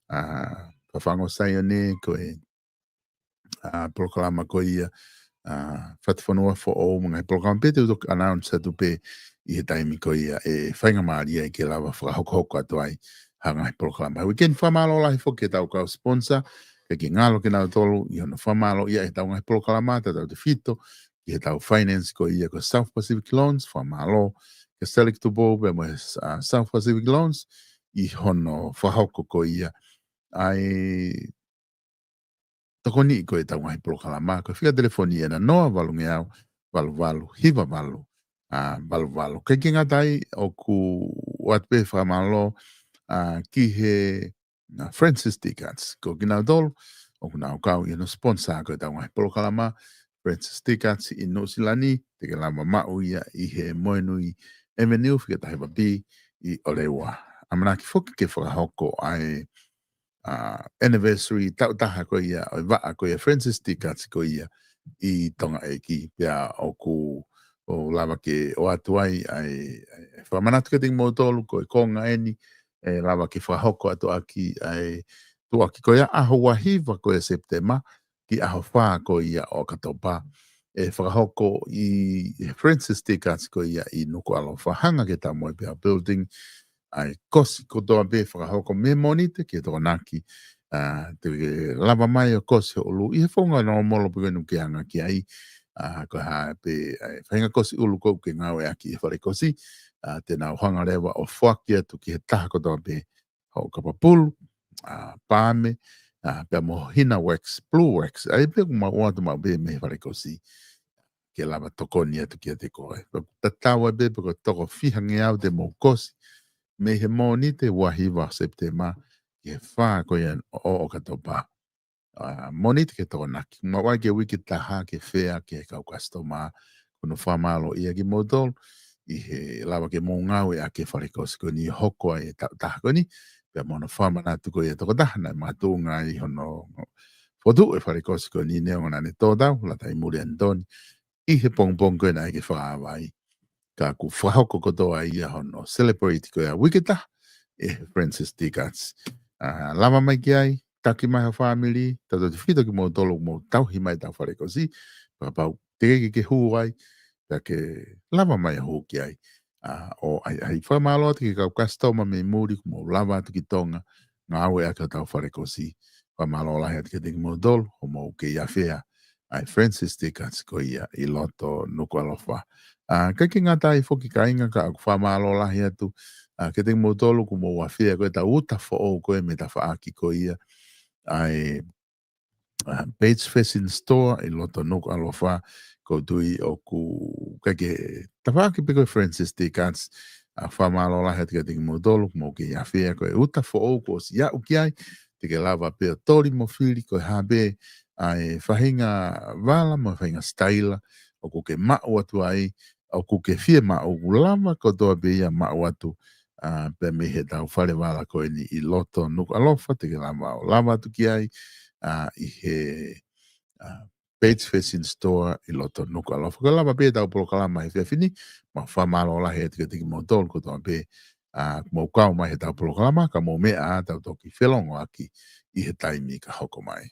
ʻa, Fafangu ʻo Saione, ko e, ʻa, polokalama ko ia, ʻa, Fatufonua Foʻou, mo e ngaahi polokalama pē te u toki announce atu pē ʻi he taimi ko ia ʻe faingamālie ai ke lava fakahokohoko atu ai ha ngaahi polokalama. He uike ni fakamālō lahi foki ki heʻetau kau sponsor, ʻikai ke ngalo kinautolu ʻi hono fakamālōʻia ʻetau ngaahi polokalama, tautautefito ki heʻetau finance ko ia ko e South Pacific Loans, fakamālō kia Select Tupou pea mo e, ʻa, South Pacific Loans ʻi hono fakahoko ko ia ʻa e tokoniʻi ko ē ʻetau ngaahi polokalama, ko e fika telefoni ena noa valungeau, valu valu hiva valu, a, valu valu. ʻIkai ke ngata ai, ʻoku ʻoatu pē fakamālō, a, ki he, a, Francis Dickens. Ko kinautolu ʻoku nau kau ʻi hono sponsor ko ʻetau ngaahi polokalama, Francis Dickens ʻi Nuʻusila ni, te ke lava maʻu ia ʻi he Moenui Avenue, fika taha hiva B ʻi ʻOleva. ʻAmanaki foki ke fakahoko ʻa e, a, anniversary taʻu taha ko ia ʻo e vaʻa ko ia Francis Dickens ko ia ʻi Tonga ʻEiki. Pea ʻoku ou lava ke ʻoatu ai ʻa e, ʻa e fakamanatu kiate kimoutolu ko e konga eni ʻe lava ke fakahoko atu ʻaki ʻa e tuʻuaki ko ia ʻaho ua hiva ko ia Sepitema ki ʻaho fā ko ia ʻo ʻOkatopa. ʻE fakahoko ʻi he Francis Dickens ko ia ʻi Nukuʻalofa, hanga ki he Tamoepea Building, ʻa e kosi kotoa pē fakahoko mei Mōnite ki he Tokonaki. A, te ke lava mai ʻo kosi ho ʻulu ʻi he founga nōmolo pē ko eni ʻoku ke hanga ki ai. A, ko e hā pē ʻa e faʻahinga kosi ʻulu ʻoku ke ngāueʻaki ʻi he fale kosi, a, te nau hanga leva ʻo foaki atu ki he taha kotoa pē hoʻo kapa pulu, a, paame, a, pea mo e hina wax, blue wax, ʻa ia pē ʻoku mau ʻoatu maʻu pē mei he fale kosi, ke lava tokoni atu kiate koe. Pea ʻoku tatau ai pē pe ko e toko fiha ngeau te mou kosi mei he Mōnite ua hiva Sepitema ki he fā ko ia ʻo ʻOkatopa. A, Mōnite ki he Tokonaki. Mau ʻai ke uike taha ke fea ki he kau kasitoma. Ko hono fakamālō ia kimoutolu ʻi he lava ke mou ngāueʻaki e fale kosi ko eni ʻo hoko ai e taʻu taha ko eni. Pea mo hono fakamanatu ko ia tokotaha naʻe makatuʻunga ʻi hono fokotuʻu e fale kosi ko eni, neongo naʻa ne tō tau, Lataimuli Anitoni, ʻi he pongipongi ko ē naʻe ʻai ke fakaava ai. Ka kuo fakahoko kotoa ia hono celebrate ko ia uike taha ʻe he Francis Dickens. A, lava mai ki ai, taki mai ho fāmili, tautautefito kimoutolu ʻoku mou tauhi mai ʻetau fale kosi, kapau teʻeki ke hū ai, pea ke lava mai ʻo hū ki ai. A, ʻo ʻai, ʻai fakamālō atu ki he kau kasitoma mei muli kuo mou lava atu ki Tonga, ngāueʻaki hotau fale kosi. Fakamālō lahi atu kiate kimoutolu, hoʻomou kei afea ʻa e Francis Dickens ko ia ʻi loto Nukuʻalofa. A, ʻikai ke ngata ai foki kāinga, ka ʻoku fakamālō lahi atu, a, kiate kimoutolu kuo mou afea ko ē ʻetau uta foʻou ko ē mei he tafaʻaki ko ia ʻa e, a, Bates Fashion Store ʻi loto Nukuʻalofa. ʻOku ou tui ʻoku ʻikai ke tafaʻaki pē ko e Francis Dickens. A, fakamālō lahi atu kiate kimoutolu kuo mou kei afea ko ē uta foʻou kuo ʻosi aʻu ki ai, te ke lava pē ʻo toli mo fili ko e hā pē ʻa e faʻahinga vala mo e faʻahinga sitaila ʻoku ke maʻu atu ai, ʻoku ke fiemaʻu, ʻoku lava kotoa pē ia maʻu atu, a, pea mei heʻetau fale vala ko eni ʻi loto Nukuʻalofa, te ke lava ʻo lava atu ki ai, a, ʻi he, a, Bates Fashion Store ʻi loto Nukuʻalofa. Ko e lava pē ʻetau polokalama he efiafi ni, mau fakamālō lahi atu kiate kimoutolu kotoa pē, a, mou kau mai heʻetau polokalama, ka mou meʻa ā tau toki felongoaki ʻi he taimi ka hoko mai.